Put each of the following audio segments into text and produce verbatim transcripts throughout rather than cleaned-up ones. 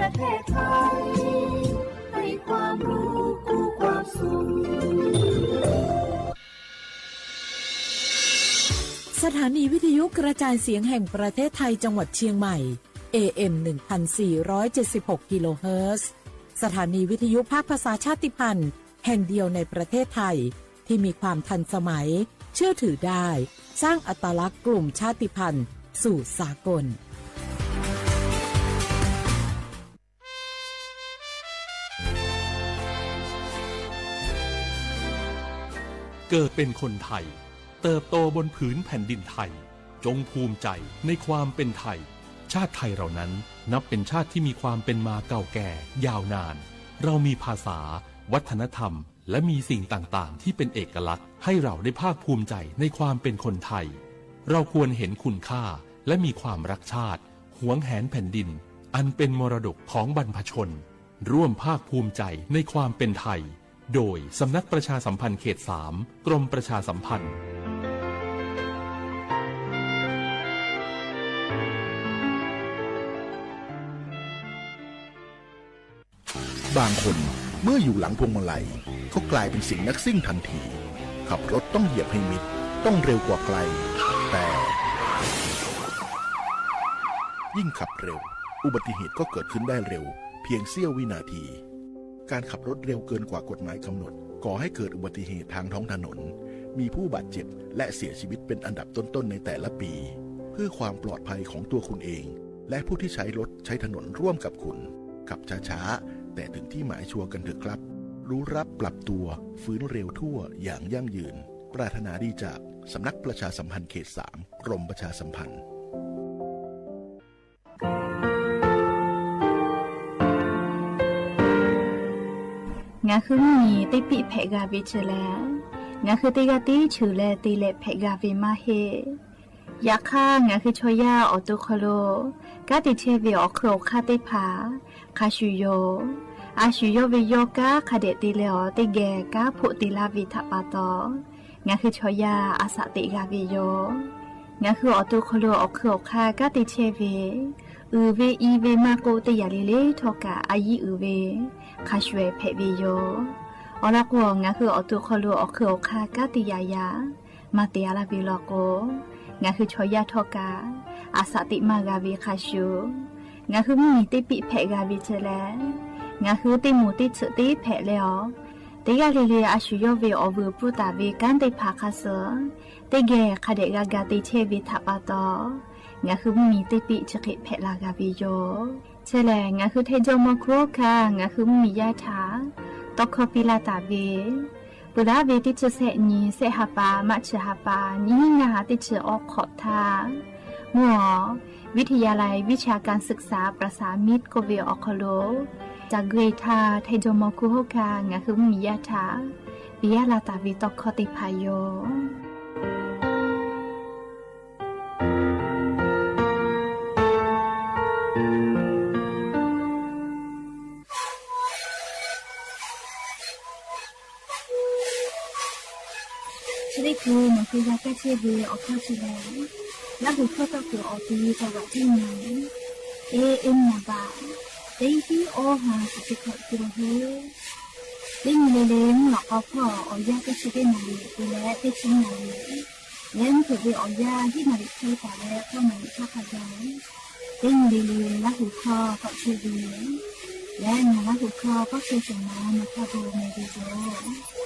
ประเทศไทย ให้ความรู้คู่ความสุข สถานีวิทยุกระจายเสียงแห่งประเทศไทยจังหวัดเชียงใหม่ เอ เอ็ม หนึ่งพันสี่ร้อยเจ็ดสิบหก กิโลเฮิรตซ์ สถานีวิทยุภาคภาษาชาติพันธุ์แห่งเดียวในประเทศไทย ที่มีความทันสมัย เชื่อถือได้ สร้างอัตลักษณ์กลุ่มชาติพันธุ์สู่สากล เกิดเป็นคนไทย เติบโตบนผืนแผ่นดินไทย จงภูมิใจในความเป็นไทย ชาติไทยเรานั้นนับเป็นชาติที่มีความเป็นมาเก่าแก่ยาวนาน เรามีภาษา วัฒนธรรม และมีสิ่งต่างๆ ที่เป็นเอกลักษณ์ ให้เราได้ภาคภูมิใจในความเป็นคนไทย เราควรเห็นคุณค่า และมีความรักชาติ หวงแหนแผ่นดิน อันเป็นมรดกของบรรพชน ร่วมภาคภูมิใจในความเป็นไทย โดยสำนักประชาสัมพันธ์เขตสาม กรมประชาสัมพันธ์ บางคนเมื่ออยู่หลังพวงมาลัยก็กลายเป็นสิ่งนักซิ่งทันที ขับรถต้องเหยียบให้มิด ต้องเร็วกว่าใคร แต่ ยิ่งขับเร็ว อุบัติเหตุก็เกิดขึ้นได้เร็ว เพียงเสี้ยววินาที การขับรถเร็วเกินกว่ากฎหมายกำหนด ก่อให้เกิดอุบัติเหตุทางท้องถนน มีผู้บาดเจ็บและเสียชีวิตเป็นอันดับต้นๆ ในแต่ละปี เพื่อความปลอดภัยของตัวคุณเอง และผู้ที่ใช้รถใช้ถนนร่วมกับคุณ ขับช้าๆ แต่ถึงที่หมายชัวร์กันเถอะครับ รู้ระดับปรับตัว ฟื้นเร็วทั่วอย่างยั่งยืน ปรารถนาดีจากสำนักประชาสัมพันธ์เขตสาม กรมประชาสัมพันธ์ ငါဃုမီး တ့ပံၣ်ဖဲးဂၤဝ့ၤဆၢလဲၣ်, ငါဃုတ့ဂၤတ့ဆၢလဲၣ် တ့လဲၣ်ဖဲးဂၤဝ့ၤမးဟ့ၣ် ယခါ ငါဃုဆီယၢ်အီၣ်တိခီလိာ် ကါတ့ဆဲဝ့ၤအီၣ်ခုၣ်အီၣ်ခါသ့ၣ်တဖၣ် ခါဆူၣ်ယိာ်, အါဆူၣ်ယိာ်ဝ့ၤယိာ် ကါခးဒဲးတ့လဲၣ်အီၤ တ့ဂဲၤ ကါဖိးတ့လၢဝ့ၤထးပာ်တီၤ, ငါဃုဆီယၢ် အသးသ့ၣ်ဂၤဝ့ၤယိာ်, ငါဃုအီၣ်တိခီလိာ်အီၣ်ခုၣ်အီၣ်ခါ ကါတ့ဆဲဝ့ၤ အုၣ်ဝ့ၤအံၤဝ့ၤမးကိး တ့ယၤလံလံထီၣ်ကး အယံၤအုၣ်ဝ့ၤ ခါဆူၣ်ဖဲးဝ့ၤယိာ်, အီၤလီၤကိး ငါဃုအီၣ်တိခီလိာ်အီၣ်ခုၣ်အီၣ်ခါ ကါတ့ယၤယၤ မၤတ့ၢ်အါလၢဝ့ၤလီၤကိး, ငါဃုဆီယၢ်ထီၣ်ကး အသးသ့ၣ်မးဂၤဝ့ၤခါဆူၣ်, ငါဃုမီး တ့ပံၣ်ဖဲးဂၤဝ့ၤဆၢလဲၣ်, ငါဃုတ့မိၢ်တ့ဆၢတ့ဖဲးလဲၣ်အီၤ, တ့ဂၤလံလံ အါဆူၣ်ယိာ်ဝ့ၤအီၣ်ဝုၢ်ပူၤတၢ်ဝ့ၤ ကါသ့ၣ်တဖၣ်ခါဆၢ, တ့ဂဲၤ ခးဒဲးဂၤဂၤတ့ဆဲဝ့ၤထးပာ်တီၤ, ငါဃုမီး တ့ပံၣ်ဆၢဃ့ဖဲးလၢဂၤဝ့ၤယိာ် ဆၢလဲၣ်, ငါဃုထဲယိမီၤခူဟီၣ်ခါ ငါဃုမီးယါထး တီခီပံလၢတၢ်ဝ့ၤ, ပှၤလၢဝ့ၤတ့ဆၢဆဲးနံၤ ဆဲးဟးပာ် မးဆၢဟးပာ် နံၤဟံးနၤဟးတ့ဆၢအီခီၣ်ထါ, မုၢ်အီၤ วิทยาลัยวิชาการศึกษาประสานมิตร ကိးဝ့ၤအီၣ်ခီလိာ်, တၢ်ဂ့ၤထါ ထဲယိမီၤခူဟီၣ်ခါ ငါဃုမီးယါထး ပယါလၢတၢ်ဝ့ၤတီခီသ့ၣ်တဖၣ်ယိာ် ဆၢလ့ၣ်ခိၣ် မၤဃုာ်ယၤကဲဆ့ဝ့ၤအီၣ်ခီဆူၣ်လဲၣ်, လၢဟူၣ်ခီၣ်သီၣ်ခိၣ်အီၣ်ကံၤ တၢ်ဝးတံၢ်မၤ, เอเอ็ม နံပါတ် သၢ သၢ အီၣ် ห้าสิบเอ็ด กิโลเฮิรตซ์, တ့မုၢ်လံလံ မုၢ်လီၤကီဖီၣ်အီၣ်ယၢ်ကဲဆ့ကဲနၤလံ ပူၤလဲၣ် သၢဆံနၤလံ လၢမုၢ်ခိၣ်ဝ့ၤအီၣ်ယၢ် ဟံးနၤလံ ဆၢတၢ်လၢ သီနၤလံ ဆၢခါယၤ, တ့မုၢ်လံလံ လၢဟူၣ်ခီၣ်သီၣ်ဆ့ဝ့ၤ လၢနၤလၢဟူၣ်ခီၣ် ပီၣ်ဆၢၣ်စၢၣ်မၤ နၤခီၣ်ဘိမ့ၢ်ဂ့ၤယိာ်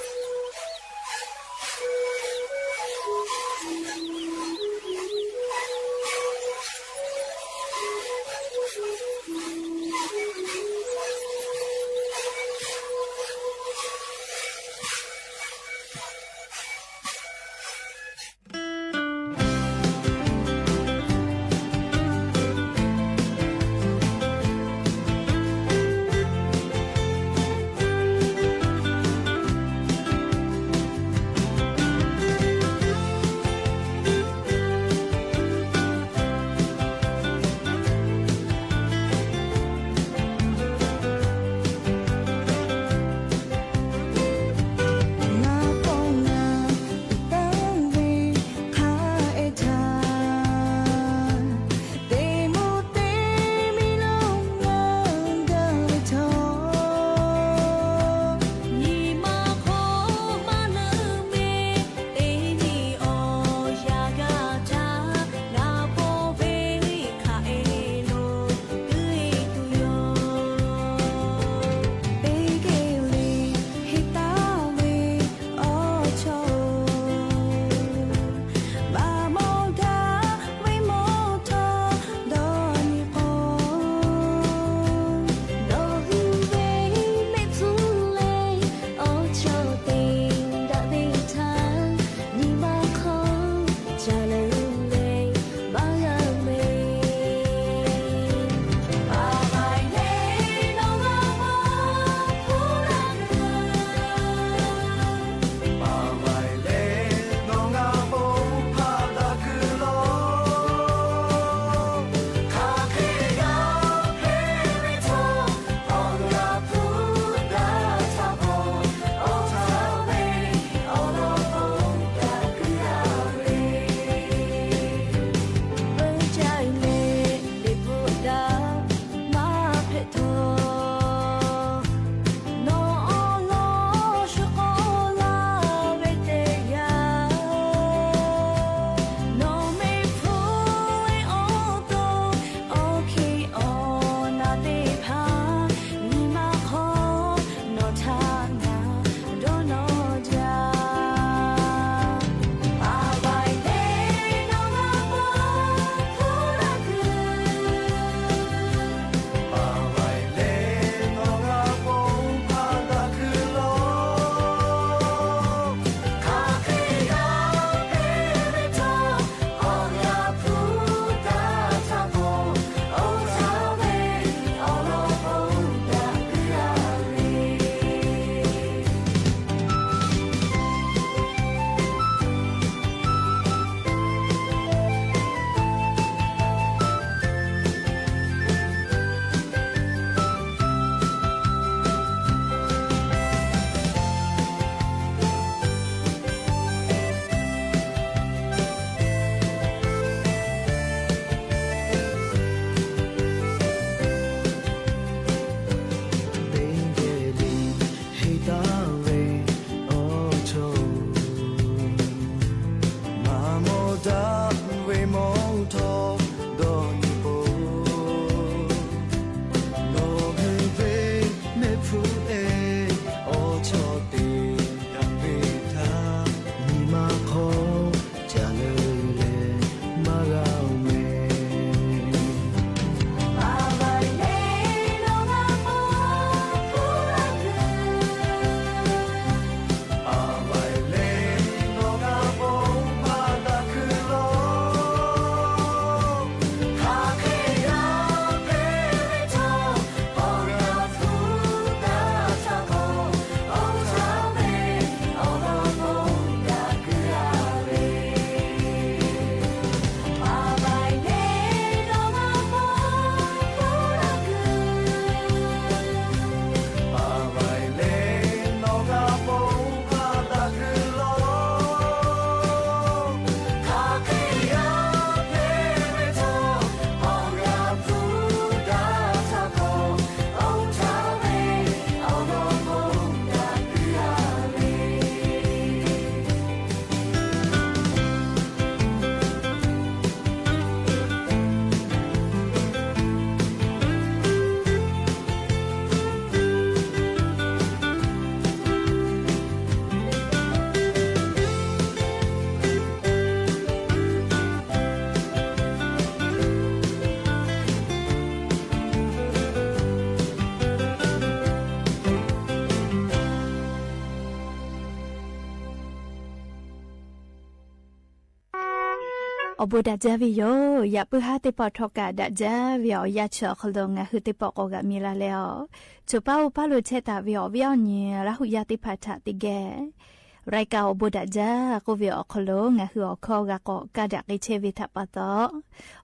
အိၣ်ဘိးဒၣ်ဒၢဝ့ၢ်ယိာ် ယၣ်ပုၢ်ဟါသ့ၣ်တဖၣ်ထီၣ်ကၢ် ဒၣ်ဒၢဝ့ၢ်အီၤ ယၣ်ဆၢၣ်အီၤခီလိာ် ငါးဟုသ့ၣ်တဖၣ်ကိးဂၤမံၤလၢ်လၢ်အီၤ ဆိၣ်ပၢ်အိၣ်ပၢ်လိာ်ဆဲးတၢ်ဝ့ၢ်အီၤ ဝ့ၢ်အီၤနံၤ လၢဟူးယၢၣ်သ့ၣ်တဖၣ်ထၣ်သ့ၣ်ဂဲၤ ရၢၢ်ကၢ်အိၣ်ဘိးဒၣ်ဒၢ ကိးဝ့ၢ်အီၤခီလိာ် ငါးဟုအီၤခီဂၤကိး ကၢ်ဒၣ်က့ၤဆဲးဝ့ၢ်တၢ်ပာ်သီ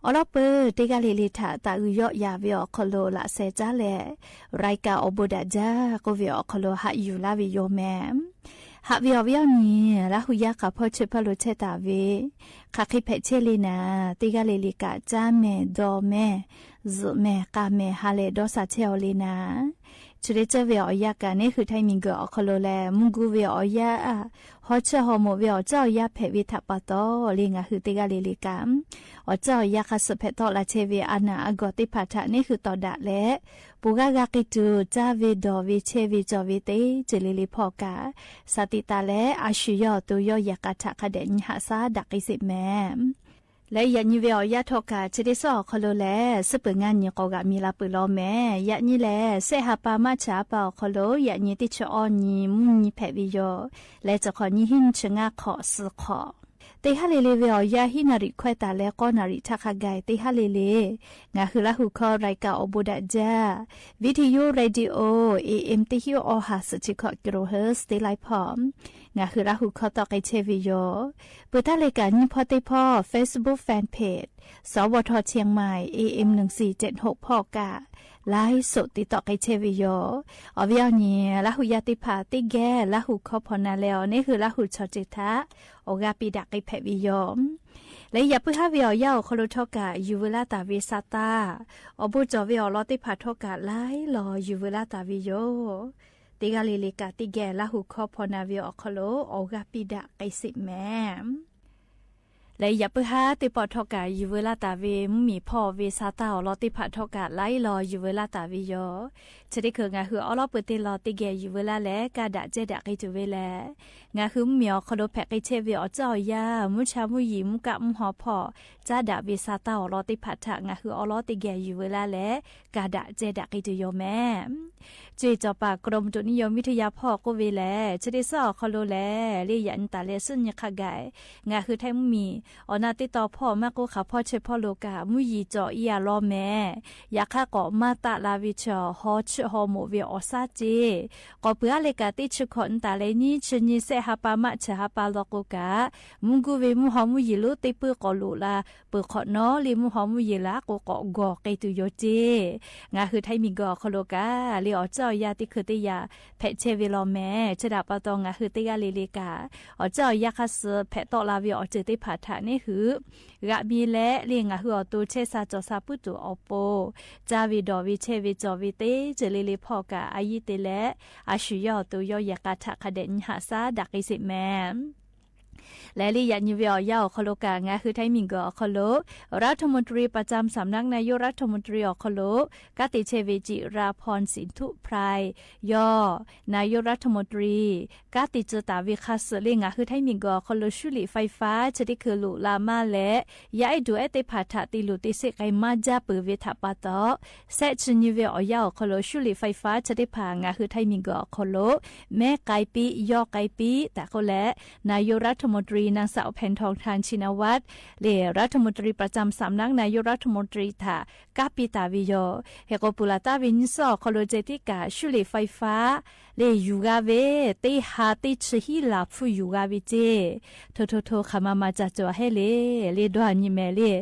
အီလီၢ်ပၢၢ် တ့ၢ်ဂၤလ့လ့ထၣ် သးအုးယီၣ်ယၣ်ဝ့ၢ်အီၤခီလိာ် လၢ်စဲးကၠၢလဲၣ် ရၢၢ်ကၢ်အိၣ်ဘိးဒၣ်ဒၢ ကိးဝ့ၢ်အီၤခီလိာ် ဟးယူၢ်လၢ်ဝ့ၢ်ယိာ်မဲာ် ဟးဝ့ၢ်အီၤဝ့ၢ်အီၤနံၤ လၢဟူးယၢၣ်ဃာ်ဖီၣ်ဆၢၣ်ဖီၣ်လိာ်ဆဲးတၢ်ဝ့ၢ် ဃၣ်ဃ့ဖဲးဆဲးလံနၤ တ့ၢ်ဂၤလ့လ့ကၢ် ကၠၢမဲာ် ဒီးမဲာ် ယုၢ်မဲာ် ဃၣ်မဲာ် ဟးလဲၤဒီးစၢ်ဆဲးအီၤလံနၤ ဆိၣ်ဒ့ၣ်စၢၢ်ဝ့ၢ်အီၤယၣ်ကၢ် န့ၣ်ဟုးထၢၣ်မံၤကၢၢ်အီၤခီလိာ်လၢ မူၢ်ကူဝ့ၢ်အီၤယၣ် ဟီၣ်ဆၢၣ်ဟီၣ်မိာ်ဝ့ၢ်အီၤ ကၠၢ်အီၤယၣ်ဖဲးဝ့ၢ်တၢ်ပာ်သီလံ ငါးဟုတ့ၢ်ဂၤလ့လ့ကၢ် အီၤကၠၢ်အီၤယၣ်ဃာ်စၢၢ်ဖဲးတီၣ်လၢ်ဆဲးဝ့ၢ် အနၢ်အဂီၢ်သ့ၣ်တဖၣ်ထၣ် န့ၣ်ဟုးတီၣ်ဒၣ်လဲၣ် ပှၤဂၤဂၤက့ၤတုၤ ကၠၢ်ဝ့ၢ်ဒီးဝ့ၢ်ဆဲးဝ့ၢ်ကၠီၣ်ဝ့ၢ်သ့ၣ် စၢၢ်လ့လ့ဖီၣ်ကၢ် စၢ်သံသးလၢ အဆူၣ်ယီၣ်အသိးယီၣ်ယဲၢ်ကၢ်ထၣ် ခါဒဲးနံၤဟးဆါဒၣ်က့ၤစ့ၢ်မဲာ် လၢယၣ်နံၤဝ့ၢ်အီၤယၣ်ထီၣ်ကၢ် ဆိၣ်ဒ့ၣ်စၢၢ်အီၤခီလိာ်လၢ စ့ပၢၢ်ငါနံၤကိးဂၤမံၤလၢ်ပၢၢ်လီၤမဲာ် ယၣ်နံၤလၢ စဲးဟးပာ်မၢ်ဆၣ်ဟးပာ်အီၤခီလိာ် ယၣ်နံၤတဆၢအီၤနံၤ မုၢ်နံၤဖဲးဝ့ၢ်ယိာ် လၢတခီနံၤဟံၣ်နံၣ်ဆၢၣ်ငါခီၣ်သီခီၣ် တ့ၢ်ဂၤလ့လ့ဝ့ၢ်အီၤယၣ် ဟံၣ်နၣ်ရံၣ်ခွဲးတၢ်လၢ ဃိးနၣ်ရံၣ်ထၣ်ခါဂၤ တ့ၢ်ဂၤလ့လ့ ငါးဟုလၢဟူးခီရၢၢ်ကၢ်အိၣ်ဘိးဒၣ်ဒၢ ဝံထယိရ့ဒံအိ AM တဟံၣ်အိၣ်ဟး စူးဆံခီၣ်ကံရိၣ်ဟၢၣ် သ့လါဖီၣ် ငါးဟုလၢဟူးခီတီၣ်က့ၤဆဲးဝ့ၢ်ယိာ် ပၢၢ်တၢ်လၢကၢ်နံၣ်ဖီသ့ၣ်ဖီၣ် Facebook Fanpage สวท เชียงใหม่ AM หนึ่งสี่เจ็ดหก ဖီၣ်ကၢ် ไลฟ์สด တံၤတီၣ်က့ၤဆဲးဝ့ၢ်ယိာ် အီၤဝ့ၢ်အီၤနံၤ လၢဟူးယၣ်သ့ၣ်တဖၣ်သ့ၣ်ဂဲၤ လၢဟူးခီဖီၣ်နၤလဲၣ်အီၤ န့ၣ်ဟုလၢဟူးဆီၣ်တံၢ်ထၣ် အိၣ်ဂၤပံးဒၣ်က့ၤဖဲးဝ့ၢ်ယိာ် လၢယၣ်ပုၢ်ဟါဝ့ၢ်အီၤယၣ်အီၤခီလိာ်ထီၣ်ကၢ် ယူၢ်ဝ့လါတၢ်ဝ့ၢ်စးသါ အီၤဘိၣ်ကၠီၣ်ဝ့ၢ်အီၤလီၤသ့ၣ်တဖၣ်ထီၣ်ကၢ် လၢလီၤယူၢ်ဝ့လါတၢ်ဝ့ၢ်ယိာ် တ့ၢ်ဂၤလ့လ့ကၢ်သ့ၣ်ဂဲၤ လၢဟူးခီဖီၣ်နၤဝ့ၢ်အီၤခီလိာ် အိၣ်ဂၤပံးဒၣ်က့ၤစ့ၢ်မဲာ် လၢယၣ်ပုၢ်ဟါသ့ၣ်တဖၣ်ထီၣ်ကၢ် ယူၢ်ဝ့လါတၢ်ဝ့ၢ် မုၢ်မံၤဖီၣ်ဝ့ၢ်စးသါအီၤလီၤသ့ၣ်တဖၣ်ထီၣ်ကၢ် လၢလီၤယူၢ်ဝ့လါတၢ်ဝ့ၢ်ယိာ် ဆိၣ်ဒ့ၣ်ကၢ် ငါးဟုအီလီၢ်ပၢၢ်သ့ၣ်လီၤသ့ၣ်ဂဲၤယူၢ်ဝ့လါလဲၣ် ကၢ်ဒၣ်ကဲဒၣ်က့ၤတုၤဝ့ၣ်လဲၣ် ငါးဟုမုၢ်မံၤအီၤခီလိာ်ဖဲးက့ၤဆဲးဝ့ၢ်အီၤကၠၢ်အီၤယၣ် မုၢ်ဆါမုၢ်ယံၤ မုၢ်ကၣ်မုၢ်ဟီဖီၣ် ကၢ်ဒၣ်ဝ့ၢ်စးသါအီၤလီၤသ့ၣ်တဖၣ်ထၣ် ငါးဟုအီလီၢ်သ့ၣ်ဂဲၤယူၢ်ဝ့လါလဲၣ် ကၢ်ဒၣ်ကဲဒၣ်က့ၤတုၤယိာ်မဲာ် ကၠ့ၣ်စီၤပၤ กรมอุตุนิยมวิทยา ဖီၣ်ကိးဝ့ၢ်လဲၣ် ဆိၣ်ဒ့ၣ်စၢၢ်အီၤခီလိာ်လဲၣ် လၢယၣ်နံၤတၢ်လဲၤဆူညါခါဂၤ ငါးဟုထၢၣ်မုၢ်မံၤ အီၤနၢ်သ့ၣ်တီဖီၣ် မၢ်ကိးဃာ်ဖီၣ်ဆၢၣ်ဖီၣ်လိာ်ကၢ် မုၢ်ယံၤကၠီၣ်အံၤအလီၤမဲာ် ယၤခါကိးမၤသးလၢဝ့ၢ်ဆၢၣ် ဟီၣ်ဆၢၣ်ဟီၣ်မိာ်ဝ့ၢ်အီၤစၢ်ကၠ့ ကိးပှၤလၢကၢ်သ့ၣ်ဆၢၣ်ခီၣ်နံၤတၢ်လဲၤနံၤဆၢၣ်နံၤ စဲးဟးပာ်မၢ်ဆၣ်ဟးပာ်လီၤကိးကၢ် မုၢ်ကူဝ့ၢ်မုၢ်ဟီၣ်မုၢ်ယံၤလိသ့ၣ်ပၢၢ်ကိးလိာ်လၢ ပၢၢ်ခီၣ်နီၤလၢမုၢ်ဟီၣ်မုၢ်ယံၤလၢကိးကိးဂီၤက့ၤတုၤယိာ်ကၠ့ ငါးဟုထၢၣ်မုၢ်မံၤအီၤခီလိာ်ကၢ် လၢအီၤကၠၢ်အီၤယၣ်သ့ၣ်ခုးသ့ၣ်ယၤ ဖဲးဆဲးဝ့ၢ်လီၤမဲာ် ဆိၣ်ဒၣ်ပာ်သီ ငါးဟုတ့ၢ်ဂၤလ့လ့ကၢ် အီၤကၠၢ်အီၤယၣ်ဃာ်စၢၢ်ဖဲးတီၣ်လၢဝ့ၢ်အီၤစၢၢ်သ့ၣ်တဖၣ်ထၣ်န့ၣ်ဟု ဂၤမံၤလဲၣ် လၢငါးဟုအီၤသိဆဲးစၢ်ကၠီၣ်စၢ်ပုၢ်တိၢ်အီၤပိၤ ကၢ်ဝ့ၢ်ဒီးဝ့ၢ်ဆဲးဝ့ၢ်ကၠီၣ်ဝ့ၢ်သ့ၣ် စၢၢ်လ့လ့ဖီၣ်ကၢ် အယံၤသ့ၣ်လဲၣ် အဆူၣ်ယီၣ်အသိးယီၣ်ယဲၢ်ကၢ်ထၣ် ခါဒဲးနံၤဟးဆါဒၣ်က့ၤစ့ၢ်မဲာ် လၢလၢယၣ်နံၤဝ့ၢ်အီၤယၣ်အီၤခီလိာ်ကၢ် ငါးဟုထၢၣ်မုၢ်မံၤအီၤခီလိာ် รัฐมนตรีประจำสำนักนายกรัฐมนตรี အီၤခီလိာ် ကၢ်သ့ၣ်ဆဲးဝ့ၢ် จิราพร สินธุไพร ယီၢ် นายกรัฐมนตรี ကၢ်သ့ၣ်စၢၢ်တၢ်ဝ့ၢ်ဃာ်စၢၢ် လၢငါးဟုထၢၣ်မုၢ်မံၤအီၤခီလိာ် ရှုလ့ၣ်ဖဲဖါ ဆိၣ်ဒ့ၣ်ခုးလိာ်လၢမါလဲၣ် ယၣ်အဲၣ်ဒိးအဲၣ်သ့ၣ်တဖၣ်ထၣ် တ့ၢ်လိာ်တ့ၢ်စ့ၢ်ကီးမၤဒၣ်ပၢၢ်ဝ့ၢ်တၢ်ပာ်သီ စဲးဆူၣ်နံၤဝ့ၢ်အီၤယၣ်အီၤခီလိာ် ရှုလ့ၣ်ဖဲဖါ ဆိၣ်ဒ့ၣ်ဖး ငါးဟုထၢၣ်မုၢ်မံၤအီၤခီလိာ် မဲကဲးပံး ယီၢ်ကဲးပံး တၢ်ဃိလဲၣ် นายกรัฐมนตรี นางสาวแพทองธาร ชินวัตร လၢ รัฐมนตรีประจำสำนักนายกรัฐมนตรี ထၣ် ကၢ်ပံးတၢ်ဝ့ၢ်ယီၢ် ဟဲကိးပူၤလၢ်တၢ်ဝ့ၢ်နံၣ်စၢၢ်အီၤခီလိာ် စဲးသ့ၣ်ကၢ် ရှုလ့ၣ်ဖဲဖါ လၢယူၤဂၤဝ့ၢ် သ့ၣ်ဟးသ့ၣ်ဆၢဟံၣ်လၢ်ဖုယူၤဂၤဝ့ၢ်ကၠ့ ထိထိထိ ခမမၤစၢၤကၠီၤဟဲလ့ၣ် လၢဒွးနံၣ်မဲာ်လၢ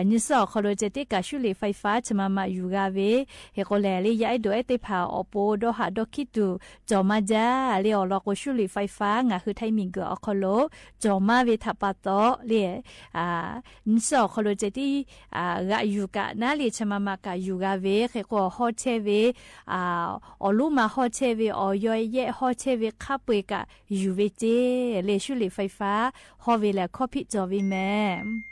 နံၣ်စၢၢ်အီၤခီလိာ် စဲးသ့ၣ်ကၢ် ရှုလ့ၣ်ဖဲဖါ ဆမမယူၤဂၤဝ့ၢ် ဟဲကိးလဲၣ် လၢယၣ်အဲၣ်ဒိးအဲၣ်သ့ၣ်တဖၣ်အီၤပိၤဒီးဟးဒီးခံတူာ် ကၠီၤမၤဒၣ် လၢအီၤလီၤကိး ရှုလ့ၣ်ဖဲဖါ ငါးဟုထၢၣ်မုၢ်မံၤအီၤခီလိာ် ကၠီၤမၤဝ့ၢ်တၢ်ပာ်သီ လၢ နံၣ်စၢၢ်အီၤခီလိာ် စဲးသ့ၣ် ဂၤယူၤကၣ်နၤလၢ ဆမမကၢ်ယူၤဂၤဝ့ၢ် ဟဲကိးဟီၣ်ဆဲးဝ့ၢ် အီၤလိမၤဟီၣ်ဆဲးဝ့ၢ် အီၤယီၢ်ယဲၢ်ဟီၣ်ဆဲးဝ့ၢ် ခးပှ့ၤကၢ်ယူၤဝ့ၢ်ကၠ့ လၢရှုလ့ၣ်ဖဲဖါ ဟီၣ်ဝ့ၢ်လၢ ခီၣ်ဖံးကၠီၤဝ့ၢ်မဲာ်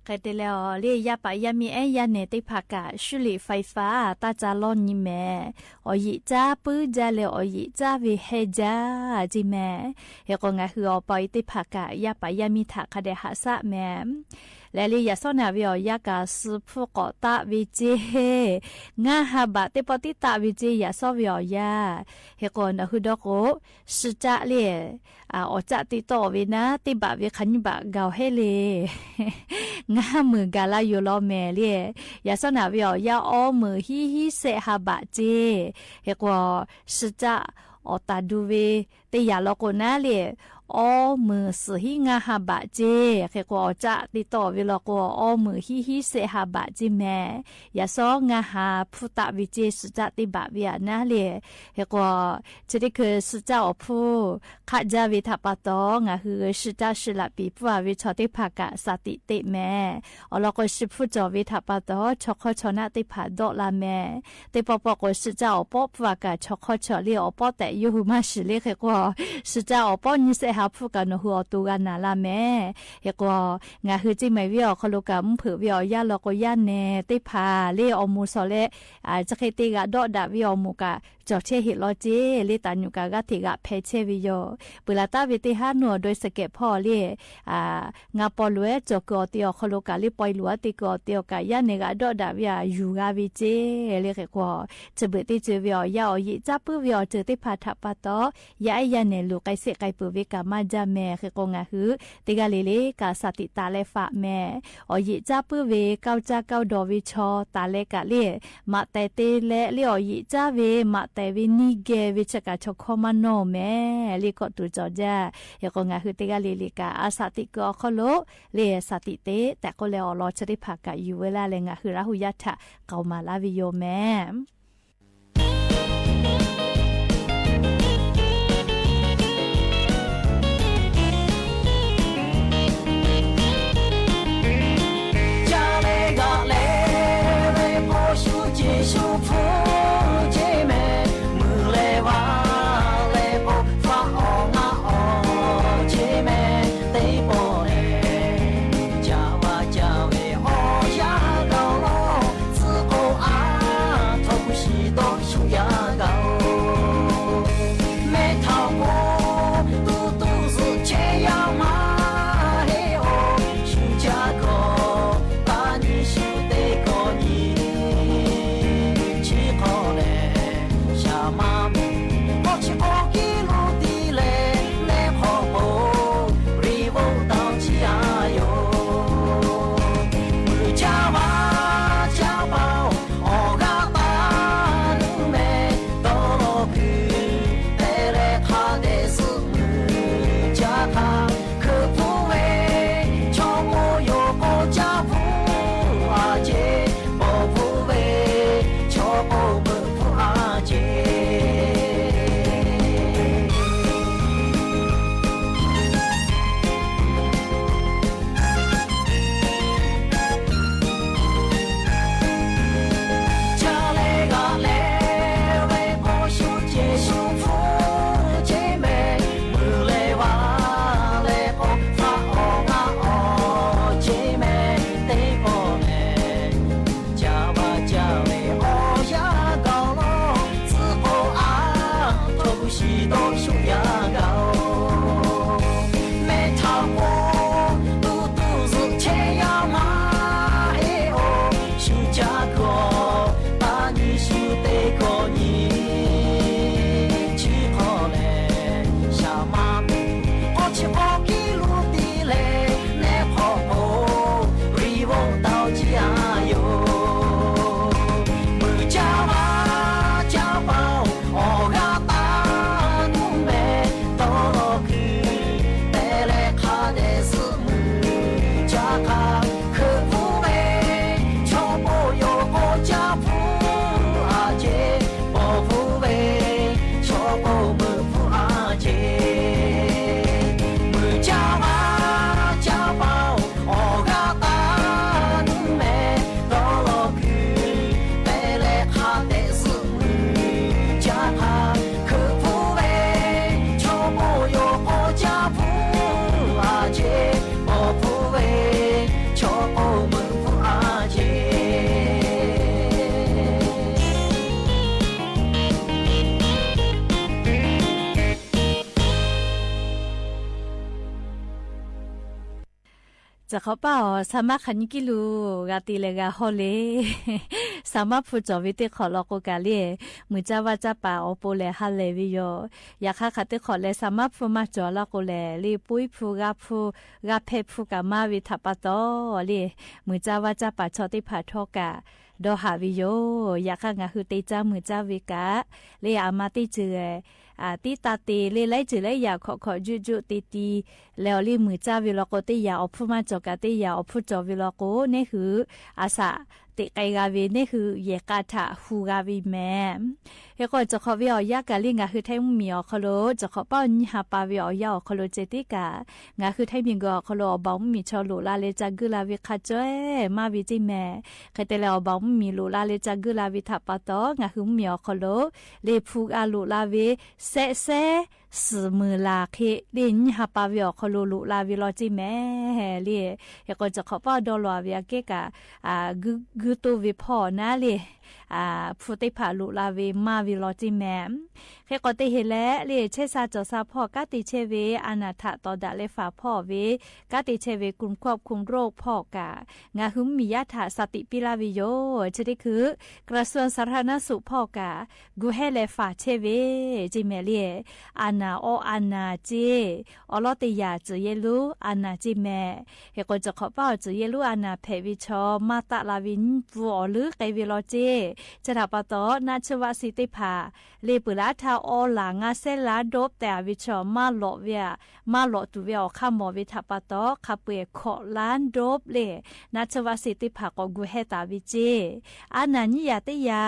ကဲတဲလဲၣ်အီၤ လၢယၣ်ပာ်ယၣ်မံအဲၣ်ယၣ်နဲၣ်သ့ၣ်တဖၣ်ကၢ် ရှုလ့ၣ်ဖဲဖါ တၢ်ကၢ်လီၢ်နံၣ်မဲာ် အီၤယံာ်ကၢ်ပုၢ်ကၢ်လဲၣ် အီၤယံာ်ကၢ်ဝ့ၢ်ဟဲကၢ် ကၠ့မဲာ် ဟဲကိးငါးဟုအီၤပီအံၤသ့ၣ်တဖၣ်ကၢ် ယၣ်ပာ်ယၣ်မံထၣ်ခါဒဲးဟးဆါမဲာ် လႄႈလံ ယၤစောနၢ်ဝ့ၢ်အီၣ်ယါ ကးစုဖုၣ်ကိးတၢ်ဝ့ၢ်စ့ ငါးဟါဘး တ့ပီၣ်တံၣ်တၢ်ဝ့ၢ်စ့ ယၤစောဝ့ၢ်အီၣ်ယါ ဟ့ၣ်ကွီၢ် နၢ်ဟူဒီးကိး စံးတၢ်လၢ အီၣ်စၢ်တံတီၣ်ဝ့ၢ်နၤ တ့ဘၣ်ဝ့ၢ်ခါနံဘၣ် ကဝ်ဟဲလၢ ငါးမိုၢ်ဂၤလၢယိၤလီၤမဲာ်လၢ ယၤစောနၢ်ဝ့ၢ်အီၣ်ယါ အီမုၢ်ဟံးဟံးစဲးဟါဘးစ့ ဟ့ၣ်ကွီၢ် စံးတၢ်အီၣ်တၢ်ဒုးဝ့ၢ် တယၢ်လီၤကိၣ်နၤလၢ အီမုၢ်သၢဟံးငါးဟါဘးစ့ ဟ့ၣ်ကွီၢ် အီၣ်စၢ်တံတီၣ်ဝ့ၢ်လီၤကိၣ် အီမုၢ်ဟံးဟံးစဲးဟါဘးစ့မဲာ် ယၤစောငါးဟါဖုၣ်တၢ်ဝ့ၢ်စ့ စံးတၢ်တ့ဘၣ်ဝ့ၢ်အနၤလၢ ဟ့ၣ်ကွီၢ် ဆၢဒ်တခါစံးတၢ်အီၣ်ဖုၣ် ခးယါဝ့ၢ်ထးပာ်တီၤ ငါဟုးစံးတၢ်စံးလၢပံၤ ပှၢ်ဝ့ၢ်ဆီၣ်တ့ၢ်ဖးကး စၢ်တံးတ့ၢ်မဲာ် အီၣ်လီၤကိၣ် စံးဖုၣ်ကၠီၣ်ဝ့ၢ်ထးပာ်တီၤ ဆီၣ်ခီဆီၣ်နၢ်တ့ၢ်ဖးဒိၣ်လၢမဲာ် တ့ပီၣ်ပီၣ်ကိၣ် စံးတၢ်အီၣ်ပီၣ်ပှၢ်ကး ဆီၣ်ခီဆီၣ်လၢအီၣ်ပီၣ်တဲာ်ယိဟူးမး စံးလၢ ဟ့ၣ်ကွီၢ် စံးတၢ်အီၣ်ပီၣ်နံၣ်စဲးဟါဖုၣ်ကး နၢ်ဟူအီၤတူၢ်ဂၤနၤလၢမဲာ် ဟ့ၣ်ကွီၢ် ငါဟုးစ့မ့ၢ်ဝ့ၢ်အီၣ်ခီလိာ်ကး မုၢ်ဖုၣ်ဝ့ၢ်အီၣ်ယါလီၤကိၣ်ယါနဲၣ် တ့ၢ်ဖးလၢအီၣ်မူးစီၤလၢ အစခ့တ့ဂၤဒီးဒၣ်ဝ့ၢ်အီၣ်မူးကး ကၠီၣ်ထဲဟ့ၣ်လီၤစ့ လၢတၢ်ညူးကးဂၤထံးဂၤဖဲးဆဲဝံၤယိာ် ပှၤလၢတၢ်ဝ့ၢ်တ့ၢ်ဟါနုာ်အီၤဒွဲၣ်စကဲးဖီလၢ ငါပီၣ်လူၢ်ဝဲ ကၠီၣ်ကုၢ်အီၣ်တ့ၢ်အီၣ်ခီလိာ်ကး လၢပီၣ်လူၢ်ဝဲတ့ၢ်ကုၢ်အီၣ်တ့ၢ်အီၣ်ကး ယါနဲၣ်ဂၤဒီးဒၣ်ဝ့ၢ်အယူၤဂၤဝံၤစ့ လၢဟ့ၣ်ကွီၢ် စံးဘျုးတ့ၢ်စၢၤဝ့ၢ်အီၣ်ယါ အီၣ်ယံာ်စၢ်ပုၢ်ဝ့ၢ်အီၣ်စၢၤတ့ၢ်ဖးထးပာ်တီၤ ယါအဲၣ်ယါနဲၣ်လူၤ ကဲစ့းကဲပူၤဝ့ၢ်ကးမးဒ်မဲာ် ဟ့ၣ်ကွီၢ် ငါဟုး တ့ၢ်ဂၤလံၤလံၤ ကးစၢ်တံးတၢ်လဲၤဖးမဲာ် အီၣ်ယံာ်စၢ်ပုၢ်ဝ့ၢ် ကဝ်စၢ်ကဝ်ဒီးဝ့ၢ်ဆီ တၢ်လဲၤကးလၢ မးတဲတ့ၢ်လဲၣ်လၢအီၣ်ယံာ်စၢ်ဝ့ၢ် မးတဲဝ့ၢ်နံၣ်ဂဲၤဝ့ၢ် ဆၢကးဆီၣ်ခီမးနီၣ်မဲာ် လၢကီၢ်တူၢ်ကၠီၣ်ဒၢ ဟ့ၣ်ကွီၢ် ငါဟုး တ့ၢ်ဂၤလံၤလံၤကး အစၢ်တံးကုၢ်အီၣ်ခီလိာ် လၢစၢ်တံးတ့ၢ် တၢ်ကိးလဲၣ်အီၣ်လီၤ ဆၢတ့ၢ်ဖးကးယူၤဝဲလၢ်လၢ ငါဟုးရၣ်ဟူယါထး ကီးမၤလၢ်ဝံၤယိာ်မဲာ် တၢ်ခီပာ်အီၤ สามารถ ขันกี่ลูก กาตีเลยกาฮอดเลย สามารถ พูดจ๋อวิเตอร์ ขอ ลอโกกาเล่ มือจ้าว่าจ้าป่า ออโปแล ฮาเล วิโย อยากข้าข้าเตอร์ ขอ แล สามารถ พูดมาจ๋อ ลอโกแล เล่ ปุ้ย พูด กาพูด กาแพร่ พูด กามา วิถาปาตอ เล่ มือจ้าว่าจ้าป่า ชอเตอร์ ผ่าทอกา ดอหา วิโย อยากข้างาคือเตจ้า มือจ้า วิกา เล่ อามาตี้เจือ อ่า ตี้ตาเต เล่ ไล่จือ ไล่อยาก ขอ ขอ จุจุ ตีตี แล้ว เล่ มือจ้า วิ ลอโก ตี้อยาก ออก พูดมาจ๋อ กาตี้อยาก ออก พูดจ๋อ วิ ลอโก เน่หือ อาสา เตไกกา วิ เน่หือ เยกาถา ฮูกา วิ แม เฮโก จ๋อ ขอ วิ ออก ยากา เล่ งาคือไทยมุ้งหมี ออก ขอ ลอ จ๋อ ขอ เป้า ยี่ห้าปา วิ ออก ยาก ออก ขอ ลอ เจติกา งาคือไทยมี กอ ออก ขอ ลอ ออก บ่าวมุ้งหมี ชอ ลุลา เล่ จากื้อลา วิ คาจ้อย มา วิ จิแม ใครเตอร์ แล ออก บ่าวมุ้งหมี ลุลา เล่ จากื้อลา วิถาปาตอ งาคือมุ้งหมี ออก ขอ ลอ เล่ พูกา ลุลา วิ แซะแซะ สือมือลาเค เล่ ยี่ห้าปา วิ ออก ขอ ลอ ลุลา วิ ลอ จิแม เล่ เฮโก จ๋อ ขอ เป้า ดอลลาร์ วิ อาเกะกา อ่า กือ กือตู วิ พ่อ นา เล่ อ่า พูเตอร์ ผ่า ลุลา วิ มา วิ ลอ จิแม เฮโก เตเฮแล เล่ เชษฐา จ๋อ สา พ่อ กาติเช วิ อานาถะ ตอดะ เล่ ฝา พ่อ วิ กาติเช วิ กลุ่มควบคุมโรค พ่อ กา งาคือมุ้งหมี ยะถา สติ ปี้ลา วิโย เชติคือ กระทรวงสาธารณสุข พ่อ กา กูแฮ แล ฝา เช วิ จิแม เล่ อานา ออ อานา เจ ออ ลอ เตยา จือ เยลู อานา จิแม เฮโก จ๋อ ขอ เป้า จือ เยลู อานา แผะ วิ ชอ มาตะลา วิ ปู ออ ลือ เก วิ ลอ เจ ชะถาปาตอ นา ชวะ สี เตอร์ ผ่า เล่ ปือ ลา ทา ออ ลา งา แซะ ลา ดบ แต่ อ วิ ชอ มา ลอ เวีย มา ลอ ตู เวีย ออก คา หมอ วิถาปาตอ คา เปื่อย ขอ ลา ดบ เล่ นา ชวะ สี เตอร์ ผ่า ก็ กูแฮ ตา วิ เจ อานา ยี่ยา เตยา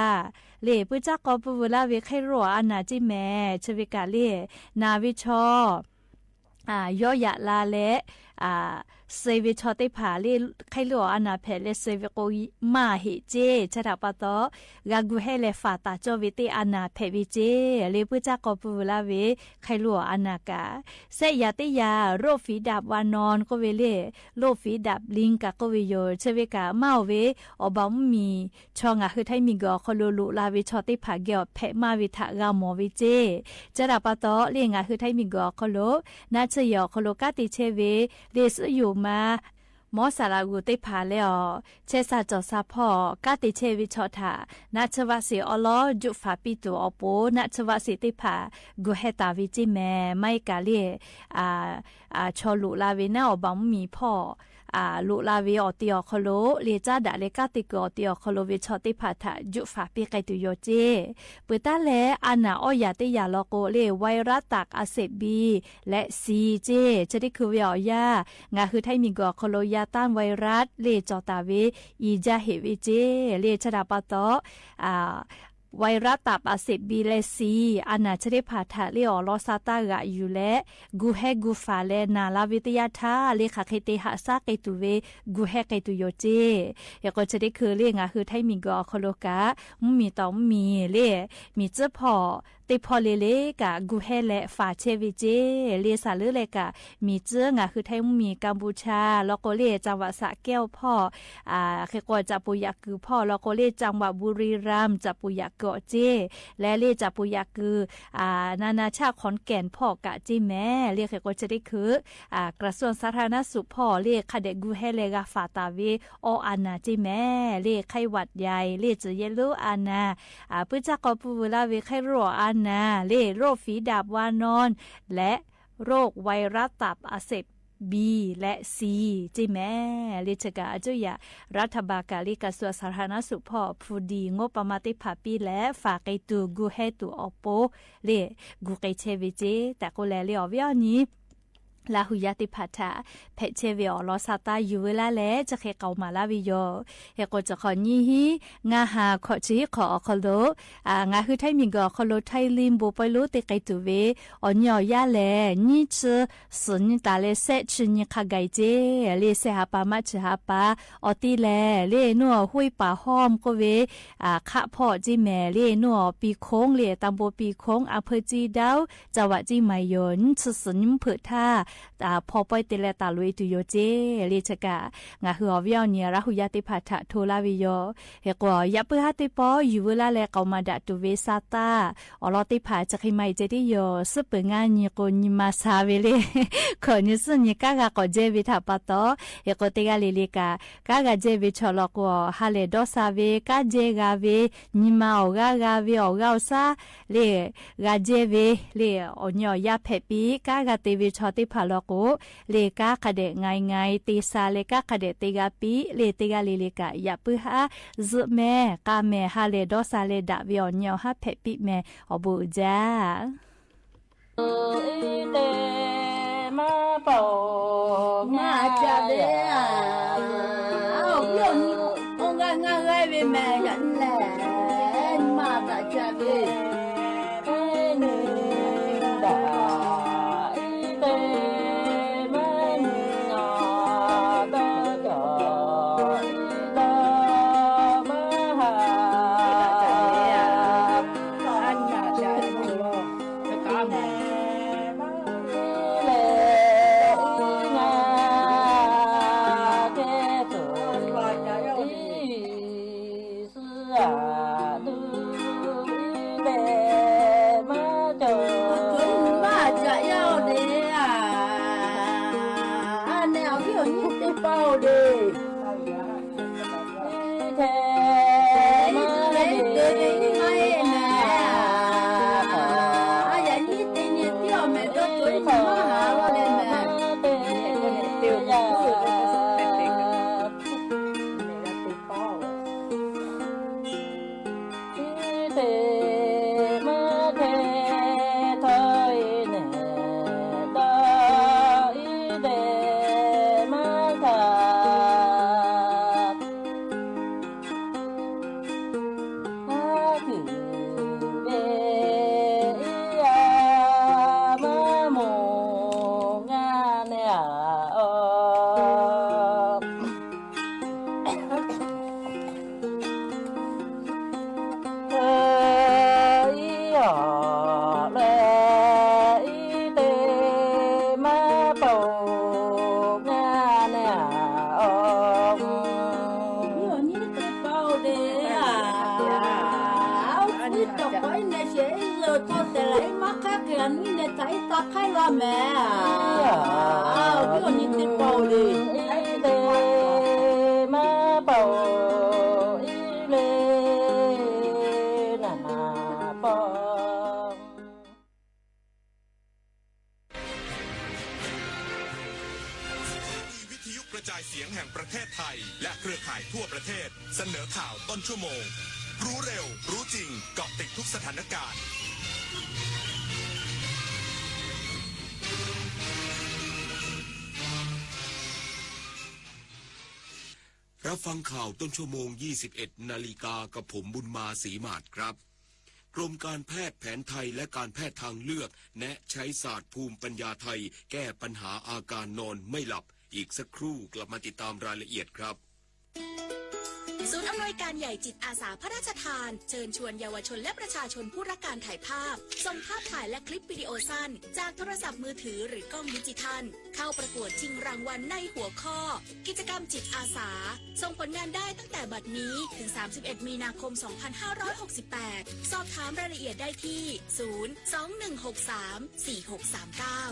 เล่ ปื้อจ๊ะ กอ ปู ลา วิ ใค่ ลอ อานา จิแม เช วิกา เล่ นา วิ ชอ อ่า ยอ ยะ ลา แล อ่า เซ วิ ชอ เตอร์ ผ่า เล่ ใค่ ลอ อานา แผะ เล่ เซ วิ โก มา เห เจ ชะถาปาตอ กา กูแฮ แล ฝา ตา จอ วิ เต อานา แผะ วิ เจ เล่ ปื้อจ๊ะ กอ ปู ลา วิ ใค่ ลอ อานา กา แซะ ยา เตยา โรคฝีดาษวานอน โก เว เล่ โรคฝีดาษลิง กา โก เว โย เช วิกา มา เว ออ บ่าวมุ้งหมี ชอ งาคือไทยมี กอ ออก ขอ ลอ ลุลา วิ ชอ เตอร์ ผ่า แกว แผะ มา วิถา กา หมอ วิ เจ ชะถาปาตอ เล่ งาคือไทยมี กอ ออก ขอ ลอ นา เชยอ ออก ขอ ลอ กาติเช วิ เล่ ซื้ออยู่มา หมอ สารากู เตอร์ ผ่า เล่ ออ เชษฐา จ๋อ สา พ่อ กาติเช วิ ชอ ถา นา ชวะ สี ออ ลอ จุด ฝา ปี้ ตู ออ โป นา ชวะ สี เตอร์ ผ่า กูแฮ ตา วิ จิแม ไมกา เล่ อ่า อ่า ชอ ลุลา วิ นา ออ บ่าวมุ้งหมี พ่อ อ่า ลุลา วิ ออ เตีย ออก ขอ ลอ เล่ จ้าดะ เล่ กาติเกอ ออ เตีย ออก ขอ ลอ วิ ชอ เตอร์ ผ่า ถา จุด ฝา ปี้ ใค่ ตู โย เจ ปื้อต้าน แล อานา ออ ยา เตยา ลอ โก เล่ ไวรัสตับอักเสบ บี และ ซี เจ เช เต คือ เวีย ออ ยา งาคือไทยมี กอ ออก ขอ ลอ ยาต้านไวรัส เล่ จอ ตา วิ อี ยา เห วิ เจ เล่ ชะถาปาตอ อ่า ไวรัสตับอักเสบ บี และ ซี อานา เช เต ผ่า ถา เล่ ออ ลอ ซา ตา กา อยู่ และ กูแฮ กูฝา แล นา ลา วิทยา ถา เล่ คา เค เต หา ซา ใค่ ตู เว กูแฮ ใค่ ตู โย เจ เฮโก เช เต คือ เล่ งาคือไทยมี กอ ออก ขอ ลอ กา มุ้งหมี ต่อ มุ้งหมี เล่ หมีจื้อ พ่อ เต พ่อ เล่ เล่ กา กูแฮ แล ฝา เช วิ เจ เล่ สา ลือ แล กา หมีจื้อ งาคือไทยมุ้งหมี กัมพูชา ลอ โก เล่ จังหวัดสระแก้ว พ่อ อ่า เฮโก จะปูยากือ พ่อ ลอ โก เล่ จังหวัดบุรีรัมย์ จะปูยากือ เจ และ เล่ จะปูยากือ อ่า นานาชาติ ขอนแก่น พ่อ กา เจ แม เล่ เฮโก เช เต คือ อ่า กระทรวงสาธารณสุข พ่อ เล่ คา แดะ กูแฮ แล กา ฝา ตา เว ออ อานา เจ แม เล่ ไข้หวัดใหญ่ เล่ จือ เยลู อานา อ่า ปื้อจ๊ะ กอ ปู ลา เว ไข้ ลอ อานา เล่ โรคฝีดาษวานอน และ โรคไวรัสตับอักเสบ บี และ ซี เจ แม เล่ เช กา อาจุยา รัฐบาล กา เล่ กระทรวงสาธารณสุข พ่อ พูดี งบประมาณ เต ผ่า ปี้ และ ฝา ใค่ ตู กูแฮ ตู ออ โป เล่ กู ใค่ เช เว เจ แต่ โก แล เล่ ออ เวีย นี้ ลาหูยา เต ผ่า ถา แผะ เช เว ออ ลอ ซา ตา อยู่ เวลา แล จะ เค เก่า มา ลา วิโย เฮโก จะ ขอ นี้ ฮี งา หา ขอ ชื่อ ขอ ออ ขอ ลอ อ่า งา คือ ไทยมี กอ ขอ ลอ ไทยริม โบ ปอย ลู เต ใค่ ตู เว ออ นี้ ออ ยา แล นี้ ชื่อ สือ นี้ ตา แล แซะ ชื่อ นี้ คา ไก เจ เล่ แซะ หา ปา มา ชื่อ หา ปา ออ ตี้ แล เล่ นัว ห้วยป่าห้อม โก เว อ่า คะ พ่อ เจ แม เล่ นัว ปีโค้ง เล่ ตำบลปีโค้ง อำเภอจีดาว จังหวัดเชียงใหม่ โย นี้ ชื่อ สือ นี้ เผิด ถา อ่า ผ่อป้อยเตยแลต๋าลุยตุ๊ยอเจ้ เลียเชิญกะ งาหื้ออ่อเวียนเนีย ราหูยาเตยผ่าถะโทรลาเวยอ เฮโก ยะปื้อฮ้าเตยปอ อยู่เวลาแล เกามาดะตุ๊เวซาต้า อ๋อ ลอเตยผ่าจะใค่มาเจตี้ยอ ซึ่งเปิดงานนี้โกนี้มาซาเวเลย ขอนี้ซึ่งนี้ก้ากาก่อเจเวถาปาตอ เฮโกเตยกาเลเลกา ก้ากาเจเวชอลอโก ฮาเลดอซาเว ก้าเจกาเว นี้มาอ๋อกากาเว อ๋อกาซา เล กาเจเว เล อ๋อเนีย ยาแผะปิ๊ก ก้ากาเตยเวชอเตยผ่าลอโก เลก้าขะแดะงายงาย เตยซาเลก้าขะแดะเตยกาปิ๊ก เลเตยกาเลเลกา ยะปื้อฮ้า จึ๊บแม่ กาแม่ ฮาเลดอซาเลดะเว อ๋อเนีย ฮ้าแผะปิ๊กแม่ อ๋อบุญจ้า มาเป่า มาจ้าเด้อ เอาโยน องค์งานงานไว้เว้ยแม่ อย่างนี้แหละ มาจ้าเด้อ เออ อีหยอแล อีเตมาเป่างาเนี่ยออก นี่เตเป่าเด้อ เอานี่ตกไปในเสียอีเหลือทอดแต่ไหลมาคักเกลือนี่ในใจตาไคร้ละแม่ เอานี่เตเป่าเด้อ อีเตมาเป่า อีเลนาปอง สถานีวิทยุกระจายเสียงแห่งประเทศไทย และเครือข่ายทั่วประเทศ เสนอข่าวต้นชั่วโมง รู้เร็ว รู้จริง เกาะติดทุกสถานการณ์ รับฟังข่าวต้นชั่วโมง ยี่สิบเอ็ดนาฬิกา กับผมบุญมา ศรีหมาดครับ กรมการแพทย์แผนไทยและการแพทย์ทางเลือก แนะใช้ศาสตร์ภูมิปัญญาไทย แก้ปัญหาอาการนอนไม่หลับ อีกสักครู่กลับมาติดตามรายละเอียดครับ ศูนย์อำนวยการใหญ่จิตอาสาพระราชทาน เชิญชวนเยาวชนและประชาชนผู้รักการถ่ายภาพ ส่งภาพถ่ายและคลิปวิดีโอสั้น จากโทรศัพท์มือถือหรือกล้องดิจิทัล เข้าประกวดชิงรางวัลในหัวข้อ กิจกรรมจิตอาสา ส่งผลงานได้ตั้งแต่บัดนี้ถึง สามสิบเอ็ดมีนาคม สองพันห้าร้อยหกสิบแปด สอบถามรายละเอียดได้ที่ ศูนย์ สองหนึ่งหกสาม สี่หกสามเก้า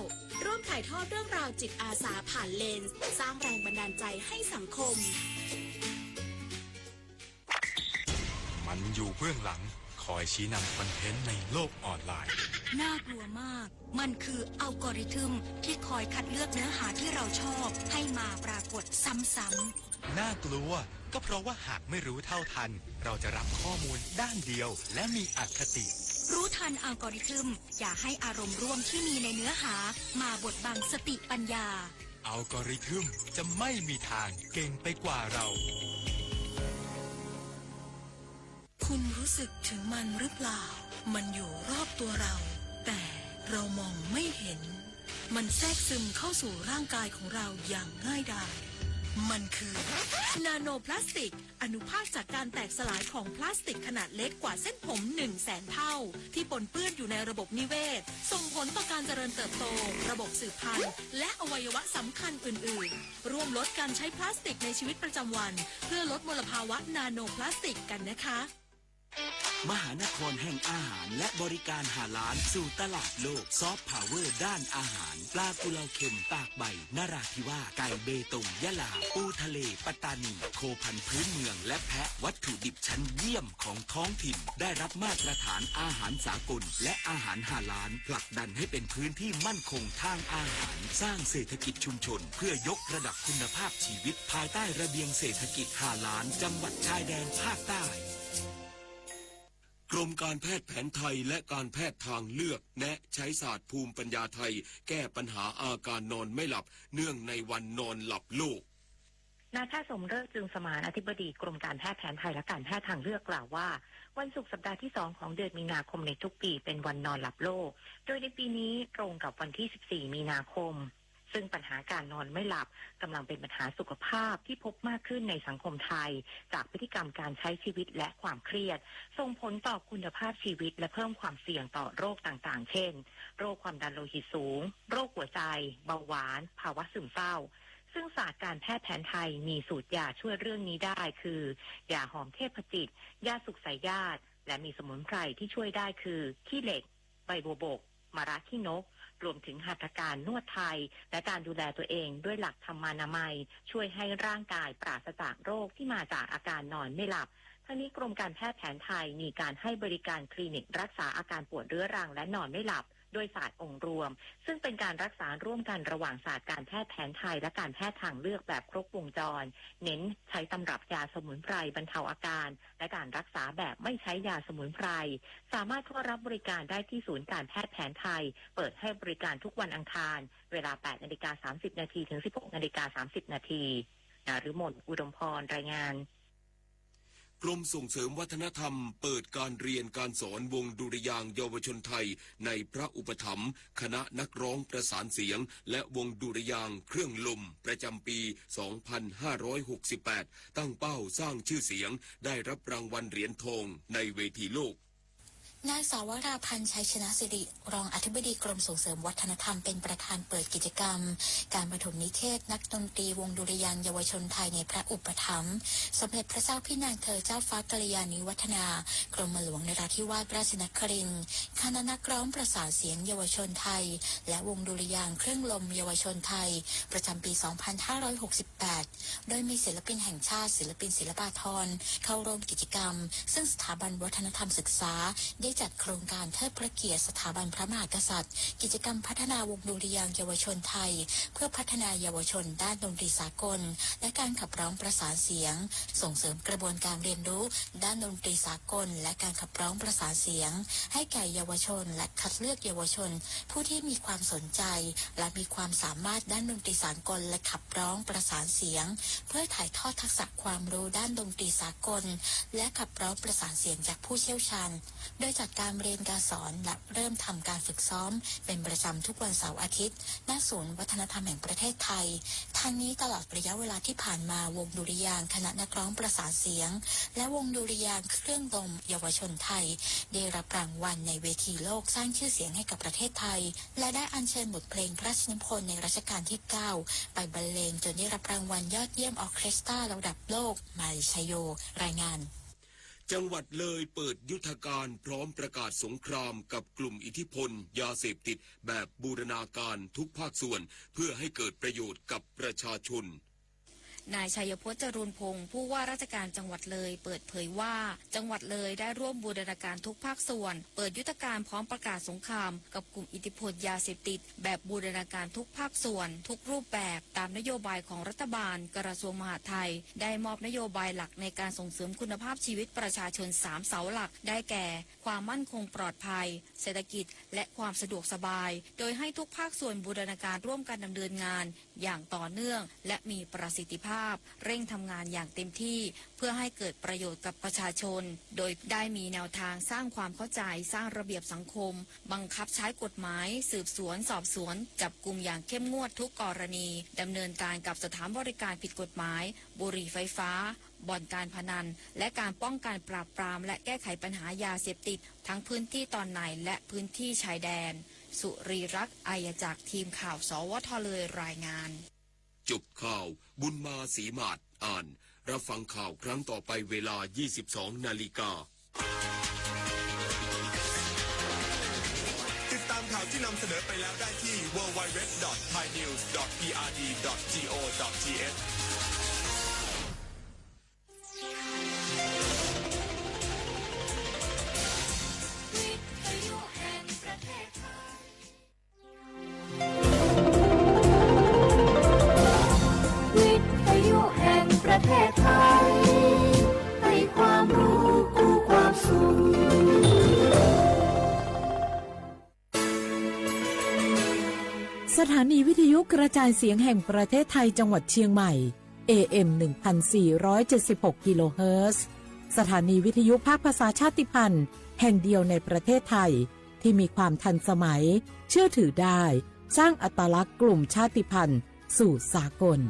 ร่วมถ่ายทอดเรื่องราวจิตอาสาผ่านเลนส์ สร้างแรงบันดาลใจให้สังคม มันอยู่เบื้องหลัง คอยชี้นำคอนเทนต์ในโลกออนไลน์ น่ากลัวมาก มันคืออัลกอริทึมที่คอยคัดเลือกเนื้อหาที่เราชอบให้มาปรากฏซ้ำๆ น่ากลัว ก็เพราะว่าหากไม่รู้เท่าทัน เราจะรับข้อมูลด้านเดียวและมีอคติ รู้ทันอัลกอริทึม อย่าให้อารมณ์ร่วมที่มีในเนื้อหามาบดบังสติปัญญา อัลกอริทึมจะไม่มีทางเก่งไปกว่าเรา คุณรู้สึกถึงมันหรือเปล่า มันอยู่รอบตัวเรา แต่เรามองไม่เห็น มันแทรกซึมเข้าสู่ร่างกายของเราอย่างง่ายดาย มันคือ นาโนพลาสติก อนุภาคจากการแตกสลายของพลาสติกขนาดเล็กกว่าเส้นผมหนึ่งแสนเท่า ที่ปนเปื้อนอยู่ในระบบนิเวศ ส่งผลต่อการเจริญเติบโต ระบบสืบพันธุ์ และอวัยวะสำคัญอื่นๆ ร่วมลดการใช้พลาสติกในชีวิตประจำวัน เพื่อลดมลภาวะนาโนพลาสติกกันนะคะ มหานครแห่งอาหารและบริการฮาลาลสู่ตลาดโลก ซอฟต์พาวเวอร์ด้านอาหาร ปลากุเลาเค็มตากใบ นราธิวาส ไก่เบตง ยะลา ปูทะเล ปัตตานี โคพันธุ์พื้นเมือง และแพะ วัตถุดิบชั้นเยี่ยมของท้องถิ่น ได้รับมาตรฐานอาหารสากล และอาหารฮาลาล ผลักดันให้เป็นพื้นที่มั่นคงทางอาหาร สร้างเศรษฐกิจชุมชน เพื่อยกระดับคุณภาพชีวิต ภายใต้ระเบียงเศรษฐกิจฮาลาล จังหวัดชายแดนภาคใต้ กรมการแพทย์แผนไทยและการแพทย์ทางเลือก แนะใช้ศาสตร์ภูมิปัญญาไทย แก้ปัญหาอาการนอนไม่หลับ เนื่องในวันนอนหลับโลก นายแพทย์สมฤทธิ์ จึงสมาน อธิบดีกรมการแพทย์แผนไทยและการแพทย์ทางเลือก กล่าวว่า วันศุกร์สัปดาห์ที่สองของเดือนมีนาคมในทุกปีเป็นวันนอนหลับโลก โดยในปีนี้ตรงกับวันที่สิบสี่มีนาคม ซึ่งปัญหาการนอนไม่หลับกำลังเป็นปัญหาสุขภาพที่พบมากขึ้นในสังคมไทย จากพฤติกรรมการใช้ชีวิตและความเครียด ส่งผลต่อคุณภาพชีวิตและเพิ่มความเสี่ยงต่อโรคต่างๆ เช่น โรคความดันโลหิตสูง โรคหัวใจ เบาหวาน ภาวะซึมเศร้า ซึ่งศาสตร์การแพทย์แผนไทยมีสูตรยาช่วยเรื่องนี้ได้คือ ยาหอมเทพจิต ยาสุกสายญาติ และมีสมุนไพรที่ช่วยได้คือ ขี้เหล็ก ใบบัวบก มะระขี้นก รวมถึงหัตถการนวดไทย และการดูแลตัวเองด้วยหลักธรรมานามัย ช่วยให้ร่างกายปราศจากโรคที่มาจากอาการนอนไม่หลับ ทั้งนี้กรมการแพทย์แผนไทยมีการให้บริการคลินิกรักษาอาการปวดเรื้อรังและนอนไม่หลับ ด้วยศาสตร์องค์รวม ซึ่งเป็นการรักษาร่วมกันระหว่างศาสตร์การแพทย์แผนไทยและการแพทย์ทางเลือกแบบครบวงจร เน้นใช้ตำรับยาสมุนไพรบรรเทาอาการ และการรักษาแบบไม่ใช้ยาสมุนไพร สามารถเข้ารับบริการได้ที่ศูนย์การแพทย์แผนไทย เปิดให้บริการทุกวันอังคาร เวลา แปดนาฬิกาสามสิบนาที ถึง สิบหกนาฬิกาสามสิบนาที นฤมล อุดมพร รายงาน กรมส่งเสริมวัฒนธรรมเปิดการเรียนการสอนวงดุริยางค์เยาวชนไทยในพระอุปถัมภ์ คณะนักร้องประสานเสียง และวงดุริยางค์เครื่องลม ประจำปี สองพันห้าร้อยหกสิบแปด ตั้งเป้าสร้างชื่อเสียง ได้รับรางวัลเหรียญทองในเวทีโลก นางสาววราพันธ์ ชัยชนะสิริ รองอธิบดีกรมส่งเสริมวัฒนธรรมเป็นประธานเปิดกิจกรรม การปฐมนิเทศนักดนตรีวงดุริยางค์เยาวชนไทยในพระอุปถัมภ์ สมเด็จพระเจ้าพี่นางเธอเจ้าฟ้ากัลยาณิวัฒนา กรมหลวงนราธิวาสราชนครินทร์ คณะนักร้องประสานเสียงเยาวชนไทย และวงดุริยางค์เครื่องลมเยาวชนไทย ประจำปี สองพันห้าร้อยหกสิบแปด โดยมีศิลปินแห่งชาติ ศิลปินศิลปากร เข้าร่วมกิจกรรม ซึ่งสถาบันวัฒนธรรมศึกษา ได้จัดโครงการเทิดพระเกียรติสถาบันพระมหากษัตริย์ กิจกรรมพัฒนาวงดุริยางค์เยาวชนไทย เพื่อพัฒนาเยาวชนด้านดนตรีสากล และการขับร้องประสานเสียง ส่งเสริมกระบวนการเรียนรู้ด้านดนตรีสากล และการขับร้องประสานเสียง ให้แก่เยาวชน และคัดเลือกเยาวชน ผู้ที่มีความสนใจ และมีความสามารถด้านดนตรีสากล และขับร้องประสานเสียง เพื่อถ่ายทอดทักษะความรู้ด้านดนตรีสากล และขับร้องประสานเสียงจากผู้เชี่ยวชาญ โดยจัดการเรียนการสอนและเริ่มทำการฝึกซ้อมเป็นประจำทุกวันเสาร์อาทิตย์ ณ ศูนย์วัฒนธรรมแห่งประเทศไทย ทั้งนี้ตลอดระยะเวลาที่ผ่านมา วงดุริยางค์คณะนักร้องประสานเสียง และวงดุริยางค์เครื่องดนตรีเยาวชนไทย ได้รับรางวัลในเวทีโลกสร้างชื่อเสียงให้กับประเทศไทย และได้อัญเชิญบทเพลงพระราชนิพนธ์ในรัชกาลที่เก้า ไปบรรเลงจนได้รับรางวัลยอดเยี่ยมออร์เคสตราระดับโลก มาลี ชโย รายงาน จังหวัดเลยเปิดยุทธการพร้อมประกาศสงครามกับกลุ่มอิทธิพลยาเสพติดแบบบูรณาการทุกภาคส่วน เพื่อให้เกิดประโยชน์กับประชาชน นายชัยพจน์ จรูนพงศ์ ผู้ว่าราชการจังหวัดเลย เปิดเผยว่า จังหวัดเลยได้ร่วมบูรณาการทุกภาคส่วน เปิดยุทธการพร้อมประกาศสงครามกับกลุ่มอิทธิพลยาเสพติด แบบบูรณาการทุกภาคส่วน ทุกรูปแบบ ตามนโยบายของรัฐบาล กระทรวงมหาดไทย ได้มอบนโยบายหลักในการส่งเสริมคุณภาพชีวิตประชาชนสามเสาหลัก ได้แก่ ความมั่นคงปลอดภัย เศรษฐกิจ และความสะดวกสบาย โดยให้ทุกภาคส่วนบูรณาการร่วมกันดำเนินงานอย่างต่อเนื่อง และมีประสิทธิภาพ าพ เร่งทำงานอย่างเต็มที่ เพื่อให้เกิดประโยชน์กับประชาชน โดยได้มีแนวทางสร้างความเข้าใจ สร้างระเบียบสังคม บังคับใช้กฎหมาย สืบสวน สอบสวน จับกุมอย่างเข้มงวดทุกกรณี ดำเนินการกับสถานบริการผิดกฎหมาย บุหรี่ไฟฟ้า บ่อนการพนัน และการป้องกันปราบปราม และแก้ไขปัญหายาเสพติด ทั้งพื้นที่ตอนในและพื้นที่ชายแดน สุรีรักษ์ อัยยจักร ทีมข่าว สวท เลย รายงาน จบข่าว บุญมา ศรีหมาด อ่าน รับฟังข่าวครั้งต่อไปเวลา ยี่สิบสองนาฬิกา ติดตามข่าวที่นำเสนอไปแล้วได้ที่ ดับเบิลยู ดับเบิลยู ดับเบิลยู ดอท ไทยนิวส์ ดอท พีอาร์ดี ดอท จี โอ ดอท ที เอช วิทยุแห่งประเทศไทย วิทยุแห่งประเทศไทย ให้ความรู้คู่ความสุข สถานีวิทยุกระจายเสียงแห่งประเทศไทยจังหวัดเชียงใหม่ เอ เอ็ม หนึ่งพันสี่ร้อยเจ็ดสิบหก กิโลเฮิรตซ์ สถานีวิทยุภาคภาษาชาติพันธุ์แห่งเดียวในประเทศไทย ที่มีความทันสมัย เชื่อถือได้ สร้างอัตลักษณ์กลุ่มชาติพันธุ์สู่สากล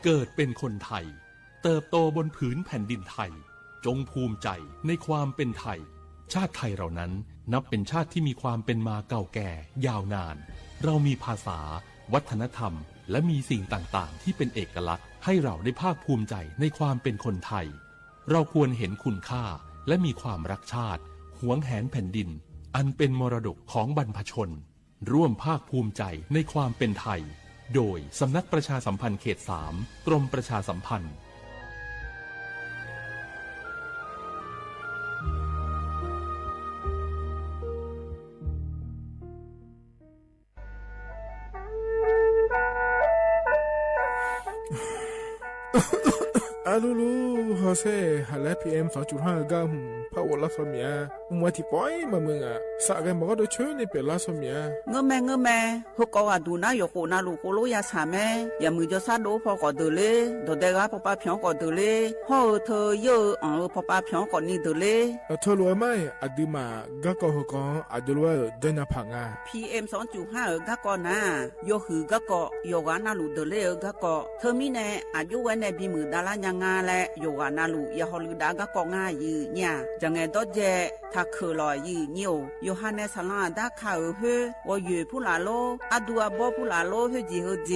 เกิดเป็นคนไทย เติบโตบนผืนแผ่นดินไทย จงภูมิใจในความเป็นไทย ชาติไทยเรานั้นนับเป็นชาติที่มีความเป็นมาเก่าแก่ยาวนาน เรามีภาษา วัฒนธรรม และมีสิ่งต่างๆ ที่เป็นเอกลักษณ์ ให้เราได้ภาคภูมิใจในความเป็นคนไทย เราควรเห็นคุณค่า และมีความรักชาติ หวงแหนแผ่นดิน อันเป็นมรดกของบรรพชน ร่วมภาคภูมิใจในความเป็นไทย โดยสำนักประชาสัมพันธ์เขตสาม กรมประชาสัมพันธ์ อะลูลู ฮอเซ่ หาแล้ว พีเอ็ม สองจุดห้า เก้า อืม ผ้าอบรัศมี อืม ว่าตี้ป๋อยมามึงอะ สะแกมบอกว่าโดยเชิญนี่เป๋นรัศมี เงอะแม เงอะแม เฮากอดดูหน้าหยกโขนาลูกโคโลยาสาแม่ อย่ามือจอซาโดพอกอดเดอเลย ดอดแดกาปอปาเผียวกอดเดอเลย ห่อเออเธอเยอะเอออ่องเออปอปาเผียวกอดนี่เดอเลย เออ เธอรู้ไหม อะดื้อหม่า ก้ากอเฮากอ อะดูรู้ว่าเออ เดินหน้าผางา พีเอ็ม สองจุดห้า เออ ก้ากอนา ยอหือก้ากอ หยกหานาลูกเดอเลยเออ ก้ากอ เธอมีแน่ อะยุแวแน่ บีหมื่นดาลาร์ยางาแล หยกหานาลูก อย่าฮอลือดาก้ากองายื้อเนี่ย จะแงดอเจ ถ้าเขินหล่อยื้อเยี่ยว โยฮันเนสสะลองอะดาข้าเอ๋อเฮ้ย วอเหยื่อผู้หลาโล อะดูอะบอผู้หลาโล เฮ้ยจีเฮ้ยเจ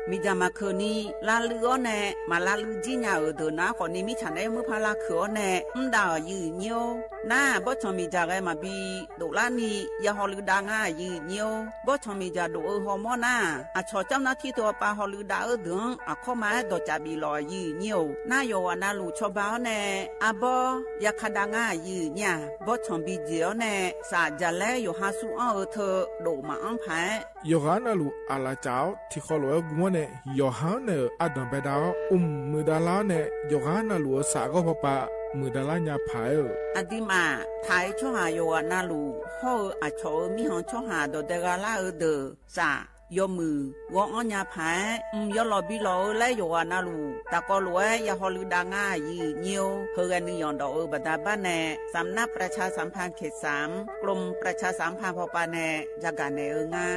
มีจามาเขินนี้ ละลืออ้อแน่ มาละลือจี้ญาเอ๋อเถอะนะ ขอนี้มิจฉาได้เมื่อพาละเขินอ้อแน่ อืมดาเอ๋อยื้อเยี่ยว น้า บอสชองมีจาแกมาบี โดละนี้ อย่าฮอลือดางายื้อเยี่ยว บอสชองมีจาโดเอ๋อฮอมอน้า อะชอเจ้าหน้าตี้ตัวปาฮอลือดาเอ๋อเถิง อะเข้ามาดอจ่าบีหล่อยื้อเยี่ยว น้าหยกหานาลูกชอบ้าอ้อแน่ อะบอ อย่าคาดางายื้อเนี่ย บอสชองบีเจ๋ออ้อแน่ สาจ่าแลหยกหาสู้อ้อเอ๋อเถอะ โดมาอ้อผาย หยกหานาลูก อะละจ๋าว ตี้คอหลวงกุมอ้อแน่ หยกหาเน่อ อะดอนแปดดาว อุ้มหมื่นดาลาร์แน่ หยกหานาลูก สาก็พอปะ หมื่นดาลาร์ยาผายเอ๋อ อะดีมา ถ้าเอ๋อชอหาหยกหานาลูก ห่อเอ๋ออะชอเอ๋อ มีหองชอหาดอดแดกาละเอ๋อเดอ สา ยอมือ วออ้อยาผาย อืม ยอหล่อบีหล่อเอ๋อ และหยกหานาลูก ตะกอหลวง อย่าฮอลือดางายื้อเยี่ยว เฮอแกนึ่งหย่อนดอกเอ๋อ บาดาบ้านแน่ สำนักประชาสัมพันธ์เขตสาม กรมประชาสัมพันธ์พอปาแน่ จะกาแน่เอ๋องา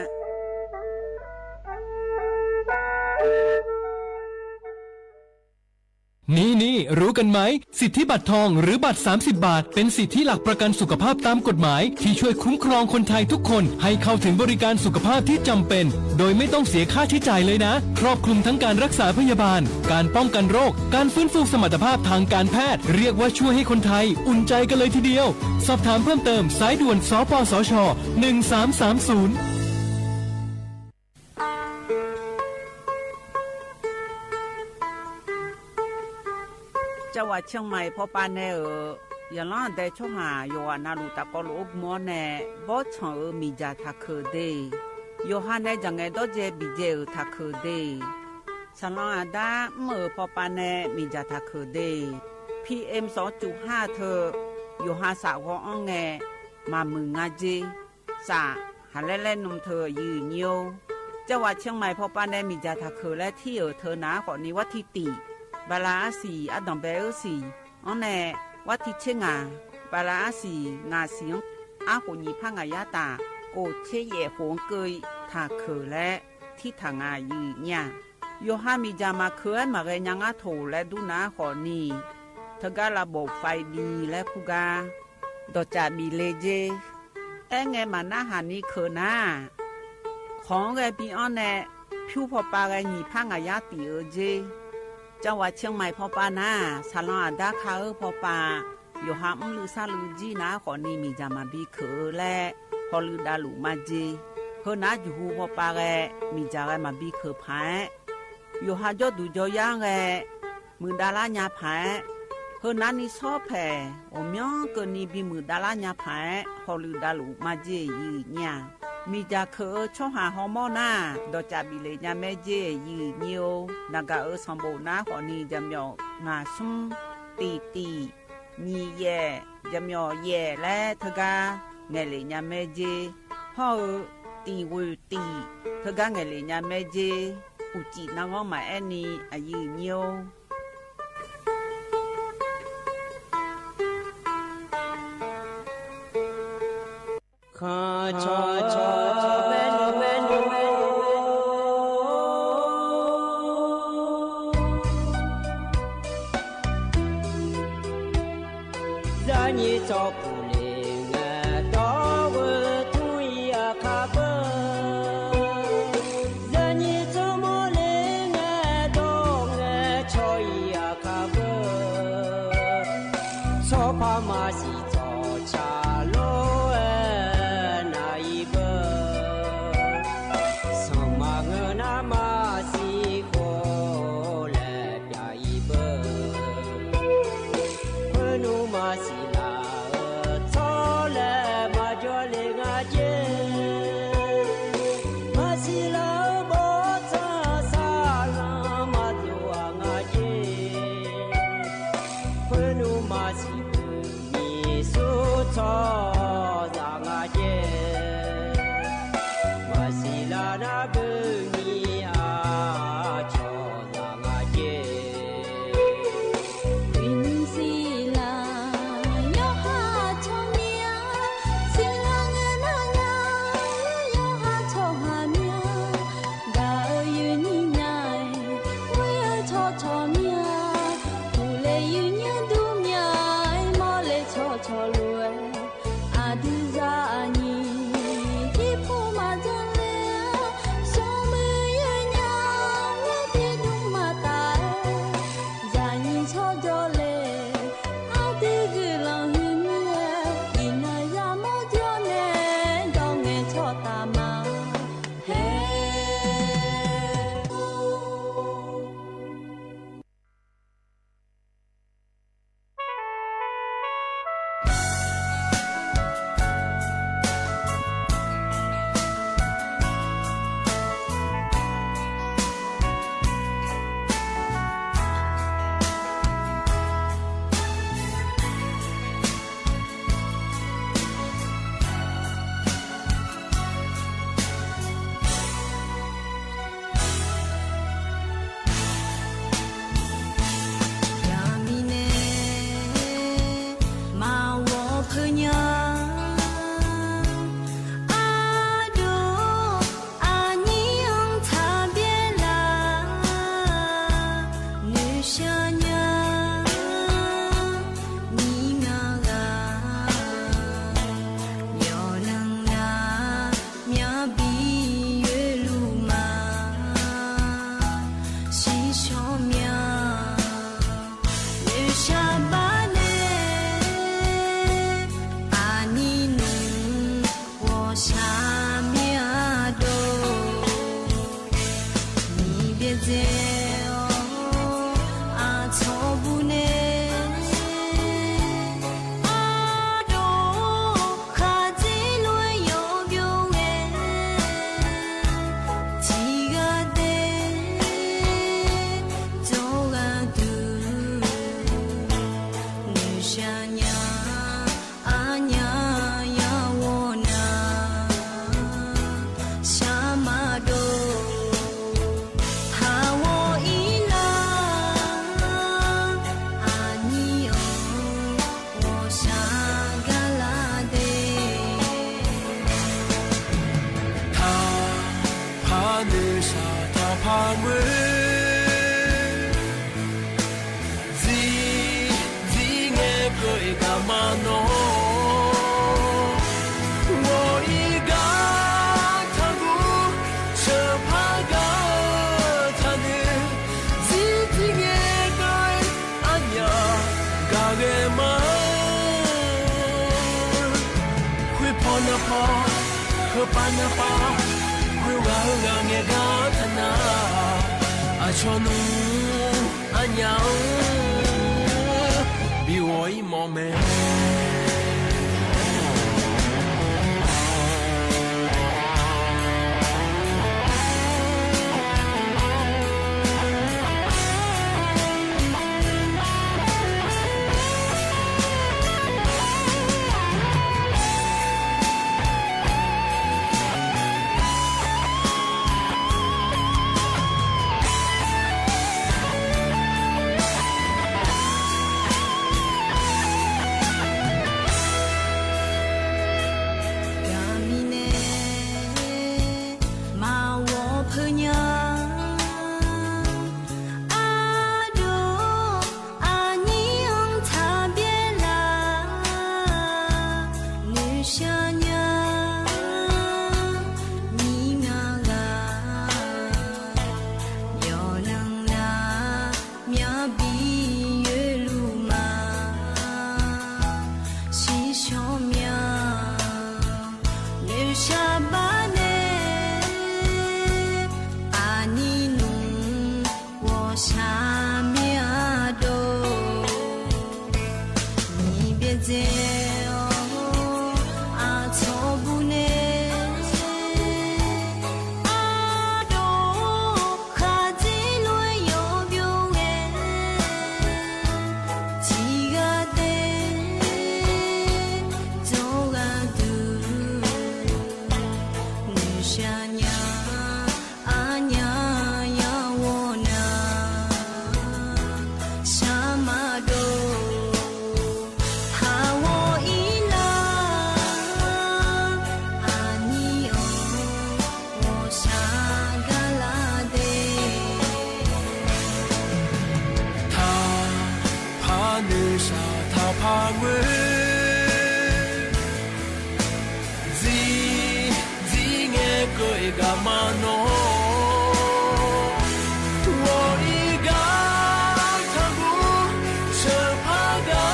นี่นี่ รู้กันไหม สิทธิบัตรทองหรือบัตรสามสิบบาท เป็นสิทธิหลักประกันสุขภาพตามกฎหมาย ที่ช่วยคุ้มครองคนไทยทุกคนให้เข้าถึงบริการสุขภาพที่จำเป็น โดยไม่ต้องเสียค่าใช้จ่ายเลยนะ ครอบคลุมทั้งการรักษาพยาบาล การป้องกันโรค การฟื้นฟูสมรรถภาพทางการแพทย์ เรียกว่าช่วยให้คนไทยอุ่นใจกันเลยทีเดียว สอบถามเพิ่มเติม สายด่วน สปสช หนึ่งสามสามศูนย์ จังหวัดเชียงใหม่พอปาแน่เอ๋อ อย่าล้อแดชอหา หยกหานาลูก ตะกอหลวงกุมอ้อแน่ บอสชองเอ๋อ มีจ่าถ้าเขินเด หยกหาแน่ จะแงดอเจ บีเจเอ๋อ ถ้าเขินเด สะลองอะดา อืมเอ๋อ พอปาแน่ มีจ่าถ้าเขินเด พีเอ็ม สองจุดห้า เถอะ ယိၤဟၣ်စံးဝီၤအီၤငဲ မၤမုာ်ငါစ့ စံး ဟးလဲလဲနုာ်ထၢၣ်ယုၢ်ညိ ကၠီဝး เชียงใหม่ ဖီပာ်နဲ မံၤစၢ်ထးခုၣ်လၢထံၣ်အၢၣ်ထၢၣ်နၤ ဃိးနံၤ ဝါထံတံၣ် ဘၤလးအါစံၣ် အဒိၣ်ဘဲအၢစံၣ် အီၤနဲ ဝါထံဆ့ငါ် ဘၤလးအါစံၣ် ငါစံၣ် အါဃိၣ်ညံၣ်ဖးငါယါတၢ် ကိၣ်ဆ့ယဲၢ်ဃိၣ်ကၢၢ် ထးခုၣ်လၢ ထံထၣ်ငါယုၢ်ညိ ယိၤဟၣ်မံၤစၢ်မၤခုၣ်ဝဲမၤရဲညါငါထိၣ်လၢဒူနၤဃိးနံၤ ထၢကါလၢဘိၣ် ไฟดี လၢခူဂၤ ဒီးစၢ်ဘံၣ်လ့ၣ်စ့ အဲၣ်ငဲမၤနါဟးနံၤခုၣ်နၤ ခီဂဲၤပံၤအီၤနဲ ဖၠူဖီပာ်ဂဲၤညံၣ်ဖးငါယါတံၣ်အၢစ့ เชียงใหม่ ဖီပာ်နၤ ဆၣ်လီၤအဒါခါအၢဖီပာ် ယိၤဟၣ်အူလုၢ်သးလုၢ်ကၠံနၤဃိးနံၤ မံၤစၢ်မၤဘံခုၣ်အၢလၢ ဟီၣ်လုၢ်ဒါလုၢ်မၤစ့ ဟၢနၤယူၢ်ဟူဖီပာ်ဂဲၤ မံၤစၢ်ဂဲၤမၤဘံခုၣ်ဖးအဲ ယိၤဟၣ်ကၠီဒူၣ်ကၠီယါဂဲၤ မုာ်ဒါလါညါဖးအဲ ဟၢနၤနံၤဆီဖဲး အိၣ်မၠီကၢၢ်နံၤဘံမုာ်ဒါလါညါဖးအဲ ဟီၣ်လုၢ်ဒါလုၢ်မၤစ့ယုၢ်ညိ မံၤစၢ်ခုၣ်အၢဆီဟၣ်ဟီမီနၤ ဒီးစၢ်ဘံၣ်လ့ၣ်ညါမဲစ့ယုၢ်ညိ နဂၤအၢစီၤဘိၣ်နၤဃိးနံၤ ယမီၤ ငါစူ တံၣ်တံၣ် ညံၣ်ယဲၢ် ယမီၤယဲၢ်လၢထၢကါ ငဲၤလ့ၣ်ညါမဲစ့ ဟီၣ်အၢ တံၣ်ဝုၢ်တံၣ် ထၢကါငဲၤလ့ၣ်ညါမဲစ့ အိၣ်စံၣ်နါဂီမးအဲၣ်နံၤအယုၢ်ညိ ခီၣ်ဆီ လၢညါစီၤပူၤလ့ၣ်ငဲဒီဝဲထူအံၤအခါ လၢညါစီၤမိၤလ့ၣ်ငဲဒီးငဲဆီအံၤအခါ ဆီဖါမၤစံၣ် စီၤဆၣ်လိအဲၣ်နၤအံၤဘၣ် စီၤမၤဂၢၤနၤမၤစံၣ်ဃိလဲၣ်ပၠးအံၤဘၣ် ခွဲနူမၤစံၣ်လၢအၢ ဆီလဲၣ်မၤကၠီလ့ၣ်ငါက့ မၤစံၣ်လၢအၢဘီၣ်ဆၣ် ဆၣ်လၢမၤတူၢ်အငါက့ ခွဲနူမၤစံၣ် မံၤ နုၢ်သၢ်ထၢ်ဖးမွဲ ဇီ ဇီငဲကၢၢ်အ့ၣ်ကမၤနီၣ် ဂီၤအံၤဂၤထၢ်ဂူ ဆၢဖးဂၤထၢ်နုၢ် ဇီတံၤငဲကၢၢ်အညၣ် ဂၤဂ့ၤမး ခွ့ဖီနဖီ ဟၢပၢ်နပၢ် ခွ့ဂၤဟၢဂၤငဲၤဂၤတနၤ အဆီၣ်နူ အညၣ်ဧၢ ဘံၣ်ဂီၤအံၤမီၢ်မဲာ် တၢ်မံၤနဲ မၤဝီၤဖၢညါ အဒိ အနံၣ်အိၣ်ထၢ်ဘဲလၢ နုၢ်သၢ်ညါ မံၤငါဂၤ ယီၢ်နၢ်လၢ မၠၣ်ဘံၣ်ယွဲလူၤမၤ စံးဆီၣ်မၠၣ် နုၢ်သၢ်ဘၣ်နဲ အနံၣ်နူ ဝီၤသၢ်မ့ၢ်အဒိ မံၤဘဲစဲးအီၤ အဆီၣ်ဘူၣ်နဲ အဒိ ခးစ့လွဲယီၤဘျိဝဲ ထံဂၤတဲ စီၤဂၤဒုး နုၢ်သၢ်ညါ အညၣ်ယၤဝီၤနၤ သၢ်မၤဒိ ဟးဝီၤအံၤလၢ အနံၣ်အီၤ ဝီၤသၢ်ဂၤလၢ်ဒဲး ထၢ်ဖးနုၢ်သၢ်ထၢ်ဖးမွဲ ဇံ ဇံငဲကၢၢ်အ့ၣ်ကမၤနီၣ် ဂီၤအံၤဂၤ ထၢ်ဂူ ဆၢဖးဂၤ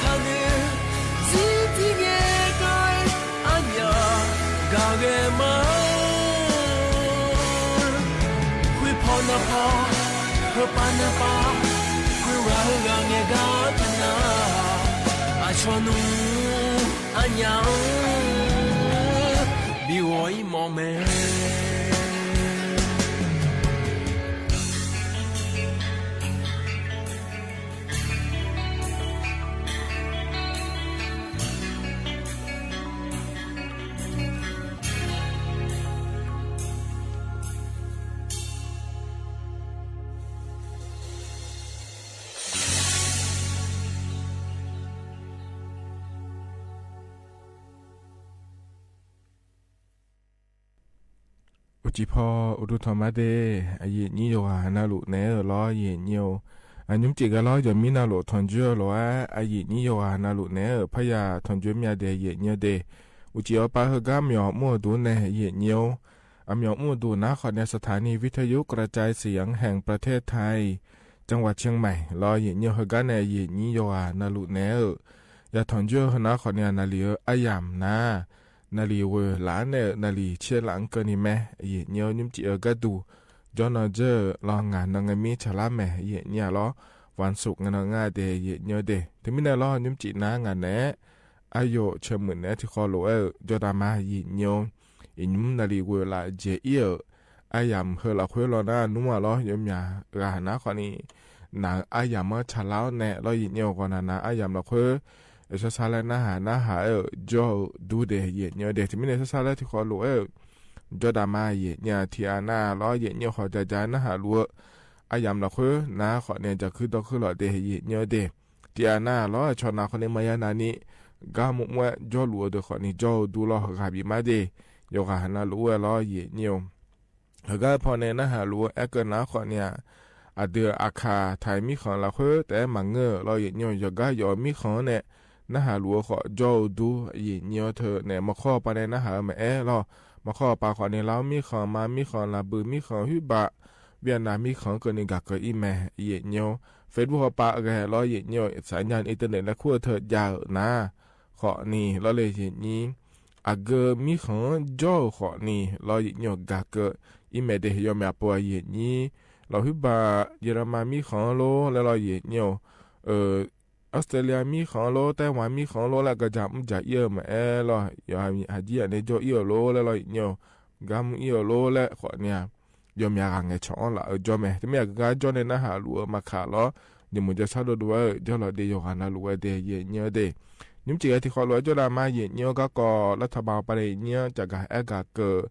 ထၢ်နုၢ် ဇံတံၤငဲကၢၢ် အညၣ် ဂၤဂ့ၤမး ခွ့ဖီနဖီ ဟၢပၢ်နပၢ် ခွ့ဂၤဟၢဂၤငဲၤဂၤတနၤ အဆီၣ်နူ အညၣ်ဧၢ ဘံၣ်ဂီၤအံၤမီၢ်မဲာ် အိၣ်ကံၢ်ဖီ အိၣ်ဒိၣ်ထီၣ်မးဒဲး အယ့ၣ်ညိယိၤဂၤနၤလူၣ်နဲဧၢ လီၤယ့ၣ်ညိဧၢ အညိမ့ၢ်စံးကဲလီၤ ယမံနၤလူၣ် ထွန်ယွဲၣ်လီၤဧါ အယ့ၣ်ညိယိၤဂၤနၤလူၣ်နဲဧၢ ဖဲယၤထွန်ယွဲၣ်မ့ၢ်ဒဲး ယ့ၣ်ညိဒဲး အိၣ်ကံၢ်အီၤပၢ်ဟၢဂၤ မၠီၤမူၣ်အဒိၣ်နဲ ယ့ၣ်ညိဧၢ အမၠီၤမူၣ်အဒိၣ်နၤဃီန့ၣ် สถานีวิทยุกระจายเสียงแห่งประเทศไทย จังหวัดเชียงใหม่ လီၤယ့ၣ်ညိဟၢဂၤနဲ ယ့ၣ်ညိယိၤဂၤနၤလူၣ်နဲဧၢ ယၤထွန်ယွဲၣ်ဟၢနၤဃီန့ၣ် နၤလံၤဧၢ အယၣ်နၤ နၤလံၤဝဲၢ်လးနဲဧၢ နၤလံၤဆဲးလးကၢၢ်နံၤမဲ ယ့ၣ်ညိညိမ့ၢ်စံးအၢ ကဲဒူၣ် ကၠီနီၢ်ကၠၢၢ် လီၤ ငါး နီၢ်ငါးမံ ချၢလါမဲ ယ့ၣ်ညိလီၤ วันศุกร์ ငါး နီၢ်ငါးဒဲး ယ့ၣ်ညိဒဲး တမံၤန့ၣ်လီၤ ညိမ့ၢ်စံးနၤ ငါနဲ အယိၣ်ဆၢမုၢ်နဲ ထံၣ်ဃီလိာ်ဝဲဧၢ ကၠီတၢ်မၤ ယ့ၣ်ညိ အံၤညိ နၤလံၤဝဲၢ်လး ကဲအံၤဧၢ အယၣ်ဟၢလီၤဃုလီၤနၤ နူမးလီၤ ယမၠးဂၤနၤဃီန့ၣ် နၤအယၣ်မ့ၢ်ချၢလါနဲလီၤ ယ့ၣ်ညိဂီၤနၤ နၤအယၣ်လီၤဃု အဆၢဆါလၢနၤဟးနၤဟးဧၢ ကၠီဒူဒဲး ယ့ၣ်ညိဒဲး တမံၤန့ၣ် ဆၢဆါလၢထံၣ်ဃီလိာ်ဝဲဧၢ ကၠီတၢ်မၤ ယ့ၣ်ညိ ထံၣ်အနၤလီၤ ယ့ၣ်ညိဃီၤ ကၠၢ်ကၠၢ်နၤဟးလူၤဧၢ အယၣ်လီၤဃု နၤဃီန့ၣ် ကၠၢ်ခုဒီခုလီၤဒဲး ယ့ၣ်ညိဒဲး ထံၣ်အနၤလီၤ ဆီၣ်နၤဃီန့ၣ် မၤယါနၤန့ၣ် ဂၤမုၢ်မွဲ ကၠီလူၤအီၤဒီးဃီန့ၣ် ကၠီဒူလီၤ ဂၤဘံးမးဒဲး ယိၤဂၤဟးနၤလူၤဝဲလီၤ ယ့ၣ်ညိ ဟ့ၣ်ဂ့ၤ ဖီၣ်န့ၣ် နၢ်ဟးလူၤအဲၣ်ကၢၣ်နၤဃိးန့ၣ် အဒုးအခး ထၢၣ်မံၣ်ဃၢ်လၢဃု တအဲၣ်မၤငၢၢ်လီၤ ယံာ်ညိၣ် ယီၤဂၤယီၤမံၣ်ဃၢ်န့ၣ် နၢ်ဟးလူၤဃိး ကၠီအိၣ်ဒူ ယံာ်ညိၣ် ထဲန့ၣ် မီၢ်ခီၣ်ပၤန့ၣ် နၢ်ဟးမ့ၢ်အဲၣ်လီၤ. မီၢ်ခီၣ်ပၤဃိးန့ၣ် လၢမံၣ်ဃၢ် မါမံၣ်ဃၢ် လၢ်ဘုးမံၣ်ဃၢ် ဟုၣ်ဘၣ် ဝံၣ်ယၣ်နၢမ်မံၣ်ဃၢ် ကၢၢ်နံၣ်ဂၤကၢၢ်အံၤမ့ၢ် ယံာ်ညိၣ် Facebook ဃိးပၤဂ့ၤလီၤ ယံာ်ညိၣ် စညါ internet လၢခူၣ်ထၢၣ်ယၢ်နၤ ဃိးန့ၣ် လီၤလၢယံာ်ညိၣ် အဂၢၢ်မံၣ်ဃၢ် ကၠီအိၣ်ဃိးန့ၣ် လီၤ ယံာ်ညိၣ် ဂၤကၢၢ်အံၤမ့ၢ်ဒဲး ယီၤမ့ၢ်အပိၤ ယံာ်ညိၣ် လီၤဟုၣ်ဘၣ် ယီၤရမၣ်မံၣ်ဃၢ်လိၤ လၢလီၤ ယံာ်ညိၣ် အီစထြ့လယါမံၣ်ဃၢ်လိၤ တၢၣ်ဝၣ်မံၣ်ဃၢ်လိၤ လၢကစၢ်မုၣ်ကစၢ် အံၤမ့ၢ်အဲၣ်လီၤ ယီၤဟးကံယၤန့ၣ် ကၠီအံၤအိၣ်လိၤ လၢလီၤ ယံာ်ညိၣ် ဂၤမုၣ်အံၤအိၣ်လိၤ လၢဃိးန့ၣ် ယီၤမ့ၢ်အဂၤ ငဲၤဆီၣ်အီၤလၢအကၠီမ့ၢ် တမ့ၢ်အဂၤကၠီန့ၣ် နၢ်ဟးလူၤမၤခးလီၤ ယမူၤကၠီဆၣ်ဒိၣ်ဒိၣ်ဝဲ ယီၤလီၤဒဲး ယီၤဂၤနၤလူၤဝဲဒဲး ယံာ်ညိၣ်ဒဲး နံၣ်ကၠံဂဲၤထံၣ်ဃီ လူၤဝဲကၠီဒၣ်မါ ယံာ်ညိၣ် ကၢ်ကီၤ လၢထးဘၣ်ပၤန့ၣ် ယံာ်ညိၣ် တဂၤအဲၣ်ဂၤကၢၢ်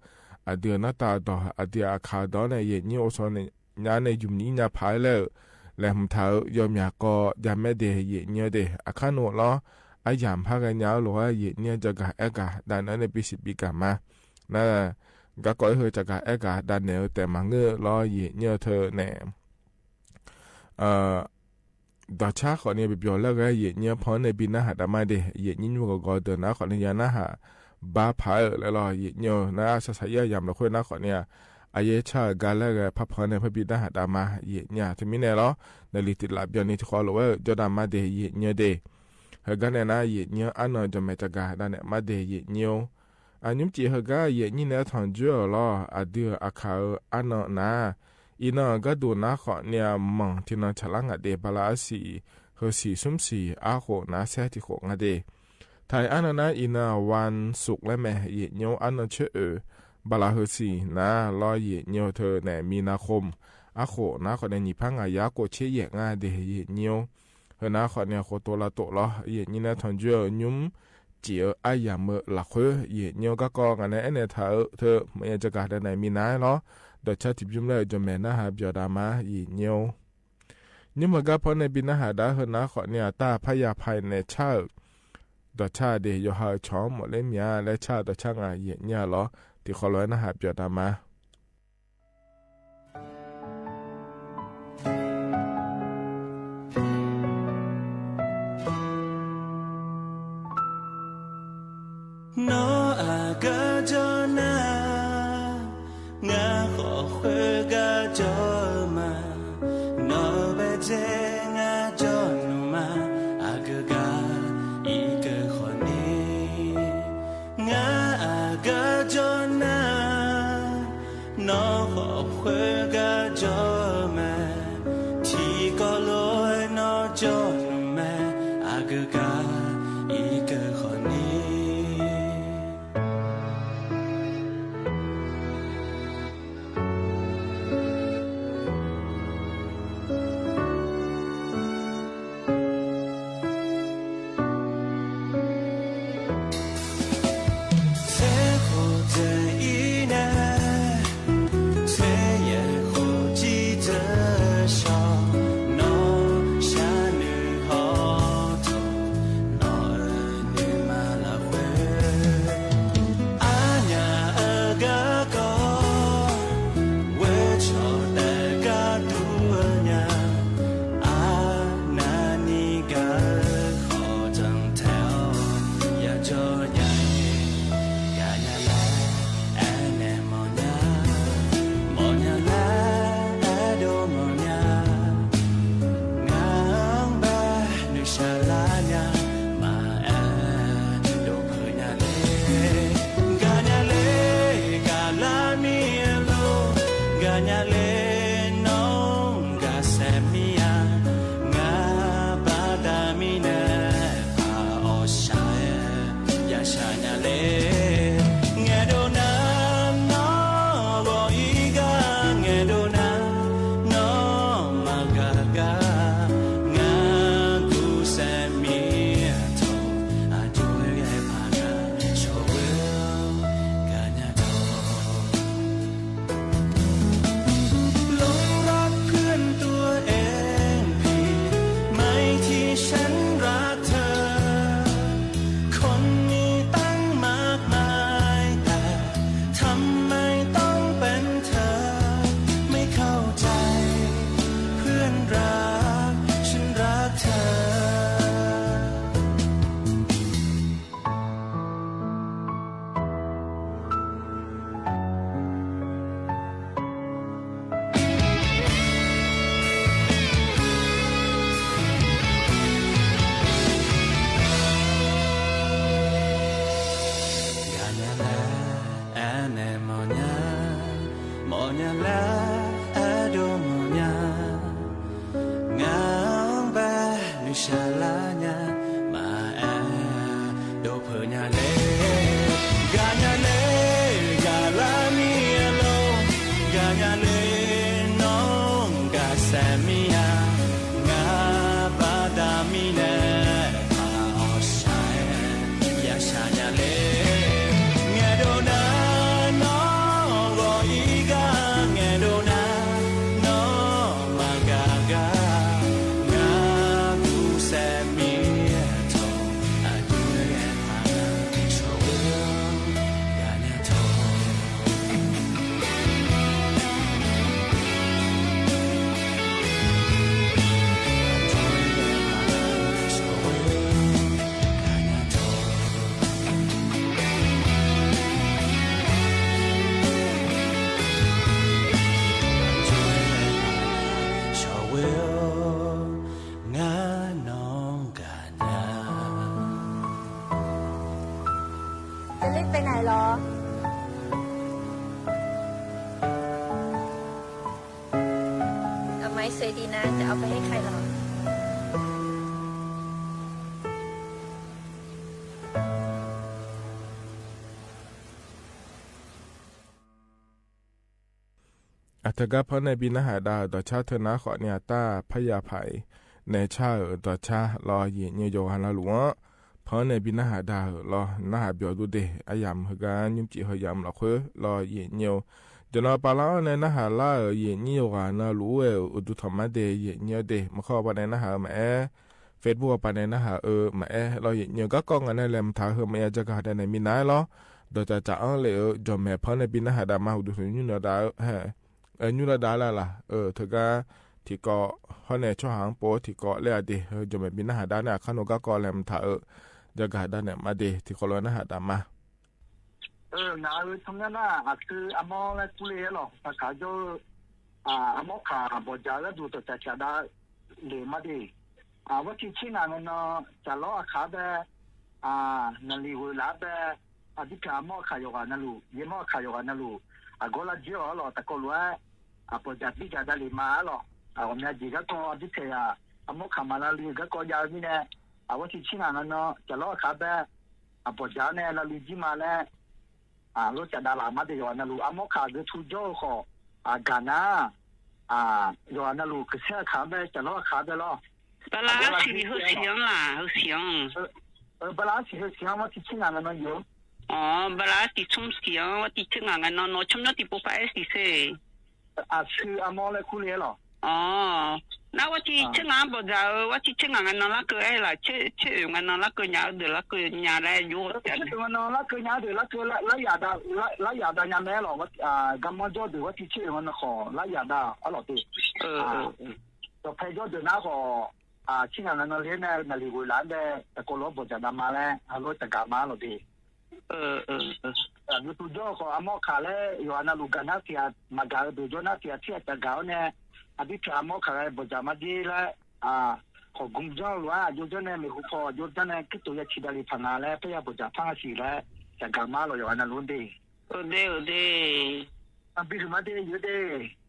အဒုးနၢ်တၢ်ဒီး အဒုးအခးဒီးန့ၣ် ယံာ်ညိၣ် အိၣ်ဆိးန့ၣ် ညါန့ၣ် ယူၤမံၤညါဖးလၢ လဲၤမုၢ်ထးဧၢ ယီၤမ့ၢ်အကီၤ ယၤမဲဒဲး ယံာ်ညိၣ်ဒဲး အခါနုာ်လီၤ အယၤမဖါဂၤညါ အလိၤဝဲ ယံာ်ညိၣ် တဂၤအဲၣ်ဂၤ ဒၣ်နဲန့ၣ် ပံစံးပံကၤမါ န ကၢ်ကီၤအံၤ တဂၤအဲၣ်ဂၤ ဒၣ်နဲတအဲၣ်မၤငၢၢ်လီၤ ယံာ်ညိၣ် ထဲန့ၣ် ဒီးဆၣ်ဃိးန့ၣ် ပပျီၤလၢဂၤ ယံာ်ညိၣ် ဖီၣ်န့ၣ် ဘံနၢ်ဟးတၢ်မါဒဲး ယံာ်ညိၣ် ညိၣ်ဂီၤဂီၤဒီး နၢ်ဃိးန့ၣ် ယၤနၢ်ဟးဘါဖးလၢလီၤ ယံာ်ညိၣ် နၢ်အဆၣ်ဆၣ်ယဲၢ်ယၤမၤလီၤဃု နၢ်ဃိးန့ၣ် အယဲၢ်ဆၣ်ဂၤလၢဂၤ ဖးဖီၣ်န့ၣ် ဖဲဘံနၢ်ဟးတၢ်မါ ယံာ်ညိၣ် တမံၤန့ၣ်လီၤ နလံၤတံၢ်လးပျီန့ၣ် ထံၣ်ဃီ လူၤဝဲကၠီဒၣ်မါဒဲး ယံာ်ညိၣ်ဒဲး ဟ့ၣ်ဂ့ၤန့ၣ် ယံာ်ညိၣ် အါနီၢ် ယီၤမဲာ်တဂၤ ဒၣ်နဲမါဒဲး ယံာ်ညိၣ် အနံၣ်ကၠံဂဲၤ ယံာ်ညိၣ် နဲထီၣ်ကွၢ်အီၤလီၤ အဒုးအခးအါနီၢ်နၤ အံၤနီၢ်ဂၤဒိၣ်နၤဃိးန့ၣ် မီၢ်ထံနီၢ်ဆးလါငါဒဲး ဘၣ်လၢအဆံး ဃုဆံ ဆူဆံ အဃိးနၤ ဆဲးထံၣ်ဃိးငါဒဲး ထၢၣ်အါနီၢ်နၤ အံၤနီၢ် ဝၣ်စူးလၢမဲာ် ယံာ်ညိၣ် အါနီၢ်ဆၢအၢ ဘၣ်လၢဃုဆံနၤလီၤ ယံာ်ညိၣ် ထဲန့ၣ် မံနၤဃိး အဃိးနၤဃိးန့ၣ် နံၣ်ဖးငါယၤကိးဆံယဲၢ်ငါဒဲး ယံာ်ညိၣ် ဟ့ၣ်ဂ့ၤနၤဃိးန့ၣ် ဃိးတိၤလါတိၤလီၤ ယံာ်ညိၣ် နဲထီၣ်ကွၢ်အီၤ နံၣ်ကၠံဂဲၤ အယၤမၢလီၤဃု ယံာ်ညိၣ် ကၢ်ကီၤ ဂၤနဲအဲၣ်နဲထးဧၢ ထဲ မ့ၢ်ယဲၢ်တဂၤဒၣ်နဲမံနၤလီၤ ဒီးဆၣ်ထံၣ်ဘျုးလၢ ယီၤမဲာ်နၢ်ဟးပျီၤတၢ်မါ ယံာ်ညိၣ် နံၣ်မုၢ်ဂၤဖီၣ်န့ၣ် ဘံနၢ်ဟးဒၣ် ဟ့ၣ်ဂ့ၤနၤဃိးန့ၣ် အတၢ်ဖးယၤဖးန့ၣ်ဆၣ်ဧၢ ဒီးဆၣ်ဒဲး ယီၤဟးဆီၣ်မီၢ်လၢမံၤ လၢဆၣ်ဒီးဆၣ်ငါ ယံာ်ညိၣ်လီၤ ထံၣ်ဃီ လူၤဝဲနၢ်ဟးပျီၤတၢ်မါနီၢ်အကၢ်ကၠီနၤ ငါဃိးဃုာ်ကၢ်ကၠီမး နီၢ်ဘၣ်စဲငါကၠီနုာ်မး အကဂၤ အံၤကၢၢ်ဃိးန့ၣ် ငါအကၢ်ကၠီနၤ နီၢ်ဃိးဃုာ်ကၢ်ကၠီမး ထံကီၢ်လီၤနီၢ်ကၠီနုာ်မး အကဂၤ အံၤကၢၢ်ဃိးန့ၣ် အီၣ်ညါလၢအဒိၣ်မီၢ်ညါ, ငါဘၣ်နုၤဆါလၢညါ, မၤအဲၣ်ဒိၣ်ဖၢညါလဲၣ်, ဂၤညါလဲၣ်, ဂၤလၢမံအလိၤ, ဂၤညါလဲၣ်, နီၢ်ဂၤစဲမံယါ, ငါဘၣ်တၢ်မံလဲၣ်, ဘၣ်အီၣ်ဆါ ယဆါညါလဲၣ်, ငဲၤဒိးနၤ နီၢ်ဂီၤအံၤဂၤ, ငဲၤဒိးနၤ နီၢ်မၤဂၤဂၤ, ငါကူစဲမံအထိၣ်, အဒူ จะรีบไปไหนหรอ? ดอกไม้สวยดีนะ จะเอาไปให้ใครหรอ? အတဂၤ ဖီန့ၣ် ဘံနၢ်ဟးဒါဧၢ ဒီးဆါထၢနၤဃီန့ၣ် အတၢ်ဖးယၢၤဖးအံၤ နဲဆါဧၢ ဒီးဆါလီၤ ယံာ်ညိယိာ်ဂၤနၤလူၤဧၢ, ဖီန့ၣ် ဘံနၢ်ဟးဒါဧၢ လီၤနၢ်ဟးဘျီဒိၣ်ဒ့ၣ် အယၤမုၢ်ဟါဂၤ ညွံကံးဟါယၤမုၢ်လီၤဃု လီၤယံာ်ညိ ယနီၢ်ပာ်လီၤအီၤန့ၣ် နၢ်ဟးလၢဧၢ ယံာ်ညိယိာ်ဂၤနၤလူၤဝဲဧၢ အိၣ်ဒူထီၣ်မးဒ့ၣ် ယံာ်ညိဒ့ၣ် မုၢ်ခီပၤန့ၣ် နၢ်ဟးဧၢ မၤအဲၣ် Facebook ပၤန့ၣ် နၢ်ဟးဧၢ မၤအဲၣ် လီၤယံာ်ညိ ဂၤကီၢ်ဂၤန့ၣ် လဲၤမတၤဟၢမ့ၢ်ယကဟးဒၣ်န့ၣ် မံနၤလီၤ ဒီးတၢ်တၢ်အီၤလၢဧၢ ယီၢ်မဲာ်ဖီန့ၣ် ဘံနၢ်ဟးဒါမး အိၣ်ဒူထီၣ်ညွံလီၤဒါဧၢ ညွံလီၤဒါလၢ်လၢ် အၢ တဂၤ ထံကီၢ် ဟီန့ၣ် ဆီဟၣ်ပီၣ် ထံကီၢ်လၢအဒ့ၣ် ယီၢ်မဲာ်ဘံနၢ်ဟးဒါန့ၣ် အခါနီၢ်ဂၤကီၢ်လဲၤမတၤဧၢ ယကဟးဒၣ်န့ၣ်မးဒ့ၣ် ထံကီၢ်လၢနၢ်ဟးဒါမး အၢ နၤဧၢ ဆီၣ်မီနၢ် အသုအမီၢ်လၢကူလ့လီၤ တၢ်ခးကၠိ အမီၢ်ခး ဘီၣ်ကၠၣ်လၢဒိၣ်တၢ်ဆးဆးဒါ လဲၤမးဒ့ၣ် အဝဲထံဆ့ၣ်နၤနနီၢ် ကၠၣ်လီၤအခးဘဲ နလံၤဝဲလၢဘဲ အဒ်ဖဲအမီၢ်အခးယီၤဂၤနၤလူၤ ယမီၢ်အခးယီၤဂၤနၤလူၤ အဂီၢ်လၢယဲၢ်အီၤလီၤ တၢ်ကီၢ်လၢ အဘီၣ်ကၠၣ်ဘံၣ်ကၠၣ်ဒၣ်လံမးလီၤ အဂီၢ်မ့ၢ်အဒ့ၣ်ဂၤကီၢ် အဒ်ဖဲယၤ အမီၢ်ခးမၤလၢလံၤဂၤကီၢ်ယၤမံၤန့ၣ် အဝဲထံဆ့ၣ်နၤနနီၢ် ကၠၣ်လီၤအခးဘဲ အဘီၣ်ကၠၣ်န့ၣ် လၢလံၤကံမးလဲၣ် အလိၣ်ကၠၣ်ဒါလၢမးဒ့ၣ်ယီၤဂၤနၤလူၤ အမီၢ်ခးဂ့ၤထူယီၤဃီ အဂၤနၤ ယီၤဂၤနၤလူၤ ကဆဲးအခးဘဲ ကၠၣ်လီၤအခးဘဲလီၤ ဘၣ်လၢအစံးဟၢစံးအီၤလၢ ဟၢစံးအီၤ ဘၣ်လၢအစံးဟၢစံးအီၤ ဝဲထံဆ့ၣ်နၤနနီၢ်ယိၤ အၢ ဘၣ်လၢအစံးဆိစံးအီၤ ဝဲထံဆ့ၣ်နၤနနီၢ် နီၢ်ဆီၣ်မီတံၢ်ပိၢ်ဖးအဲၣ်စံးစ့ၢ် အသုအမီၢ်လၢကူလ့လီၤ အၢ နဝဲထံဆ့ၣ်နၤဘီၣ်ကၠၣ်ဧၢ ဝဲထံဆ့ၣ်နၤနနီၢ်လၢကအဲၣ်လီၤ ဆ့ၣ်ဧၢနနီၢ်လၢကညါ ဒၢးလၢကညါလၢယိၤ ဆ့ၣ်ဧၢနနီၢ်လၢကညါဒၢးလၢက လၢယၤဒါ လၢယၤဒါညါမဲလီၤ ဂၤမီၢ်ကၠီဒၢး ဝဲထံဆ့ၣ်ဧၢနနီၢ်ဃီ လၢယၤဒါအလီၤတ့ၢ် ဒီးဖဲကၠီဒၢးနၤဃီ ဆ့ၣ်နၤနနီၢ်လၢန့ၣ် နလံၤဝဲလၢဘဲ တၢ်ကီၢ်လၢဘီၣ်ကၠၣ်ဒါမးလဲၣ် အလိၣ်တဂၤမးလီၤတ့ၢ် ဂ့ၤထူယီၤဃီ အမီၢ်ခးလၢ ယီၤဂၤနၤလူၤ ကၣ်နါစံး မၤကၤဒိၣ်ယီၤနါစံး အထံၣ်အတၢ်ဂၤအီၤန့ၣ် အဒ်ဖဲအမီၢ်ခးဂၤဘီၣ်ကၠၣ်မးဒ်လၢ ဟီၣ်ကၠိယီၤလီၤ အယိယီၤန့ၣ် မ့ၢ်ဟူဖီၣ်ယိယီၤန့ၣ် ကတိၤယၤဆံးဒၣ်လံဖးနၤလၢ ဖဲယၤဘီၣ်ကၠၣ်ဖးနၤစံးလၢ တၢ်ဂၤမးလီၤ ယီၤဂၤနၤလူၤဒ့ၣ် အၢ ဒ့ၣ် အၢ ဒ့ၣ် အဘံၣ်မးဒ့ၣ် ယိၤဒ့ၣ်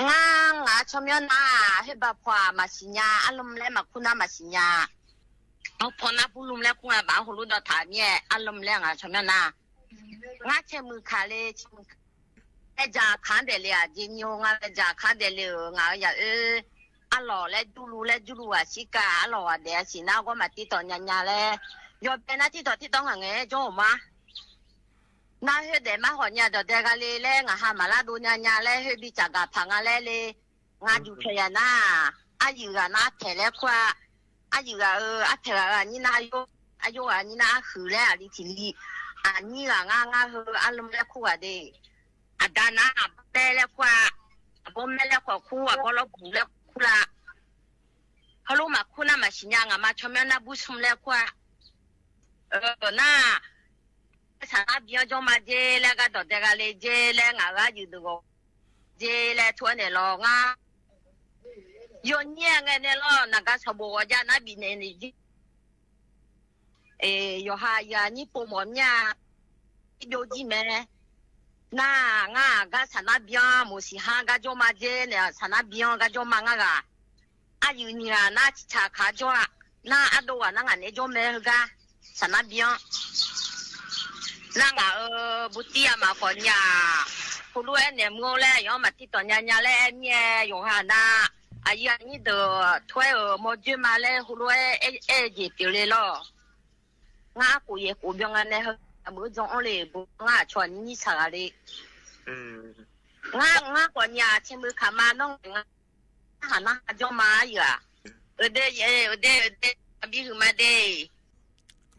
နၤ နၤဆီၣ်မီနၢ် ဟ့ၣ်ဘၣ်ပှၤမၤစံညါ အလီၢ်မလဲၣ် မၤခူနၢ်မၤစံညါ အဖီနၢ်ပူလူၢ်မလဲၣ် ခူနၢ်ဘၣ်ဟူလူဒီးထးမံ အလီၢ်မလဲၣ် နၤဆီၣ်မီနၢ် နၤဆဲးမုၢ်ခးလ့ ဆဲးမုၢ်ခး လဲၤယၤခါဒဲးလံဧါ ဒ်ညိ နၤလဲၤယၤခါဒဲးလံဧၢ နၤယၤအၢ အလီၢ်လၢဒူလူၢ် လၢဒူလူၢ်အဆံးကၤ အလီၢ်ဝဲဒဲးအဆံး နၤဂီၢ်မးတံတီၤညါညါလဲၣ် ယီၤဘဲနၤတံတီၤတံတီၤ နၤငဲၤကၠီမး နၤဟ့ၣ်ဒဲးမးဟီၣ်ညါ ဒီးဒဲးဂၤလံလဲၣ် နၤဟးမၤလၢဒိညါညါလဲၣ် ဟ့ၣ်ဘံၣ်စၢ်ဂၤဖးနၤလဲၣ်လံ နၤယူၤထဲယၤနၤ အယုၢ်ဂၤနၤထဲလဲၣ်ခွါ အယုၢ်ဂၤအၢ အထဲဂၤဂၤနံၤနၤယိ အယိဂၤနံၤနၤအဃုာ်လဲၣ် အလံထံးလံ အနံၤဂၤနၤ နၤဟၢ အလီၢ်မလဲၣ်ခူဂၤဒ့ၣ် အဒါနၤ အဘီမဲလဲၣ်ခွါ အဘီမဲလဲၣ်ခွါခူ အဘီလီၤဘူးလဲၣ်ခူလၢ ဟဲလိၣ်မၤခူနၢ်မၤစံညါ နၤမၤဆီၣ်မီနၢ် ဘူၣ်ဆိမ်လဲၣ်ခွါ အၢ နၤ ဆၣ်နၤဘံၣ်အီၤကၠီမးဒ့ၣ်လဲၣ် ဂၤဒီးဒဲးဂၤလံဒ့ၣ်လဲၣ် နၤဂၤယုာ်တဂီၤဒ့ၣ်လဲၣ် ထိၣ်န့ၣ်လီၤ နၤ ယိၤညါအဂ့ၢ်န့ၣ်လီၤ နၤဂၤဆီၣ်ဘိးဂီၤယါ နၤဘံၣ်န့ၣ်န့ၣ်ဒ့ၣ် เอ ยอฮา ยานี้โปรโมทเนี่ย โยจิแม นา งา กาสานาเบียง หมู่สี่ห้า กาจ้องมาเจเนี่ย สานาเบียง กาจ้องมางากา อายืนเนี่ย นาจิจฉาขาจ้องอะ นาอาโดอะ นางอะเนี่ยจ้องแม กา สานาเบียง นางอะ เออ บุตรีอะ มาก่อนเนี่ย ฮู้รู้แอเนี่ย เมื่อแล ยอมมาติดต่อเนี่ย เนี่ยแล แอเมีย ยอฮานา อายุอันนี้เด้อ ถ้วย เออ มอเจอมาแล ฮู้รู้แอ แอ แอเจเปียวเลยลอ งา กูเย กูเบียงอันเนี่ย เฮอ เบอร์จองอ้อเลย เบอร์ งา ชวนนี่สาระเลย อืม งา งา ก่อนเนี่ย เชมือขามาน้อง งา หานาจองมาอยู่อะ เออเด เออเด เออเด บีหือมาเด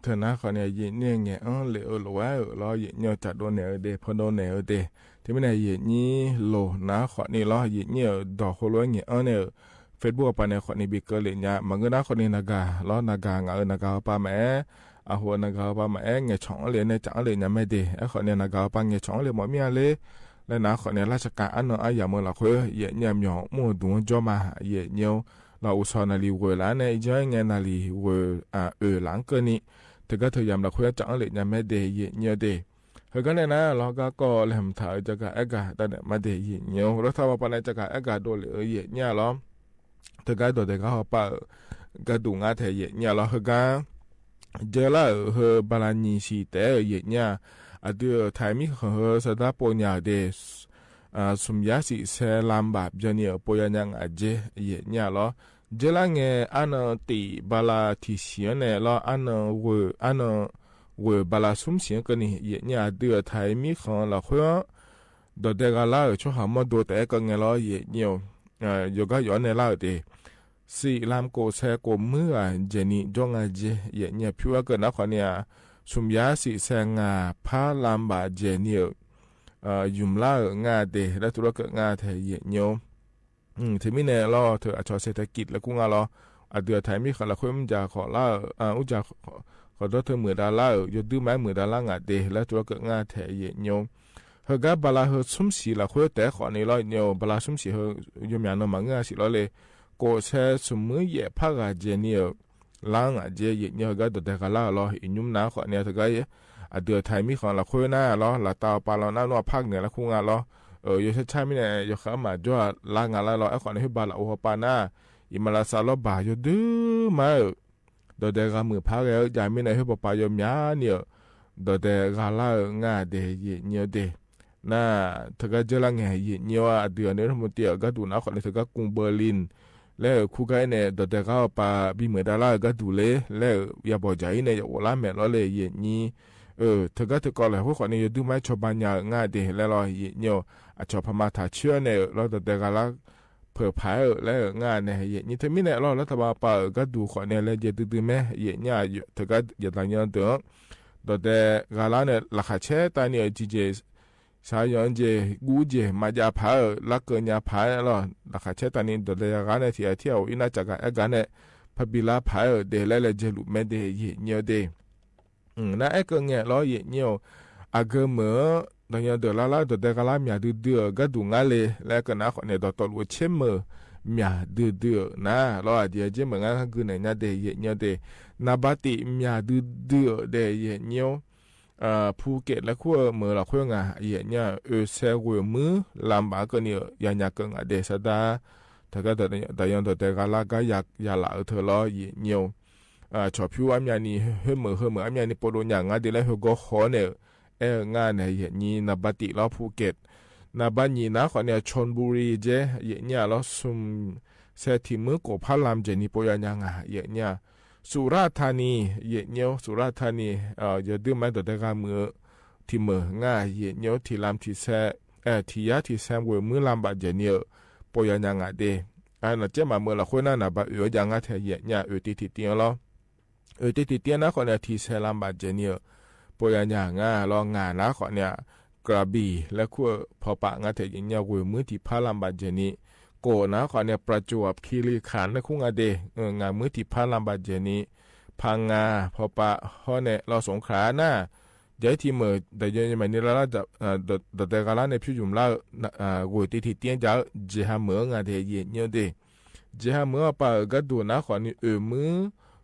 เถิงนา ขอเนี่ย เยเนียแงะ เออ เหลว เออ หลวะ เออ ลอ เยเนียจ๋า โดนแหน่ เออเด พอโดนแหน่ เออเด เถิงแม้เนี่ย เยเนียโหลนา ขอเนี่ยลอ เยเนีย เออ ดอกโฮโลแงะ เออ เนี่ย เฟซบุ๊กปะเนี่ย ขอเนี่ย บีเกอร์เหละเนี่ย มะเงื้อนา ขอเนี่ย นากา ลอ นากา งา เออ นากา ปะแหม อะโห นากา ปะแหม แงะฉ่องเหละเนี่ย จ๋าเหละเนี่ย แม่เด เออ ขอเนี่ย นากา ปะ แงะฉ่องเหละ หมอเมียเลย และนา ขอเนี่ย ราชก๋านอันเนอะ อะ อย่างเมื่อละ เขย เยเนีย เหมียว มู่ดูจ้องมา เยเนีย ลอ อุซอนาลีเวยละเนี่ย อีจ้อยแงนาลีเวย อ่า เออ หลังเกินนี้ เถิงกาเถิงยามละ เขย จ๋าเหละเนี่ย แม่เด เยเนียเด เฮอ กาเนี่ยนา ลอ กาก็แลมถา เออ จ๋ากา แอกา ตาเนี่ย มาเด เยเนีย ลอ ถ้าว่าปะเนี่ย จ๋ากา แอกา โดนเหละ เออ เยเนียลอ เถิงกา ดอกแดงกา หอปา เออ กาดูงาแท้ เยเนียลอ เฮอ กา เจอละ เออ เฮอ บาลาညီ สี่ แต๊ เออ เยเนีย อะ เดือ ไทยมีของ เฮอ สะดา โปยาเด อ่า สุมยา สี่ แสน ลำบาก เจอเนี่ย เออ โปยางาเจ เยเนียลอ เจอละแง อะเนอะ ติ บาลา ตี้ สี่ เนี่ย ลอ อะเนอะ เวย อะเนอะ เวย บาลา สุม สี่ เกินนี้ เยเนีย เดือ ไทยมีของ ละ เขย ดอกแดงกาละ เออ ชั่วหาหมอโด แต๊ก็แงลอ เยเนีย เออ ยอก็ยอเนี่ยละ เออ เด สี่ ลำ โกะแส โกะมือ อ่า เจนี่ จ้องงาเจ เยเนีย ผิวเกินนา ขอเนี่ย สุมยา สี่ แสน งา พา ลำบาก เจนี่ เออ เออ หยุมละ เออ งาเด และถูละเกิดงาแท้ เยเนีย อืม เถิงแม้เนี่ยลอ เถิง อะ ชอเศรษฐกิจ และคู่งาลอ อะ เดือ ไทยมีของ ละ เขย มันจ๋า ขอละ เออ อ่า อู้จ๋า ขอ ขอโทษ เถิง หมื่นดอลลาร์ เออ ยอดดื้อไม้ หมื่นดอลลาร์ งาเด และถูละเกิดงาแท้ เยเนีย เฮอ กา บาลา เฮอ สุม สี่ ละ เขย แต๊ ขอเนี่ยลอ เยเนีย บาลา สุม สี่ เฮอ ยอมยาเนาะ มะเงื้อ สี่ ลอ เลย โกะแส สุมมือ แยะ พา กา เจนี่ เออ ล้าน อ่ะ เจ เยเนีย เฮอ กา ดอกแดงกาละ ลอ อีหยุมนา ขอเนี่ย เถิงกา อะ เดือ ไทยมีของ ละ เขย นา ลอ ละ ตาวปา ลอ นา นอ ภาคเหนือ และคู่งาลอ เออ ยอดชัดๆ แม้เนี่ย ยอดเขามาจ้อ ล้าน งาละ ลอ อะ ขอเนี่ย เฮอบาลา โอ หอปา นา อีมาลาซา ลอ บา ยอดดื้อไม้ เออ ดอกแดงกา หมื่น พา แก ยายแม่นาย เฮอ ปอปายอมยาเนี่ย ดอกแดงกาละ เออ งาเด เยเนียเด นา เถิงกาเจอละแง เยเนีย อะ เดือ เนี่ย รัฐมนตรี เออ กาดูนา ขอเนี่ย เถิงกา กรุงเบอร์ลิน และ เออ คู่กาเนี่ย ดอกแดงกา ปา บี หมื่นดอลลาร์ กาดูเลย และ เออ ยาบ่อใจ๋เนี่ย ยาโอละแม่นลอเลย เยเนีย เออ เถิงกาเถิงก่อแหละ พวกขอเนี่ย ยอดดื้อไม้ ชอปาญา เออ งาเด และลอ เยเนีย อะ ชอปามา ถาเชื่อเนี่ย ลอ ดอกแดงกาละ เผอผาย เออ และ เออ งาเนี่ย เยเนีย เถิงแม้เนี่ยลอ รัฐบาลปา เออ กาดูขอเนี่ย และเยอะดื้อๆ แม้ เยเนีย เถิงกา ยาตายยอดเดือ ดอกแดงกาละเนี่ย ราคาแชร์ตาเนี่ย เออ จีเจ สายอนเจ กูเจ มายาผาย เออ ละเกินยาผายลอ ราคาแชร์ตาเนี่ย ดอกแดงกาละเนี่ย เที่ยวเที่ยว อีน่าจะกาแอกาเนี่ย พะบีลาผาย เออ เด และ และเจลุแม้เด เยเนียเด อืม นาแอ๊กเกอแงะลอ เยเนีย อะ เกอเหมอ ดอกยอเดือดลาลา ดอกแดงกาละ เมียดื้อๆ กาดูงาเลย และเกอนาขอเนี่ย ดอกตอหลัวเช่นเหมอ เมียดื้อๆ นา ลอ อะ เดียเจ้นเหมองา กากือไหนนาเด เยเนียเด นาบาติ เมียดื้อๆ เด เยเนีย เอ่อ ภูเก็ต และคั้วเหมอละคั้วงา เยเนีย เออ แซเวยมือ ลำบากเกอเนี่ย ยาเนียเกองาเด สะดา เถิงกา ดอกยอเดือดลาลา กายา ยาละ เออ เถิงลอ เยเนีย อ่า ฉอผิว อะเมียนี่ เฮ้อเหมอ เฮ้อเหมอ อะเมียนี่ ปอโดนยางาเด และเฮ้อก็ฮอเนี่ย เออ งาเนี่ย เยเนีย นาบาติ ลอ ภูเก็ต นาบาหยี นาขอเนี่ย ชลบุรี เจ เยเนีย ลอ สุม แซ ถี่มือ โกะพาลำ เจนี่ ปอยาเนียงา เยเนีย สุราษฎร์ธานี เยเนีย สุราษฎร์ธานี เอ่อ ยอดดื้อไม้ ดอกแดงกาเหมอ ถี่เหมองา เยเนีย ถี่ลำ ถี่แซ เอ่อ ถี่ยา ถี่แซมเวยมือ ลำบาก เจเนีย ปอยาเนียงาเด อันนาเจ้นมาเหมอละคั้วนา นาบาเอ๋อยางาแท้ เยเนีย เอ๋อ ตี้ ถี่เตี้ยลอ เออ ตี้ ถี่เตี้ยนาขอเนี่ย ถี่แซ ลำบาก เจเนีย ปอยาเนียงา ลองา นาขอเนี่ย กระบี่ และคั้ว พอปะ งาแท้ เยเนีย เวยมือ ถี่พา ลำบาก เจนี่ โกะ นาขอเนี่ย ประจวบคีรีขันธ์ และคั้วงาเด เออ งามือ ถี่พา ลำบาก เจนี่ พังงา พอปะ ฮอเนี่ย ลอ สงขลา นา เย้ย ถี่เหมอ ดอกยอเยอรมนี ลาลา จะ เอ่อ ดอก ดอกแดงกาละเนี่ย ผิวหยุมละ เอ่อ เวยตี้ ถี่เตี้ยจ๋า เจฮาเหมองาเด เยเนียเด เจฮาเหมอ ปา เออ กาดูนาขอนี่ เออ มือ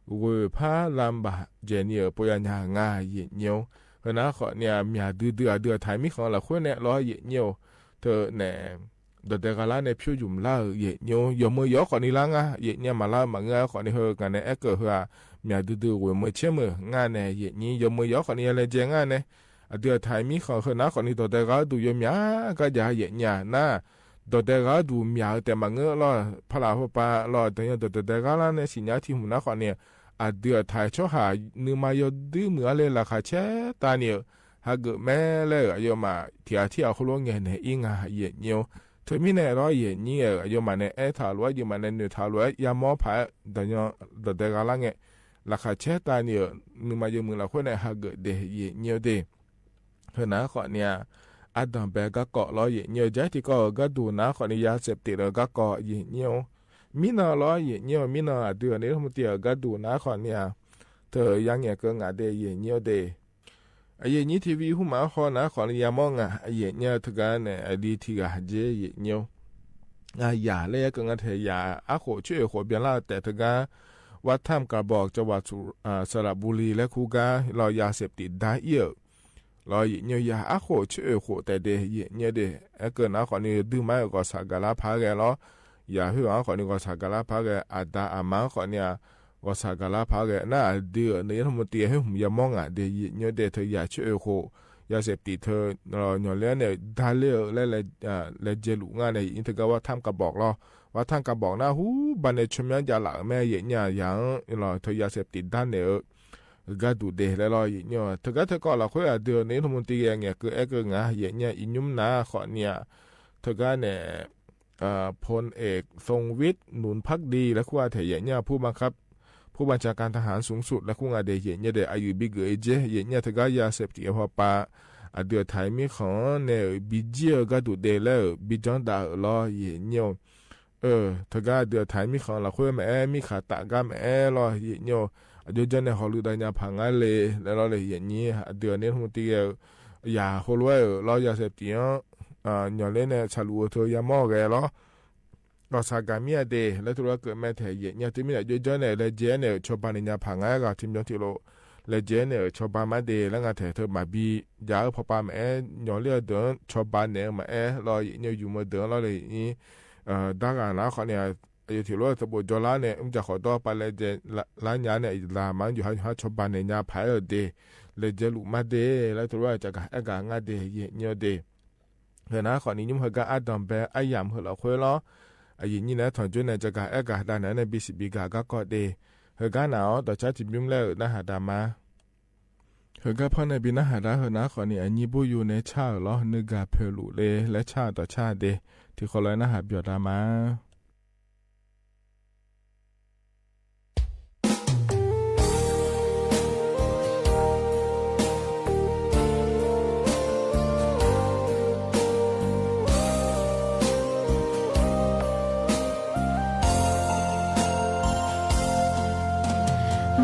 ဂွေဖးလမ်းဘၣ် ယဲၢ်နံၣ်ဧိၤ ပှၤယၤညါ ယဲၢ်နံၣ်ဧိၤ ဟဲနာ်ဃိးနံၣ် မၠးဒုဒု အဒုအထၢၣ်မံၣ်ဃိလၢဃိန့ၣ်လီၤ ယဲၢ်နံၣ်ဧိၤ တၢ်နဲၣ် ဒီးတဲ ဂၤလၢ်န့ၣ် ဖျိယုမ်ၢ်လၢ်ဧိၤ ယဲၢ်နံၣ်ဧိၤ ယီၤမၢယီၤဃိးနံၣ်လၢ်ငါ ယဲၢ်နံၣ်ဧိၤ မၤလၢ်မၤငၢၢ်ဃိးနံၣ် ဟဲကန့ၣ် အဲၣ်ကၢၣ်ဟဲ မၠးဒုဒု ဂွေမၢဆ့မၢ ငါန့ၣ် ယဲၢ်နံၣ်ဧိၤ ယီၤမၢယီၤဃိးနံၣ် ယလဲၤကဲ ငါန့ၣ် အဒုအထၢၣ်မံၣ်ဃိ ဟဲနာ်ဃိးနံၣ် ဒီးတဲ ဂၤဒု ယီၤမၠး ကယၤ ယဲၢ်နံၣ်ဧိၤ နၤ ဒီးတဲ ဂၤဒု မၠးဧိၤ တဲမၤငၢၢ်လီၤ ဖီလာ်ဖိပၢ်လီၤ တညီ ဒီးတဲ ဂၤလၢ်န့ၣ် စံၣ်ညါထံၣ်မူၤ နာ်ဃိးနံၣ် အဒုအထၢၣ်ဆီဟၣ် နုမၤယီၤဒုမုၢ်အါလၢ လၢ်ခၣ်ဆဲးတၢ်န့ၣ်ဧိၤ ဟးဂီၤမဲလၢ အယီၤမး ထံၣ်အထံၣ်အဃိ လိာ်ငဲၢ်န့ၣ် အံၤ ငါ ယဲၢ်နံၣ်ဧိၤ တမံၤန့ၣ်လီၤ ယဲၢ်နံၣ်ဧိၤ အယီၤမးန့ၣ် အဲၣ်ထၢၣ်လိာ် ယဲၢ်မးန့ၣ် နုၢ်ထၢၣ်လိာ် ယါမီဖး တညီ ဒီးတဲ ဂၤလၢ်န့ၣ် လၢ်ခၣ်ဆဲးတၢ်န့ၣ်ဧိၤ နုမၤယီၤမုၢ်လၢ်ဃိန့ၣ် ဟးဂီၤဒဲး ယဲၢ်နံၣ်ဧိၤဒဲး ဟဲနာ်ဃိးနံၣ် အတၢ်ဘဲ ဂၤကီးလီၤ ယဲၢ်နံၣ်ဧိၤ ကၠဲထံကီၢ် ဂၤဒု နာ်ဃိးနံၣ် ယၤစဲးပတံး ဂၤကီး ယဲၢ်နံၣ်ဧိၤ မံနီၤလီၤ ယဲၢ်နံၣ်ဧိၤ မံနီၤ အဒုအန့ၣ် မုၢ်တံၢ် ဂၤဒု နာ်ဃိးနံၣ် တၢ်ယါငဲၢ်ကၢၢ်ငါဒဲး ယဲၢ်နံၣ်ဧိၤဒဲး အယဲၢ်နံၣ် ထံဝံၤ ဟူမးဟီ နာ်ဃိးနံၣ် ယါမီငါ ယဲၢ်နံၣ် တဂၤန့ၣ် အလံထံဂၤက့ ယဲၢ်နံၣ်ဧိၤ အယၤလၢယကငါထဲ ယၤအဃိး ဆဵၣ်ဃိး ဘျဲလၢ်တဲတဂၤ ဝါထၢမ်ကၤဘိး ကၠီဝါ စရပူၤလံ လၢခူဂၤ လီၤ ယၤစဲးပတံး ဒၣ်အံၤဧိၤ လီၤ ယဲၢ်နံၣ်ဧိၤ ယၤအဃိး ဆၢဃိးတဲဒဲး ယဲၢ်နံၣ်ဧိၤဒဲး အဲၣ်ကၢၣ် နာ်ဃိးနံၣ် ဒုးမး ဂီၤဆၣ်ကၤလါဖးဂဲၤလီၤ ယၤဟ့ၣ်အဃိးနံၣ် ဂီၤဆၣ်ကၤလါဖးဂဲၤ အဒါအမါဃိးနံၣ် ဂီၤဆၣ်ကၤလါဖးဂဲၤ နၤ အဒု နယဲၢ်ထီၣ်မူတံၢ် ဟ့ၣ်မူၤ ယါမီငါဒဲး ယဲၢ်နံၣ်ဧိၤဒဲး တၢ်ယၤဆၢဃိး ယၤစဲးပတံး တၢ် ညီလၢန့ၣ် ဒၣ်လဲာ်လၢ လဲၤ လဲၤကဲလူၤငါန့ၣ် ယဲၢ်နံၣ် တဂၤ ဝါထၢမ်ကၤဘိးလီၤ ဝါထၢမ်ကၤဘိး နၤ ဟူဘၣ်န့ၣ် ဆိမိၣ်ယါလၢ် မ့ၢ်ယဲၢ်နံၣ်ဧိၤ ယၤလီၤ တၢ်ယၤစဲးပတံး ဒၣ်နဲၣ်ဧိၤ ဂၤဒုးဒဲးလဲာ်လီၤ ယဲၢ်နံၣ်ဧိၤ တဂၤထဲကီးလီၤ ဃိအဒု နယဲၢ်ထီၣ်မူတံၢ် ယဲၢ်နံၣ်ဧိၤ ကၢၣ်အဲၣ်ကၢၣ်ငါ ယဲၢ်နံၣ်ဧိၤ အံၤညုမ်နၤဃိးနံၣ် တဂၤန့ၣ် พลเอก ทรงวิทย์ หนุนภักดี လၢခူအထဲ ယဲၢ်နံၣ်ဧိၤ ผู้บัญชาการทหารสูงสุด လၢခူငါဒဲး ယဲၢ်နံၣ်ဧိၤဒဲး အယုၢ်ဘံၣ်ဂ့ၤအက့ ယဲၢ်နံၣ်ဧိၤ တဂၤ ယၤစဲးပတံး အဖီပၢ် အဒုးအထၢၣ်မံၣ်ဃိန့ၣ် ဘံၣ်ကၠံၣ်ဧိၤ ဂၤဒုးဒဲးလဲာ် ဘံၣ်ကၠံၣ်ဒၣ်ဧိၤလီၤ ယဲၢ်နံၣ်ဧိၤ အၢ တဂၤ အဒုးအထၢၣ်မံၣ်ဃိလီၤ ဃိမ့ၢ်အဲၣ် မံၣ်ဃၣ်တၢ်ဂၤမ့ၢ်အဲၣ်လီၤ ယဲၢ်နံၣ်ဧိၤ အကၠိကၠိန့ၣ် ဟီၣ်လူၢ်ဒီးညါဖးငါလဲၣ် လဲၣ်လီၤလၢ ယဲၢ်နံၣ် အဒုးအန့ၣ်ထီၣ်မူတံၢ် ယၤဟိလိဝဲဧိၤလီၤ ယၤစဲးပတံး ညီလၢန့ၣ် ဆၣ်လူၤအိၣ်ထီၣ် ယါမီဂဲၤလီၤ ဂီၤဆၣ်ကၤမံအဒဲး လၢတရၢကၢၣ်မဲထဲ ယဲၢ်နံၣ်ဧိၤ တမံၤန့ၣ် ကၠိကၠိန့ၣ် လဲၤကဲန့ၣ် ဆီဘါန့ၣ်ညါဖးငါဂၤ ထံၣ်မၠိထံၣ်လိာ် လဲၤကဲန့ၣ် ဆီဘါမးဒဲး လၢငါထဲ တမၤဘံၣ် ယၤအၢ ဖီပၢ်မ့ၢ်အဲၣ် ညီလၢအဒုး ဆီဘါန့ၣ်မ့ၢ်အဲၣ်လီၤ ယဲၢ်နံၣ်ဧိၤ ယုၢ်မ့ၢ်ဒုးလီၤလၢ ဒၣ်ဂၤနၤဃိးနံၣ် အယိၤထံၣ်လိာ် သဘိးကၠီလါန့ၣ် မ့ၢ်ကၠီဃိးဒီးပၢ်လဲၤကဲ လါညါန့ၣ် လၢမၤယူၤဟါယူၤဟါ ဆီဘါန့ၣ်ညါဖးအၢဒဲး လဲၤကဲလူၤမးဒဲး လၢတရၢကကအဲၣ်ဂၤငါဒဲး ယဲၢ်နံၣ်ဧိၤဒဲး ဟဲနာ်ဃိးနံၣ် ညုမ်ဟဲဂၤအတၢ်ဘဲအယၢ်မုၢ်လီၤဃိလီၤ အယံာ်နံၣ်န့ၣ် ထီၣ်ကၠိန့ၣ် ကကအဲၣ်ဂၤဒၣ်နဲၣ်န့ၣ် ဘံၣ်စံးဘံၣ်ဂၤ ဂၤကီးဒဲး ဟဲဂၤနၤအီၤ ဒီးဆါတံၢ်ဘံၣ်မုၢ်လဲၣ်ဧိၤ နၢ်ဟးဒၣ်မး ဟဲဂၤဖီန့ၣ် ဘံၣ်နၢ်ဟးဒၣ် ဟဲနာ်ဃိးနံၣ် အညံၣ်ဘိယိၤန့ၣ်ဆၣ်ဧိၤလီၤ နုာ်ဂၤဖၢၣ်လူၤလၢ လဲၤဆၣ်ဒီးဆၣ်ဒဲး ထံၣ်ဃီလၢနၢ်ဟး ပၠီၤဒၣ်မး မၤပၠ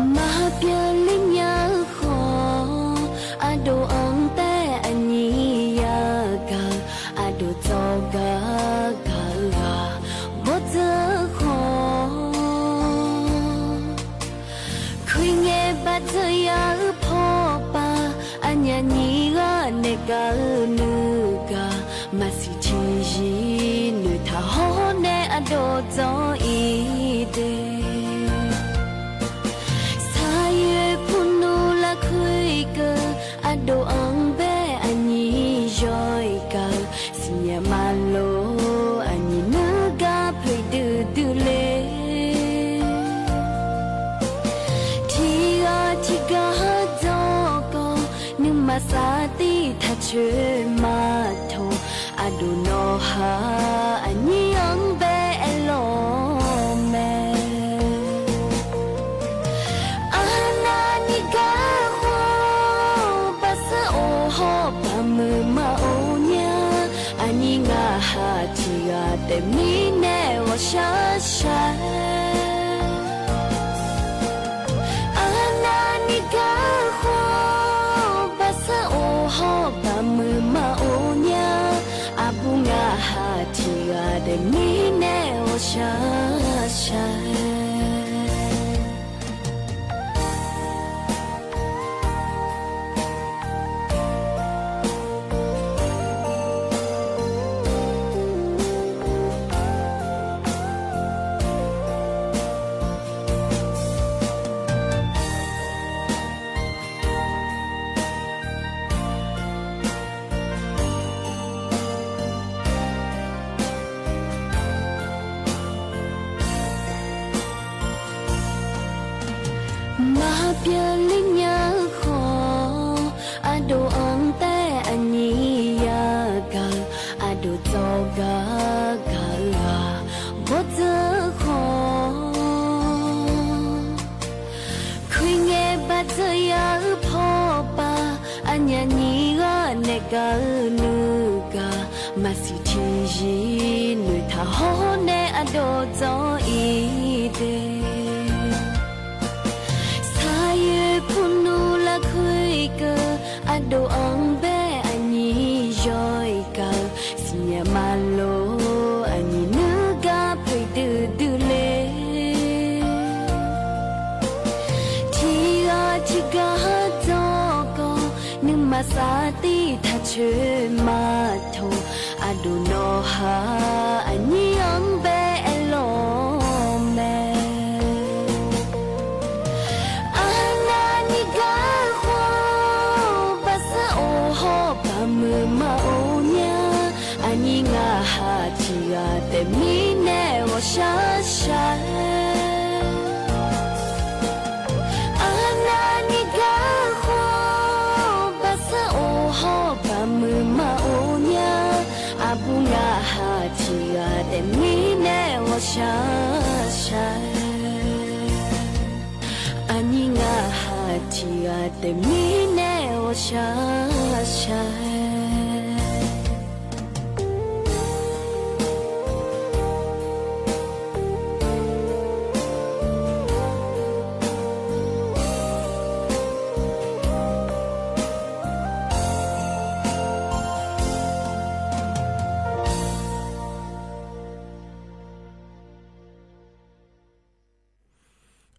ၢလံညါဃီ အဒိၣ်အီၤတဲအညံၣ်ယၤကၤ အဒိၣ်စီၤဂၤဂၤဂၤ ဘီၣ်တဃီ ခွံငဲဘၣ်တယၤအုဖီပၢ် အညၣ်နံၤဂၤနဲၣ်ကၤနုာ်ဂၤ မၤဆံးထံယံၤ နုာ်ထးဟီန့ၣ်အဒိၣ်စီၤအံၤဒဲး ဆါယဲၢ်ဖိနူလၢခွံကၢၢ် အဒိၣ်အီၤဘဲအညံၣ်ယီၤကၤ စံၣ်ညီၣ်မၤလိ အညံၣ်နုာ်ဂၤဖုးဒုဒုလ့ ထံဂၤထံဂၤဒီးကီး နုာ်မၤစၢ်တံၢ်ထးဆၢမၤထီၣ် အဒိၣ်နီၢ်ဟါ အညံၣ်အီၤဘဲအဲၣ်လီၤမဲ အနၤနံၤကၤဃီ ဘၣ်ဆၣ်အိၣ်ဟီၣ်ဘၣ်မုာ်မၤအိၣ်ညါ အညံၣ်ငါဟးထံဂၤတမံၤနဲၣ်ဂီၤဆါဆါ အနၤနံၤကၤဃီ ဘၣ်ဆၣ်အိၣ်ဟီၣ်ဘၣ်မုာ်မၤအိၣ်ညါ အဘူၣ်ငါဟးထံဂၤတမံၤနဲၣ်ဂီၤဆါဆါ ကကဘီတခီ ခွံငဲဘၣ်တယၤအဖီပၤ အညၣ်နံၤဂၤနဲၣ်ကၤနုာ်ကၤ မၤဆံးထံယံၤ နွံထးဟီနဲၣ်အဒိၣ်တီအံၤတဲ ဆါယွဲၣ်ဖိနူလၢခွံကၢ အဒိၣ်အီဘဲအညံၣ်ယီကၤ စံၣ်ညီၣ်မၤလိ အညံၣ်နုာ်ကၤဖဲဒုဒုလဲၣ် ထံဂၤထံဂၤဟးတီၢ်ကီၢ် နုာ်မၤစၢ်သံထးဆၢမၤထီၣ် အဒိၣ်နီၢ်ဟါ အညံၣ်အီဘဲအလီၢ်မဲ အနၢ်နံၤကၤဃီ ဘၣ်ဆၣ်အိၣ်ဟီၣ်ဘၣ်မုာ်မၤအိၣ်ညါ အညံၣ်ငါဟးထံဂၤတဲမံနဲၣ်ဂီၤရှါရှါ အနၢ်နံၤကၤဃီ ဘၣ်ဆၣ်အိၣ်ဟီၣ်ဘၣ်မုာ်မၤအိၣ်ညါ အဘူၣ်ငါဟးထံဂၤတဲမံနဲၣ်ဂီၤရှါရှါ အညံၣ်ငါဟးထံဂၤတဲမံနဲၣ်ဂီၤရှါရှါ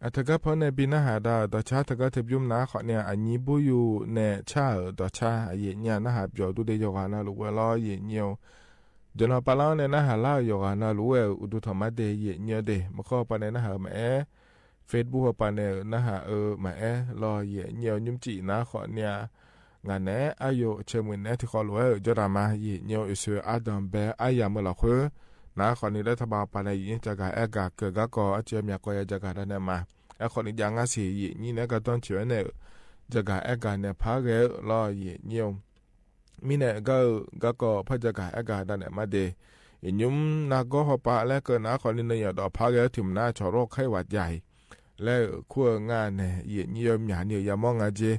အတကးဖိန့ၣ် ပနၢ်ဟးဒၣ် ဒီးဆါတကးတဘျုးနၤ ခီန့ၣ် အညံၣ်ဘူၣ်ယူၤနဲၣ်ဆၣ်ဧၢ ဒီးဆါ ယံာ်ညံၣ် နၢ်ဟးပျီၤဒူဒ့ယိၤဂၤနၢ်လူၤဝဲလီၤ ယံာ်ညံၣ်ဧိၤ ယနီၢ်ပၤလီၤန့ၣ် နၢ်ဟးလၢယိၤဂၤနၢ်လူၤဝဲ အိၣ်ဒူထီၣ်မးဒ့ ယံာ်ညံၣ်ဧိၤဒ့ မခီပၤန့ၣ် နၢ်ဟးမးအဲၣ် Facebook ပၤန့ၣ် နၢ်ဟးအၢမးအဲၣ်လီၤ ယံာ်ညံၣ်ဧိၤ ညွှန့်ကျိတ်နၤခီန့ၣ် ဂၤနဲၣ် အယိာ်ဆၢမုၢ်နဲၣ်ထံဃီလိာ်ဝဲဧၢ ယီဒၣ်မး ယံာ်ညံၣ်ဧိၤ အံၣ်စၢၤအါဒီးဘဲအါယၤမုၢ်လီၤဃိ နၤခီန့ၣ် လၢတဘၣ်ပၤန့ၣ် ယံာ်ညံၣ် ကၠၤကၤအဲၣ်ကၤ ကၢၢ်ဂၤကီၢ်ယၤကၠၤကၤဒၣ်နဲၣ်မး အဲၣ်ခီန့ၣ် ယါငါစံး ယံာ်ညံၣ်နဲၣ် ကတီၢ်ဆံးဝဲန့ၣ် ကၠၤကၤအဲၣ်ကၤန့ၣ် ဖးဂ့ၤလီၤ ယံာ်ညံၣ်ဧိၤ မ့ၢ်န့ၣ် ကၢၢ်ဂၤကီၢ်ဖဲ ကၠၤကၤအဲၣ်ကၤဒၣ်နဲၣ်မးဒ့ ယညုမ်နၤဂီၢ်ဟီၣ်ပၤ လၢကၢၢ်နၤခီန့ၣ် နယီၢ်ဒီးဖးဂ့ၤ တုၤမနုၤ ဆီၣ်ရီၣ်ခဲဝးယၤအံၤ လၢခိၣ်ငါန့ၣ် ယံာ်ညံၣ်ဧိၤ မၠးနံၤဧိၤ ယါမီၢ်ငါက့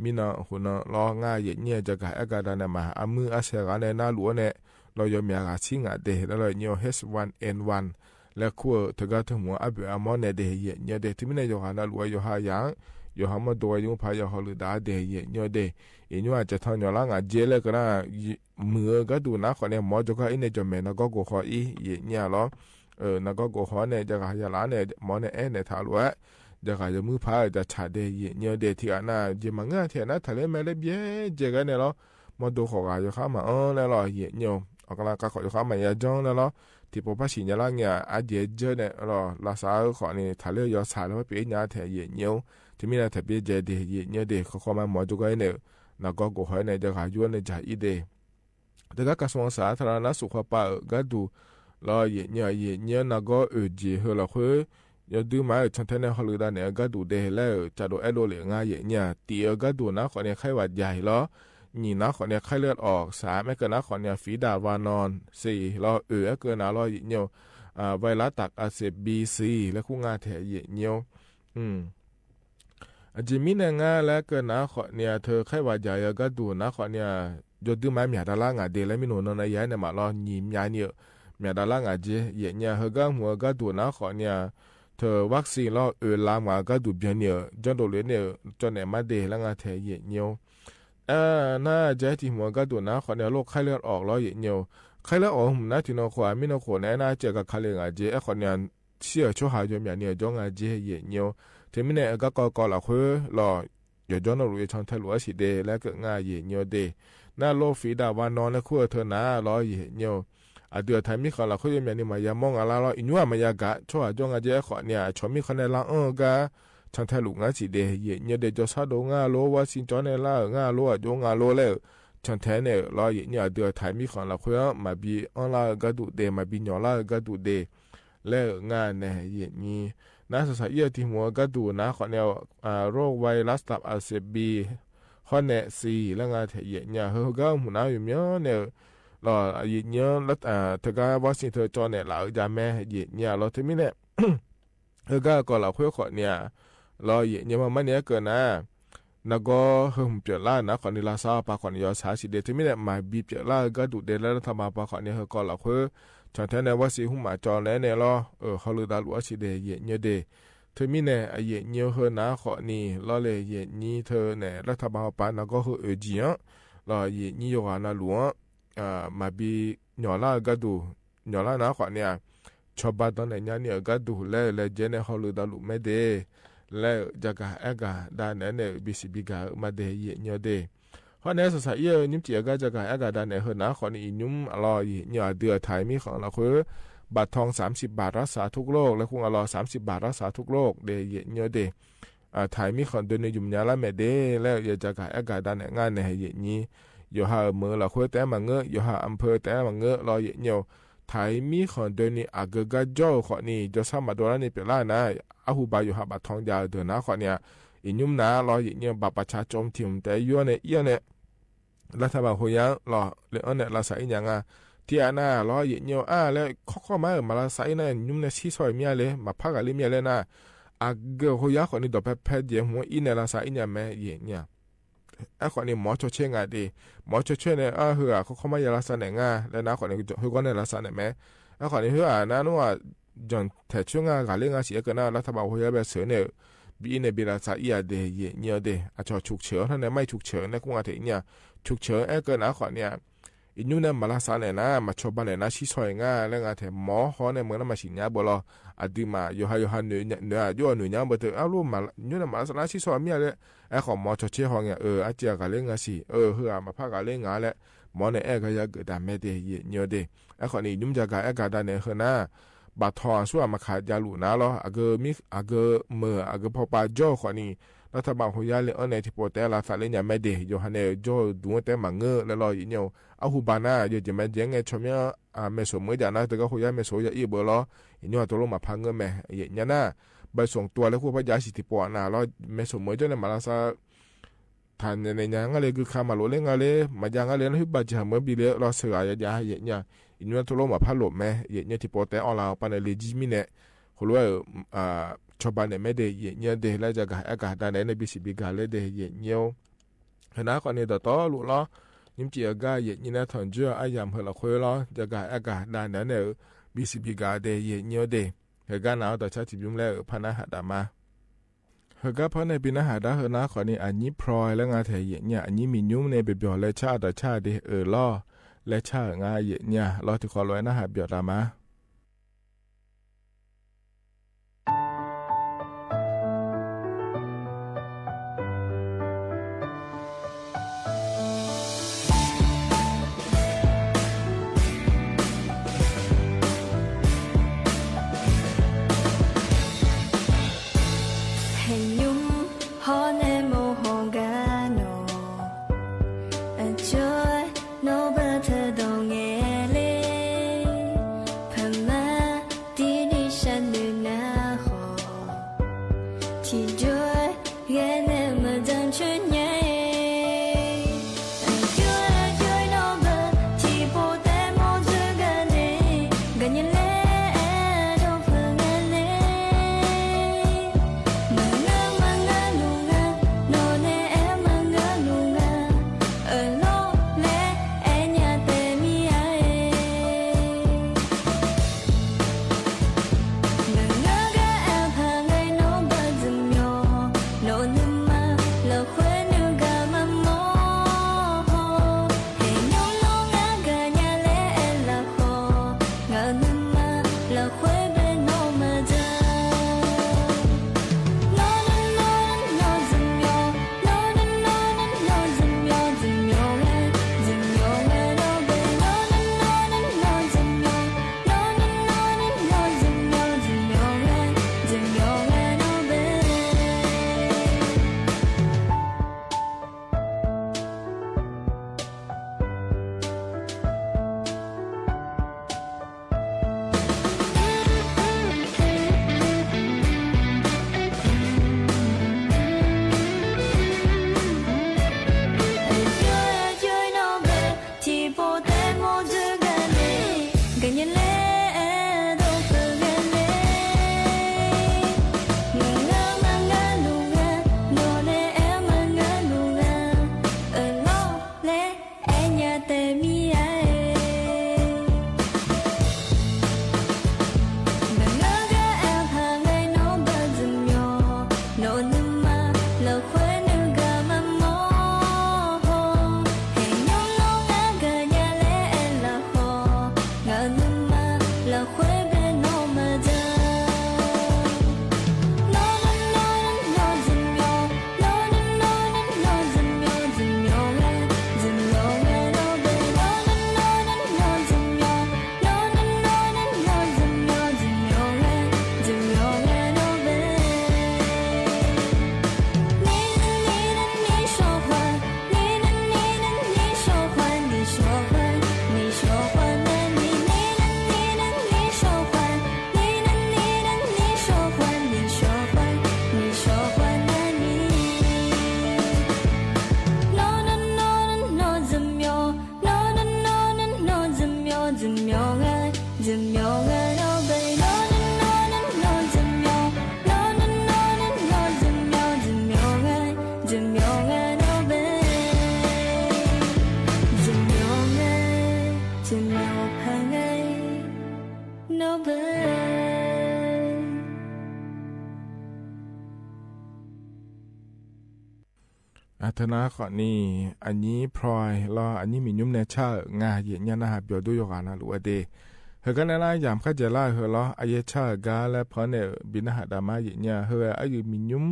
မံနီၤဟူနီၤလီၤ ငါယံာ်ညံၣ် ကၠၤကၤအဲၣ်ကၤဒၣ်နဲၣ်မး အမုၢ်အဆဲးဂၤန့ၣ် နၢ်လူၤဝဲန့ၣ် လီၤယီၤမၠးဂၤဆံးငါဒ့ လၢလီၤယံာ်ညံၣ်ဧိၤ H one N one လၢခိၣ်တဂၤတမူၤ အဘၢၣ်အမီၢ်နဲၣ်ဒ့ ယံာ်ညံၣ်ဧိၤဒ့ တုၤမ့ၢ်န့ၣ် ယိၤဟၣ်နၢ်လူၤဝဲ ယိၤဟၣ်ယၤ ယိၤဟၣ်မီၢ်ဒိဝဲ ယုၣ်ဖးယီၤဟီၣ်လုၢ်ဒၣ်ဒ့ ယံာ်ညံၣ်ဧိၤဒ့ ယံာ်ညံၣ်ဧိၤ အစဲးထီၣ်ညီလၢငါက့ လၢကၢၢ်နၤ မုၢ်ဧၢ ကါဒိၣ်နၤခီန့ၣ် မ်ကၠီကီၢ်အံၤန့ၣ် ကၠီမဲာ်နၤဂီၢ်ကိၤဃီအံၤ ယံာ်ညံၣ်လီၤ နၤဂီၢ်ကိၤဃီန့ၣ် ကၠၤကၤယၤလးန့ၣ် မ်န့ၣ်အဲၣ်န့ၣ်ထးလူၤဝဲ ကၠၤကၤယမုၢ်ဖး ကၠၤဆးဒ့ ယံာ်ညံၣ်ဧိၤဒ့ ထံဂၤနၤ ယမၤငၢၢ်ထဲနၤ ထးလၢမဲာ်လၢဘျဲၣ်ကဲဂၤန့ၣ်လီၤ မီၢ်ဒိဃီၤဂၤ ယိၤဃါမးအၢန့ၣ်လီၤ ယံာ်ညံၣ်ဧိၤ အကလးကါဃီၤ ယိၤဃါမးယါကၠီန့ၣ်လီၤ ထံဖိဖးဆံးညါလၢငါ အဒ့ကၠီန့ၣ်လီၤ လၢစးအၢခီန့ၣ် ထးလၢယီၤဆးလၢဖဲပ့ၤညါထဲ ယံာ်ညံၣ်ဧိၤ တုၤမ့ၢ်နၤထဲဘျဲၣ်ကဲဒ့ ယံာ်ညံၣ်ဧိၤဒ့ ခီခီမး မ်ကၠီကီၢ်အံၤန့ၣ် နၤဂီၢ်ကိၤဃီန့ၣ် ကၠၤကၤယိၤန့ၣ် ကၠၤအံၤဒ့ တဂၤ ကၢၢ်စံၣ်ဝီၣ်စၢ် သရၣ်နါစူးခွါပာ်အဂၤဒူၣ်လီၤ ယံာ်ညံၣ် ယံာ်ညံၣ် နၤဂီၢ်အုၣ်က့ၤဟၢလီၤဃိ ယဒုးမၤအုၣ် ဆီၣ်ထဲနဲၣ်ဟီၣ်လုၢ်ဒၣ်နဲၣ် အဂၤဒူၣ်ဒ့ လၢကၠၤဒိၣ်အဲၣ်ဒိၣ်လံ ငါယံာ်ညံၣ် တံၢ်အဂၤဒူၣ်နၤခီန့ၣ် ไข้หวัดใหญ่ လီၤ ညီနၤခီန့ၣ် ไข้เลือดออก သၢမ် အဲၣ်ကၢၢ်နၤခီန့ၣ် ฝีดาดวานอน သီၣ်လီၤ အုၣ် အဲၣ်ကၢၢ်နၤလီၤ ယံာ်ညံၣ် ไวรัสตับอักเสบ ဘီ သီၣ် လၢခိၣ်ငါထဲ ယံာ်ညံၣ် အက့မံန့ၣ် ငါလၢကၢၢ်နၤခီန့ၣ် ထဲ ไข้หวัดใหญ่ အဂၤဒူၣ်နၤခီန့ၣ် ယဒုးမၤမၠးတၢ်လၢငါဒ့ လၢမံနီၤနီၤနၤယါန့ၣ်မးလီၤ ညီမၠးန့ၣ် မၠးတၢ်လၢငါက့ ယံာ်ညံၣ် ဟၢဂၤမူးအဂၤဒူၣ်နၤခီန့ၣ် ထဲ วัคซีน လီၤ အုၣ်လါမးအဂၤဒူၣ်ဘၣ်န့ၣ် ကၠီဒိၣ်လံန့ၣ် ကၠီနဲၣ်မးဒ့ လၢငါထဲ ယံာ်ညံၣ် နၤကဲထံၣ်မူးအဂၤဒူၣ်နၤခီန့ၣ် โรคไข้เลือดออก လီၤ ယံာ်ညံၣ် ไข้เลือดออก မူးနၤထံနီၤခိၣ် အမံနီၤခိၣ်န့ၣ် နၤကဲကခါလံငါက့ အဲၣ်ခီန့ၣ် စံၣ်အၢဆိဟးယီၤမၠးန့ၣ် ကၠီငါက့ ယံာ်ညံၣ် ထဲမံန့ၣ် အဂၤကီကီလီၤဃိလီၤ ယီၤကၠီနီၣ်ရူး ယဆီၣ်ထဲလူၤအဆံးဒ့ လၢကၢၢ်ငါ ယံာ်ညံၣ်ဒ့ နၤလီၤ ဖံးဒၣ်ဝါနီၢ် လၢခိၣ်အထၢနၤလီၤ ယံာ်ညံၣ် အဒုးအထးမံၣ်ဃီလီၤဃိ ယီၤမၠးန့ၣ် မၤယါမီၢ်ငါလၢလီၤ အညိၣ်မၤယါဂၤ ဆိဟးကၠီငါက့ အဲၣ်ခီန့ၣ် အဆီၣ်မံၣ်ဃီန့ၣ်လၢအီၣ်ဂၤ ဆီၣ်ထဲလူၤငါဆံးဒ့ ယံာ်ညံၣ်ဒ့ ကၠီဆၣ်ဒိၣ်ငါလိၤ ဝါစံၣ်ကၠီန့ၣ် လၢအီၣ်ဂၤလိၤ အကၠီငါလိၤလၢ ဆီၣ်ထဲန့ၣ်လီၤ ယံာ်ညံၣ် အဒုးအထးမံၣ်ဃီလီၤဃိ မၤဘံအီၣ်လၢအဂၤဒူၣ်ဒ့ မၤဘံညီလၢအဂၤဒူၣ်ဒ့ လၢငါန့ၣ် ယံာ်ညံၣ် နၤစၢ်စၢ်အံၤထံၣ်မူးအဂၤဒူၣ်နၤခီန့ၣ် โรคไวรัสตับอักเสบ ဘီ ဃီနဲၣ် သီၣ် လၢငါထဲ ယံာ်ညံၣ် ဟၢဂၤမူးနၤယီၤမၠးန့ၣ် လီၤ ယိယိလၢ တဂၤဝီစံၣ် တၢ်ကၠီၣ်နဲၣ်လၢယၤမ့ၢ် ယိယိလီၤ တမံၤန့ၣ် ဟဲဂၤကီၢ်လီၤခွ့ဃီန့ၣ် လီၤ ယိယိမ့ၢ်မၤန့ၢ်က့ၤနၤ နၢ်ကီၢ်ဟဲမုၢ်ပၠးလၢ်နၤဃီန့ၣ် လၢ်သးပာ်ဃီန့ၣ် ယီၤဆါစံးဒဲး တမံၤန့ၣ် မၤဘံပၠးလၢ်ဂၤဒူၣ်ဒဲးလၢတၢ်ဘၣ်ပာ်ဃီန့ၣ် ဟဲကီၢ်လီၤခွ့ ဆၣ်ထဲန့ၣ် ဝီစံၣ်ဟူမၤကၠီၣ်လဲၣ်န့ၣ်လီၤ အၢ ဟီၣ်လူၢ်သးလူၢ်အီၤစံးဒဲး ယိယိဒဲး တမံၤန့ၣ် အယိယိဟဲနၤဃီန့ၣ် လီၤလၢယိယိထဲန့ၣ် လၢတၢ်ဘၣ်ပာ်နၢ်ကီၢ်ဟဲအၢၣ်ကံအီၤ လီၤ ယိယိယိဂၤနၤလူၢ်အီၤ မၤဘံညီၣ်လၢ်ဂၤဒူၣ် ညီၣ်လၢ်နၤဃီန့ၣ် ဆီၣ်ဘၣ်ဒီးနဲၣ်ညါန့ၣ်အဂၤဒူၣ် လၢလဲၤကဲန့ၣ် ဟီၣ်လူၢ်သးလူၢ်မ့ၢ်ဒဲး လၢယၤကၤအဲၣ်ကၤဒၣ်နဲၣ်န့ၣ် ဘံစံးဘံကၤမ့ၢ်ဒဲး ယိယိဒဲး ဟီၣ်န့ၣ် စစၢ်အံၤ နံၣ်ပစံၣ်အဂၤ ယၤကၤအဲၣ်ကၤဒၣ်နဲၣ် ဟဲနၤဃီန့ၣ် အံၤနံၣ်အလီၢ် ယိယိအဒုးအထၢၣ်မံၣ်ဃီလီၤခွ့ ဘၣ်ထွင် သၢမ်สิบบาท รักษาทุกโรค လၢဃုာ်အလီၢ် သၢမ်สิบบาท รักษาทุกโรค ဒဲး ယိယိဒဲး ထၢၣ်မံၣ်ဃီဒိးန့ၢ်ယုမ်ၢ်ညါလၢ်မ့ၢ်ဒဲး လၢယၤကၤအဲၣ်ကၤဒၣ်နဲၣ် ငါန့ၣ် ယိယိ ယိၤဟၣ်အမၢလီၤခွ့ တဲမၤငၢၢ် ယိၤဟၣ်အဖၢတဲမၤငၢၢ် လီၤ ယိယိ ထၢၣ်မံၣ်ဃီဒိးန့ၢ်အဂၤကါကၠီၣ်ဃီန့ၣ် ကၠီၣ်ဆၣ်မၤဒိၣ်လၢန့ၣ်ပျဲလၢ်နၤ အဟူဘၣ်ယိၤဟၣ်ဘၣ်ထွင်ယၤအဒုးနၤဃီန့ၣ် အံၤနံၣ်နၤလီၤ ယိယိ บัตรประชาชน ထံၣ်တဲယိၤန့ၣ် အံၤန့ၣ် လၢတၢ်ဘၣ်ဟူးယါလီၤ လၢအီၤန့ၣ် လၢ်သးအံၤညါငါ ထံၣ်အနၤလီၤ ယိယိ အါ လၢခီခီမး မၤလၢ်သးအံၤနၤ နံၣ်န့ၣ်ဆံးဆီၣ်မ့ၢ်လဲၣ် မၤဖးဂၤလၢမ့ၢ်လဲၣ်နၤ အဂၤဟူးယါဃီန့ၣ် ဒီးဖဲဖဲယဲၢ်မူအံၤန့ၣ် လၢ်သးအံၤညါမ့ၢ် ယိယိ အဃီန့ၣ် မ်ဆီၣ်ဆၢငါဒဲး မ်ဆီၣ်ဆၢန့ၣ် အၢ ဟဲဂၤ ခီခီမးယၤလၢ်သးန့ၣ်ငါ လၢနၤဃီန့ၣ် ဟဲဂီၢ်န့ၣ်လၢ်သးန့ၣ်မ့ၢ် အဃီန့ၣ် ဟဲဂၤ နနူၢ် ယီၣ်ထဲးဆၢငါဂၤလၢငါစံး အကနၣ်လၢတၢ်ဘၣ်ဟူးယါဘၣ်စၢၤန့ၣ် ဘံအံၤန့ၣ် ဘံလၢ်သးအံၤအဒဲး ယိယိဒဲး အဆီၣ် ฉุกเฉิน န့ၣ် မ့ၢ် ฉุกเฉิน န့ၣ် ကွၢ်ငါထဲးညါ ฉุกเฉิน အဲၣ်ကနၤဃီန့ၣ် အံၤနံၣ်န့ၣ် မၤလၢ်သးန့ၣ်နၤ မၤဆီၣ်ဘၣ်န့ၣ်နၤ ဆံးဆီၣ်အံၤငါ လၢငါထဲး မ်ဟီန့ၣ် မ့ၢ်နၤမၤစံးညါဘၣ်လီၤ အဒုးမး ယိၤဟၣ် ယိၤဟၣ်နုာ် နုာ် ယိၤဟၣ်နုာ်ညါဘၣ်တၢ် အါလူၤ မၤ အံၤနံၣ်န့ၣ် မၤလၢ်သးနၤ ဆံးဆီၣ်မ့ၢ်လဲၣ် အဲၣ်ဃီ မ်ဆီၣ်ဆၢဟီညါ အၢ အစံးဂၤလၢငါစံး အၢ ဟဲဂၤ မၤဖးဂၤလၢငါလဲၣ် မ်န့ၣ် အဲၣ်ကယၤကဒါမ့ၢ်ဒဲး ယိယိဒဲး အဃီန့ၣ် ယိယိကၤ အဲၣ်ကဒါန့ၣ် ဟဲနၤ ဘၣ်ထွီအဆူၣ် အမၤခးယၤလူၤနၤလီၤ အဂၤမံ အဂၤမၢ အဂၤဖီပာ်ကၠီၣ်ဃီန့ၣ် လၢတၢ်ဘၣ်ဟူးယါလၢအီၤန့ၣ် ထံဖိတဲလၢ်သးလၢညါမ့ၢ်ဒဲး ယိၤဟၣ်န့ၣ် ကၠီၣ်ဒူၣ်တဲမၤငၢၢ်လၢလီၤ ယိယိ အဟူးဘၣ်နၤ ယိၤကဲမ့ၢ်ကဲ ငဲၤဆီၣ်မ့ၢ် မဲၢ်စိာ်မၢယၤနၤ တဂၤဟူးယါမဲၢ်စိာ်ယၤအံၤဘၣ်လီၤ ယိယိ တလိၣ်မၤဖးငၢၢ်မ့ၢ် ယိယိနၤ ဘၣ်ဆိၣ်တွၤလၢဃိပယါစံးထံဖိနၤလီၤ မဲၢ်စိာ်မၢကၠီၣ်န့ၣ် မၤလၢ်သး ထၢၣ်နဲၣ်ညါငါလၢ ဂုာ်ခးမၤလိလၢငါလၢ မၤယါငါလၢ နဟ့ၣ်ဘၣ်စၢၤမၢဘံလၢလီၤ သၢဂၤယၤ ယိယိ အံၤနံၣ်တလိၣ်မၤဖးလိာ်မ့ၢ် ယိယိ ထံဖိတဲအီၤလၢပှၤန့ၣ် လံာ်ကၠံမံၣ်န့ၣ် ဃိလၢ ဆီၣ်ဘၣ်န့ၣ်မ့ၢ်ဒဲး ယိယိဒဲး လၢယၤကၤ အဲၣ်ကဒါန့ၣ် ဘံစံးဘံကၤလၢဒဲး ယိယိ ဟဲနၤဃီန့ၣ် ဒီးတီလိၤလီၤ နံၣ်ပစံၣ်အဂၤ ယိယိနၤ ထွၣ်ကၠိၣ် အါယၤမၢလီၤခွ့လီၤ ယၤကၤ အဲၣ်ကဒါန့ၣ် ဘံစံးဘံကၤဒဲး ယိယိဒဲး ဟဲဂၤနၤ ဒီးဆါထံၣ်ဘျုးလၢ ဖးနါဟးဒၣ်မး ဟဲဂၤဖဲန့ၣ် ဘံနါဟးဒၣ် ဟဲနၤဃီန့ၣ် အညိပြၢ်လၢငါထဲး ယိယိ အညိမံၤညိမ့ၢ်န့ၣ် ပျီပျီလၢဆါဒီးဆါဒဲး အၢၣ်လီၤ လၢဆါဧၢ ငါ ယိယိ လီၤတံၢ်ဃီလီၤ နါဟးပျီတၢ်မး တနံၤအံၤ အညိပှဲၤလီၤ အညိမံညူမ်နဲ ဆၣ်ဧိၤ ငါယဲၢ်ညါ နဟးပျီၤဒိယိဂၤနၤ လူဝဲဒၣ် ဟဲကနၣ်လၢယၢမ်းခါယဲၢ်လၢ်အဟၢလီၤ အယဲၢ်ဆၣ်ဧိၤ ဂၤလၢဖီန့ၣ် ဘံနၢ်ဟးဒါမါယဲၢ်ညါ ဟဲဝဲအယုၢ်မံညူမ်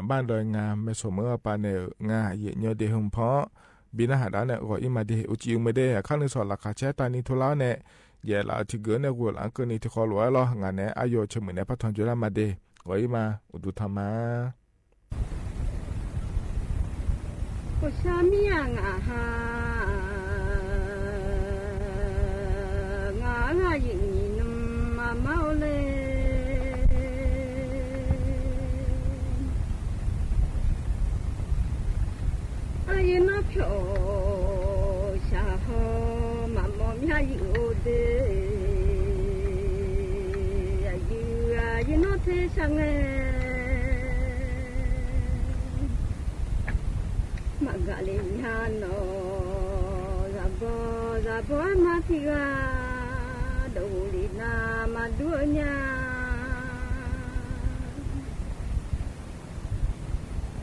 ဘၣ်ဒိုင် ငါမဲာ်ဆိမိၣ်အပၢ်န့ၣ် ငါယဲၢ်ညါဒ့ဟဲဖီ ဘံနၢ်ဟးဒါန့ၣ် ဂီၤအံၤမးဒ့ အိၣ်ကံအိၣ်မ့ၢ်ဒ့ အခါနုၤ ဆီၣ်လီၤခးဆဲးတၢ်နံၤထိလီၤန့ၣ် ယဲၢ်လၢအထံဂ့ၤန့ၣ် ဂီၤလၢအကနံၤထံဃီလီၤဝဲလီၤ ငါန့ၣ် အယီၤဆၢမုၢ်နဲ ပၢ်ထီၣ်ကၠိလၢမးဒ့ ဂီၤအံၤမး အိၣ်ဒူထီၣ်မး အိၣ်ဆၢမံယါငါဟါ ငါဂၤယုၢ်နံၤနုၤ မၤမၤအိၣ်လဲၣ် အယုၢ်နီၢ်ဖျိး ဆၣ်ဟီ မၤမီၢ်မၠါယုၢ်အိၣ်ဒ့ အယုၢ် အယုၢ်နီၢ်ထဲဆၣ်ငါ မၤဂၤလၢညါနီၤ စၢ်ဘီ စၢ်ဘီအမါထံဂၤ ဒိၣ်ဂူာ်လံနၤ မၤဒူအညါ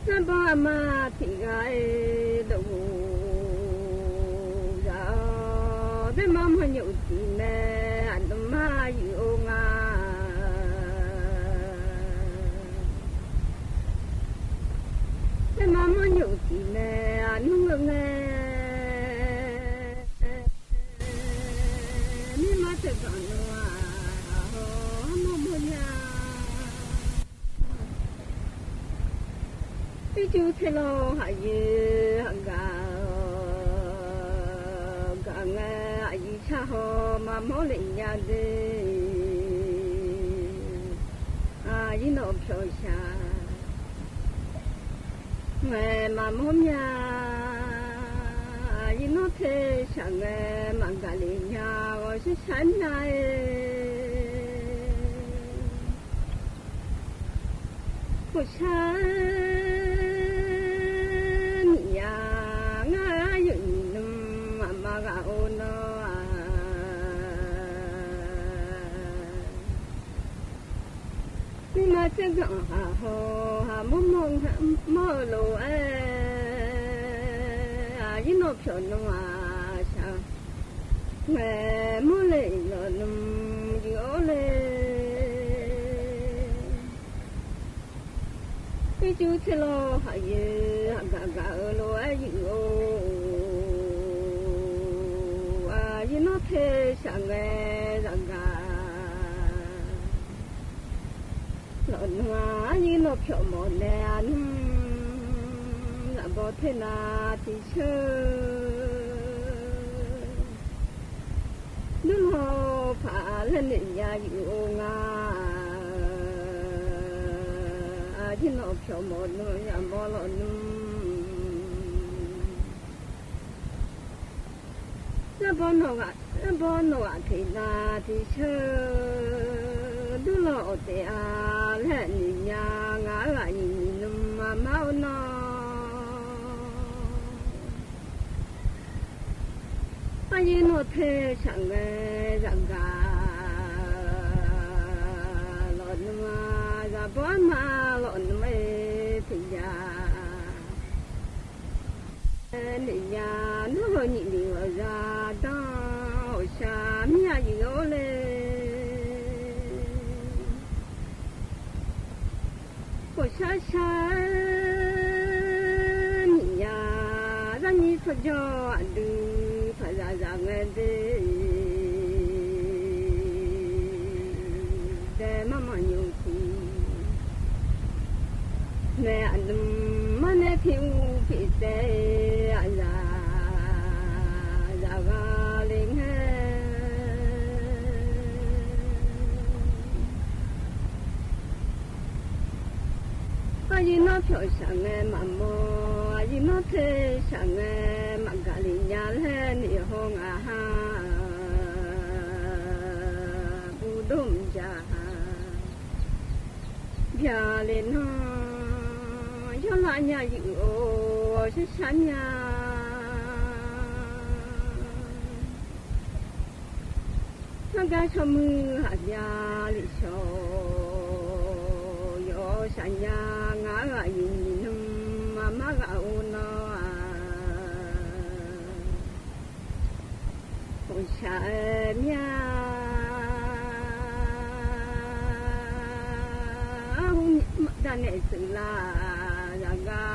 စၢ်ဘီအမါထံဂၤအံၤ ဒိၣ်ဂူာ် စၢ်အီ တဲမၤမီၢ်ညိၣ်တံၢ်မဲ အဒိၣ်မးယုၢ်အိၣ်ငါ တဲမၤမီၢ်ညိၣ်တံၢ်မဲ အနုၢ်ငၢၣ်ငၢၣ် မ့ၢ်မၤတဂၤနီၤ အဟီ မီၢ်မီၢ်ညါ အံၤကၠူထဲလီၤဟးယဲၢ် ဟးဂၤ ဂၤငါ အယုၢ်ဆၣ်ဟီ မၤမီၢ်လၢညါဒ့ အယုၢ်နီၢ်ဖျိးဆၣ် ငါ မၤမီၢ်မၠါ အယုၢ်နီၢ်ထဲဆၣ်ငါ မၤဂၤလၢညါ ဂီၤဆၣ်ဆၣ်ညါအံၤ အိၣ်ဆၢမံယါ ငါယုၢ်နံၤနုၤ အမါဂၤအိၣ်နီၤ မ့ၢ်မၤတဂၤဟးဟီ ဟးမီၢ်မီၢ် မီၢ်လိာ်အဲ အယုၢ်နီၢ်ဖျိးနီၤ ဆၣ် မ့ၢ်မီၢ်လၢလီၤနုၤ ယုၢ်အိၣ်လဲၣ် အံၤကၠူထဲလီၤဟးယဲၢ် ဟးဂၤဂၤအၢလိာ်အဲ ယုၢ်အိၣ် အယုၢ်နီၢ်ထဲဆၣ်ငါ စၢ်ဂၤ လီၤနုၤ အယုၢ်နီၢ်ဖျိးမီၢ်နဲ အနုၢ် လၢဘီထဲနၤထံဆၢ ဒုးလီၤဖးလၢန့ၣ်ညါ ယုၢ်အိၣ်ငါ အယုၢ်နီၢ်ဖျိးမီၢ်နဲ ယမီၢ်လီၤနုၤ လၢဘီနီၢ်ဂၤ လၢဘီနီၢ်ဂၤထဲနၤထံဆၢ ဒုးလီၤအီၣ်တဲာ်အါ လၢန့ၣ်ညါ ငါဂၤယုၢ်နံၤနုၤ မၤမၤအိၣ်နီၤ အယုၢ်နီၢ်ထဲဆၣ်ငါ စၢ်ဂၤ လီၤနုၤ စၢ်ဘီမါလီၤနုၤ မ့ၢ်ထဲယၤ န့ၣ်ညါ နုၢ်ဂီၤနံၤနံၤဂီၤယၤ ဒီးအိၣ်ဆၢမံယါ ယုၢ်အိၣ်လဲၣ် အိၣ်ဆၢဆၢ မံယါ တၢ်နံၤထီၣ်ကၠီအဒုး ဖးစၢ်စၢ်ငါဒ့ ဒဲမၤမီၢ်ညိၣ်ထံ နဲအဒုး မၤနဲဖံးအူဖံးတဲ အစၢ် စၢ်ဂၤလၢငါ အယုၢ်နီၢ်ဖျိးဆၣ်ငါမၤမီၢ် အယုၢ်နီၢ်ထဲဆၣ်ငါ မၤဂၤလၢညါ လၢန့ၣ်ဟီ ငါဟး ဘူးဒိၣ်မးယၤ ဘၣ်လၢနီၤ ယီၤလၢညါ ယုၢ်အိၣ်ဆၣ်ဆၣ်ညါ နဂၤဆိမိၣ်ဟးယၤလံဆီ ယီၤဆၣ်ညါ ငါဂၤယုၢ်နံၤနုၤ မၤမၤဂၤအိၣ်နီၤ ชาเมียดาเนตึงลายากา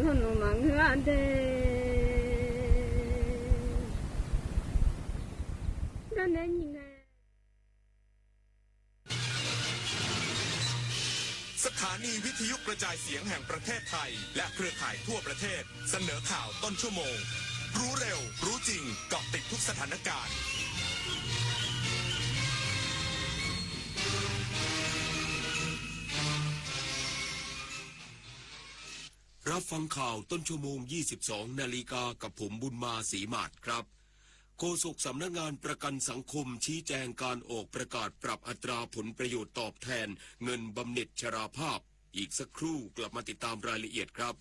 ลนุมังเงาเดดาเนยิง สถานีวิทยุกระจายเสียงแห่งประเทศไทย และเครือข่ายทั่วประเทศ เสนอข่าวต้นชั่วโมง รู้เร็ว รู้จริง เกาะติดทุกสถานการณ์ รับฟังข่าวต้นชั่วโมง ยี่สิบสองนาฬิกา กับผมบุญมา ศรีหมาดครับ โฆษกสำนักงานประกันสังคมชี้แจงการออกประกาศปรับอัตราผลประโยชน์ตอบแทนเงินบำเหน็จชราภาพ อีกสักครู่กลับมาติดตามรายละเอียดครับ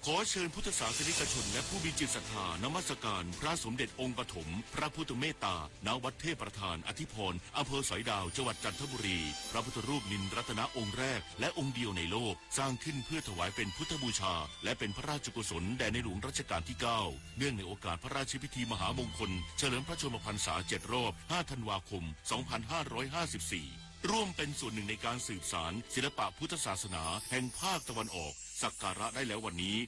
ขอเชิญพุทธศาสนิกชนและผู้มีจิตศรัทธานมัสการพระสมเด็จองค์ปฐมพระพุทธเมตตา ณ วัดเทพประธานอธิพร อำเภอสอยดาว จังหวัดจันทบุรี พระพุทธรูปนิลรัตนะองค์แรกและองค์เดียวในโลก สร้างขึ้นเพื่อถวายเป็นพุทธบูชา และเป็นพระราชกุศลแด่ในหลวงรัชกาลที่เก้า เนื่องในโอกาสพระราชพิธีมหามงคล เฉลิมพระชนมพรรษาเจ็ดรอบ ห้าธันวาคม สองพันห้าร้อยห้าสิบสี่ ร่วมเป็นส่วนหนึ่งในการสืบสานศิลปะพุทธศาสนาแห่งภาคตะวันออก สักการะได้แล้ววันนี้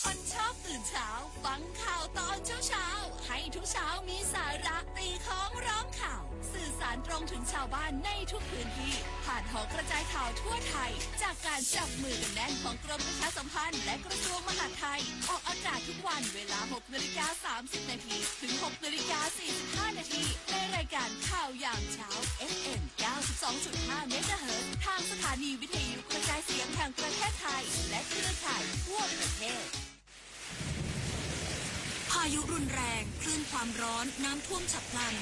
คนชอบตื่นเช้า ฟังข่าวตอนเช้าๆ ให้ทุกเช้ามีสาระ ตีค้องร้องข่าว สื่อสารตรงถึงชาวบ้านในทุกพื้นที่ ผ่านหอกระจายข่าวทั่วไทย จากการจับมือกันแน่นของกรมประชาสัมพันธ์และกระทรวงมหาดไทย ออกอากาศทุกวันเวลา หกนาฬิกาสามสิบนาที ถึง หกนาฬิกาสี่สิบห้านาที ในรายการข่าวยามเช้า เอฟเอ็ม เก้าสิบสองจุดห้าเมกะเฮิรตซ์ ทางสถานีวิทยุกระจายเสียงแห่งประเทศไทย และเครือข่ายทั่วประเทศ พายุรุนแรง คลื่นความร้อน น้ำท่วมฉับพลัน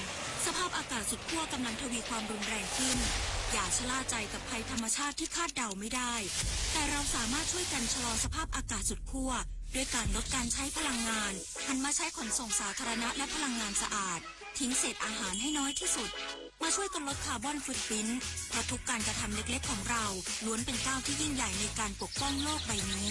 สภาพอากาศสุดขั้วกำลังทวีความรุนแรงขึ้น อย่าชะล่าใจกับภัยธรรมชาติที่คาดเดาไม่ได้ แต่เราสามารถช่วยกันชะลอสภาพอากาศสุดขั้ว ด้วยการลดการใช้พลังงาน หันมาใช้ขนส่งสาธารณะและพลังงานสะอาด ทิ้งเศษอาหารให้น้อยที่สุด มาช่วยกันลดคาร์บอนฟุตพริ้นท์ เพราะทุกการกระทำเล็กๆของเรา ล้วนเป็นก้าวที่ยิ่งใหญ่ในการปกป้องโลกใบนี้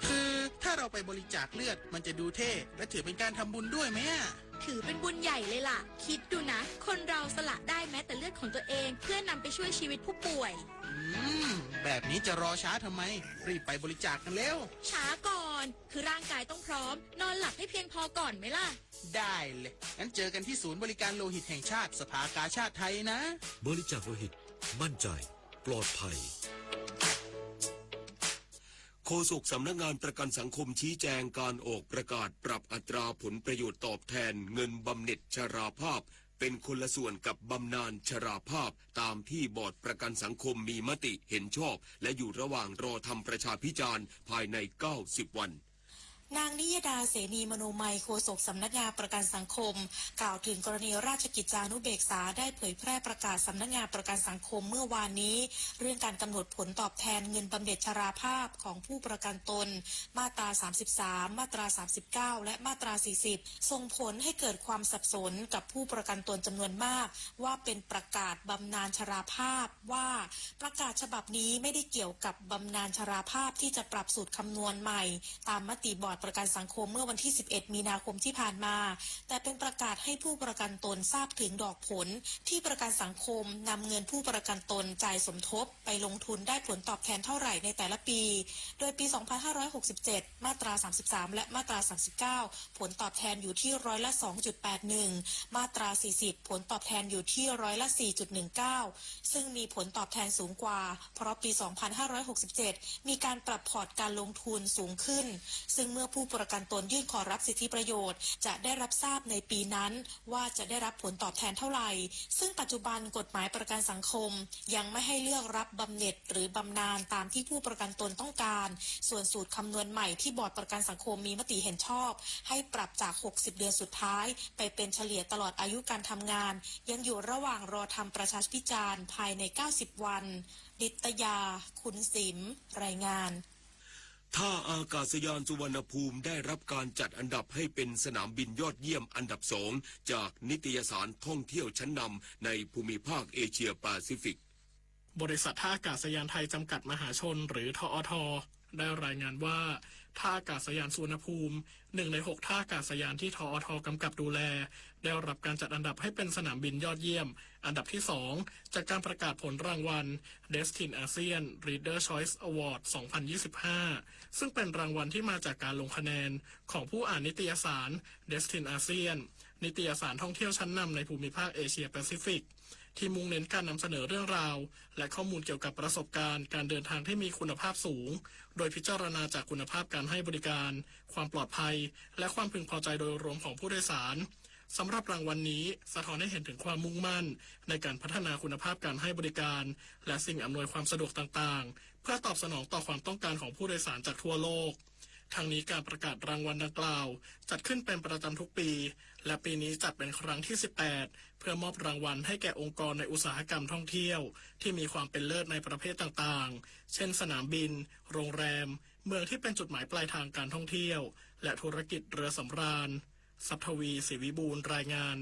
คือถ้าเราไปบริจาคเลือด มันจะดูเท่ และถือเป็นการทำบุญด้วยไหมอะ ถือเป็นบุญใหญ่เลยล่ะ คิดดูนะ คนเราสละได้แม้แต่เลือดของตัวเอง เพื่อนำไปช่วยชีวิตผู้ป่วย อืม แบบนี้จะรอช้าทำไม รีบไปบริจาคกันเร็ว ช้าก่อน คือร่างกายต้องพร้อม นอนหลับให้เพียงพอก่อนไหมล่ะ ได้เลย งั้นเจอกันที่ศูนย์บริการโลหิตแห่งชาติ สภากาชาดไทยนะ บริจาคโลหิต มั่นใจ ปลอดภัย โฆษกสำนักงานประกันสังคมชี้แจงการออกประกาศปรับอัตราผลประโยชน์ตอบแทนเงินบำเหน็จชราภาพ เป็นคนละส่วนกับบำนาญชราภาพ ตามที่บอร์ดประกันสังคมมีมติเห็นชอบ และอยู่ระหว่างรอทำประชาพิจารณ์ภายในเก้าสิบวัน นางนิยดา เสนีมโนมัย โฆษกสำนักงานประกันสังคม กล่าวถึงกรณีราชกิจจานุเบกษาได้เผยแพร่ประกาศสำนักงานประกันสังคมเมื่อวานนี้ เรื่องการกำหนดผลตอบแทนเงินบำเหน็จชราภาพของผู้ประกันตน มาตรา สามสิบสาม มาตรา สามสิบเก้า และมาตรา สี่สิบ ส่งผลให้เกิดความสับสนกับผู้ประกันตนจำนวนมาก ว่าเป็นประกาศบำนาญชราภาพ ว่าประกาศฉบับนี้ไม่ได้เกี่ยวกับบำนาญชราภาพที่จะปรับสูตรคำนวณใหม่ ตามมติบอร์ดประกันสังคมเมื่อวันที่ สิบเอ็ด มีนาคมที่ผ่านมา แต่เป็นประกาศให้ผู้ประกันตนทราบถึงดอกผลที่ประกันสังคมนำเงินผู้ประกันตนจ่ายสมทบไปลงทุนได้ผลตอบแทนเท่าไหร่ในแต่ละปี โดยปี สองพันห้าร้อยหกสิบเจ็ด มาตรา สามสิบสาม และมาตรา สามสิบเก้า ผลตอบแทนอยู่ที่ร้อยละ สองจุดแปดหนึ่ง มาตรา สี่สิบ ผลตอบแทนอยู่ที่ร้อยละ สี่จุดหนึ่งเก้า ซึ่งมีผลตอบแทนสูงกว่า เพราะปี สองพันห้าร้อยหกสิบเจ็ด มีการปรับพอร์ตการลงทุนสูงขึ้น ซึ่งเมื่อผู้ประกันตนยื่นขอรับสิทธิประโยชน์ จะได้รับทราบในปีนั้นว่าจะได้รับผลตอบแทนเท่าไหร่ ซึ่งปัจจุบันกฎหมายประกันสังคมยังไม่ให้เลือกรับบำเหน็จหรือบำนาญตามที่ผู้ประกันตนต้องการ ส่วนสูตรคำนวณใหม่ที่บอร์ดประกันสังคมมีมติเห็นชอบ ให้ปรับจาก หกสิบเดือนสุดท้าย ไปเป็นเฉลี่ยตลอดอายุการทำงาน ยังอยู่ระหว่างรอทำประชาพิจารณ์ภายใน เก้าสิบวัน นิตยา คุณสิมห์ รายงาน ท่าอากาศยานสุวรรณภูมิได้รับการจัดอันดับให้เป็นสนามบินยอดเยี่ยมอันดับสอง จากนิตยสารท่องเที่ยวชั้นนำในภูมิภาคเอเชียแปซิฟิก บริษัทท่าอากาศยานไทยจำกัดมหาชน หรือ ทอท ได้รายงานว่า ท่าอากาศยานสุวรรณภูมิ หนึ่งในหกท่าอากาศยานที่ ทออท กำกับดูแล ได้รับการจัดอันดับให้เป็นสนามบินยอดเยี่ยม อันดับที่สอง จากการประกาศผลรางวัล Destin ASEAN Reader Choice Award สองพันยี่สิบห้า ซึ่งเป็นรางวัลที่มาจากการลงคะแนนของผู้อ่านนิตยสาร Destin ASEAN นิตยสารท่องเที่ยวชั้นนำในภูมิภาคเอเชียแปซิฟิก ที่มุ่งเน้นการนำเสนอเรื่องราว และข้อมูลเกี่ยวกับประสบการณ์การเดินทางที่มีคุณภาพสูง โดยพิจารณาจากคุณภาพการให้บริการ ความปลอดภัย และความพึงพอใจโดยรวมของผู้โดยสาร สำหรับรางวัลนี้สะท้อนให้เห็นถึงความมุ่งมั่นในการพัฒนาคุณภาพการให้บริการ และสิ่งอำนวยความสะดวกต่างๆ เพื่อตอบสนองต่อความต้องการของผู้โดยสารจากทั่วโลก ทั้งนี้การประกาศรางวัลดังกล่าวจัดขึ้นเป็นประจำทุกปี และปีนี้จัดเป็นครั้งที่ สิบแปด เพื่อมอบรางวัลให้แก่องค์กรในอุตสาหกรรมท่องเที่ยวที่มีความเป็นเลิศในประเภทต่างๆ เช่น สนามบิน โรงแรม เมืองที่เป็นจุดหมายปลายทางการท่องเที่ยว และธุรกิจเรือสำราญ ทรัพย์ทวี ศรีวิบูลย์ รายงาน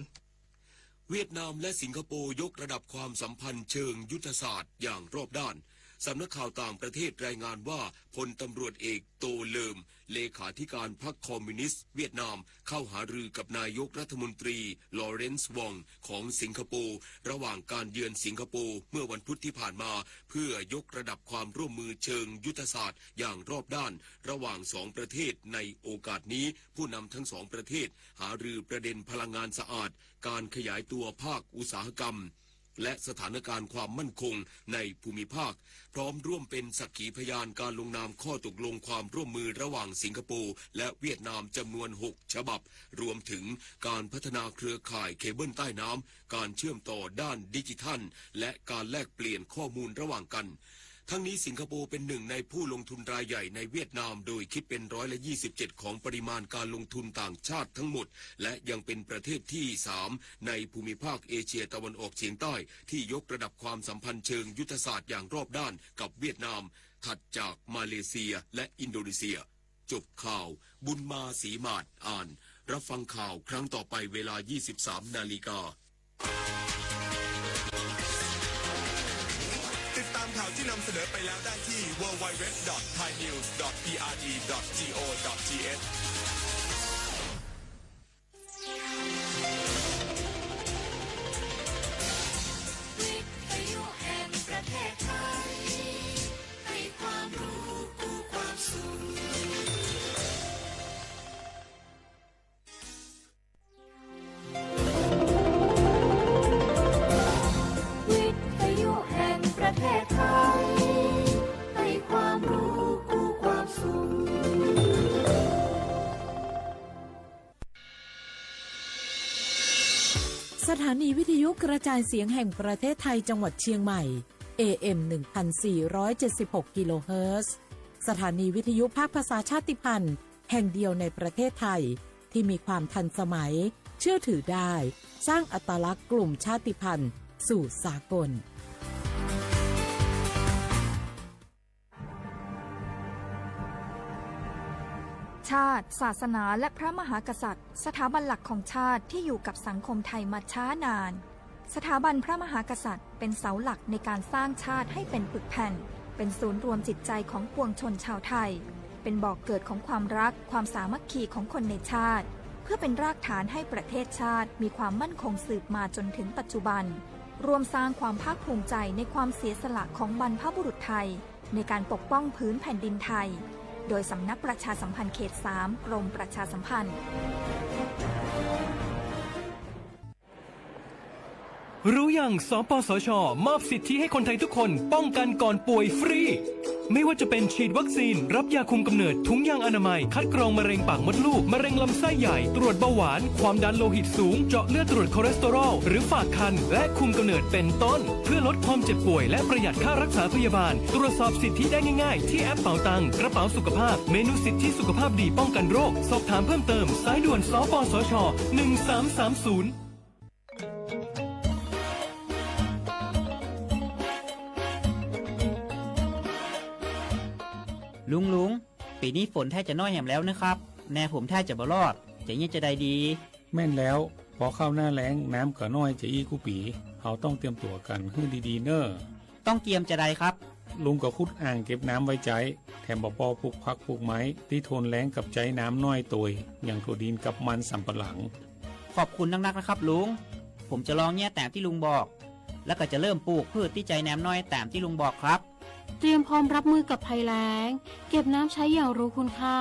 เวียดนามและสิงคโปร์ยกระดับความสัมพันธ์เชิงยุทธศาสตร์อย่างรอบด้าน สำนักข่าวต่างประเทศรายงานว่า พลตำรวจเอกโตเลิม เลขาธิการพรรคคอมมิวนิสต์เวียดนาม เข้าหารือกับนายกรัฐมนตรี ลอเรนซ์ วอง ของสิงคโปร์ ระหว่างการเยือนสิงคโปร์เมื่อวันพุธที่ผ่านมา เพื่อยกระดับความร่วมมือเชิงยุทธศาสตร์อย่างรอบด้าน ระหว่างสองประเทศในโอกาสนี้ ผู้นำทั้งสองประเทศหารือประเด็นพลังงานสะอาด การขยายตัวภาคอุตสาหกรรม และสถานการณ์ความมั่นคงในภูมิภาค พร้อมร่วมเป็นสักขีพยานการลงนามข้อตกลงความร่วมมือระหว่างสิงคโปร์และเวียดนามจำนวนหกฉบับ รวมถึงการพัฒนาเครือข่ายเคเบิลใต้น้ำ การเชื่อมต่อด้านดิจิทัล และการแลกเปลี่ยนข้อมูลระหว่างกัน ทั้งนี้สิงคโปร์เป็นหนึ่งในผู้ลงทุนรายใหญ่ในเวียดนาม โดยคิดเป็นร้อยละยี่สิบเจ็ดของปริมาณการลงทุนต่างชาติทั้งหมด และยังเป็นประเทศที่สามในภูมิภาคเอเชียตะวันออกเฉียงใต้ ที่ยกระดับความสัมพันธ์เชิงยุทธศาสตร์อย่างรอบด้านกับเวียดนาม ถัดจากมาเลเซียและอินโดนีเซีย จบข่าว บุญมา ศรีหมาด อ่าน รับฟังข่าวครั้งต่อไปเวลา ยี่สิบสามนาฬิกา ติดตามข่าวที่นำเสนอไปแล้วได้ที่ ดับเบิลยู ดับเบิลยู ดับเบิลยู ดอท ไทยนิวส์ ดอท พีอาร์ดี ดอท จีโอ ดอท ทีเอช วิทยุแห่งประเทศไทย ให้ความรู้คู่ความสุข วิทยุแห่งประเทศไทย ให้ความรู้คู่ความสุข สถานีวิทยุกระจายเสียงแห่งประเทศไทยจังหวัดเชียงใหม่ เอเอ็ม หนึ่งพันสี่ร้อยเจ็ดสิบหก กิโลเฮิรตซ์ สถานีวิทยุภาคภาษาชาติพันธุ์ แห่งเดียวในประเทศไทย ที่มีความทันสมัย เชื่อถือได้ สร้างอัตลักษณ์กลุ่มชาติพันธุ์สู่สากล ชาติ ศาสนา และพระมหากษัตริย์ สถาบันหลักของชาติที่อยู่กับสังคมไทยมาช้านาน สถาบันพระมหากษัตริย์เป็นเสาหลักในการสร้างชาติให้เป็นปึกแผ่น เป็นศูนย์รวมจิตใจของปวงชนชาวไทย เป็นบ่อกเกิดของความรัก ความสามัคคีของคนในชาติ เพื่อเป็นรากฐานให้ประเทศชาติมีความมั่นคงสืบมาจนถึงปัจจุบัน ร่วมสร้างความภาคภูมิใจในความเสียสละของบรรพบุรุษไทย ในการปกป้องผืนแผ่นดินไทย โดยสำนักประชาสัมพันธ์เขตสาม กรมประชาสัมพันธ์ รู้ยัง สปสช มอบสิทธิให้คนไทยทุกคนป้องกันก่อนป่วยฟรี ไม่ว่าจะเป็นฉีดวัคซีน รับยาคุมกำเนิด ถุงยางอนามัย คัดกรองมะเร็งปากมดลูก มะเร็งลำไส้ใหญ่ ตรวจเบาหวาน ความดันโลหิตสูง เจาะเลือดตรวจคอเลสเตอรอล หรือฝากครรภ์ และคุมกำเนิดเป็นต้น เพื่อลดความเจ็บป่วยและประหยัดค่ารักษาพยาบาล ตรวจสอบสิทธิได้ง่ายๆ ที่แอปเป๋าตัง กระเป๋าสุขภาพ เมนูสิทธิสุขภาพดีป้องกันโรค สอบถามเพิ่มเติม สายด่วน สปสช หนึ่งสามสามศูนย์ ลุงๆ ปี๋นี้ฝนแท้จะน้อยแหมแล้วนะครับ แน่ผมแท้จะบ่รอด จะเยียะจาใดดี แม่นแล้ว ปอเข้าหน้าแล้ง น้ำก็น้อยจะอี้กู้ปี๋ เฮาต้องเตรียมตั๋วกั๋นหื้อดีๆ เน่อ ต้องเตรียมจาใดครับ ลุงก็ขุดอ่างเก็บน้ำไว้ใจ๊ แถมบ่ป้อปลูกผักปลูกไม้ตี้ทนแล้งกับใจ๊น้ำน้อยตวย อย่างถั่วดินกับมันสำปะหลัง ขอบคุณนักๆ นะครับลุง ผมจะลองเยียะต๋ามตี้ลุงบอก แล้วก็จะเริ่มปลูกพืชตี้ใจ๊น้ำน้อยต๋ามตี้ลุงบอกครับ เตรียมพร้อมรับมือกับภัยแล้ง เก็บน้ำใช้อย่างรู้คุณค่า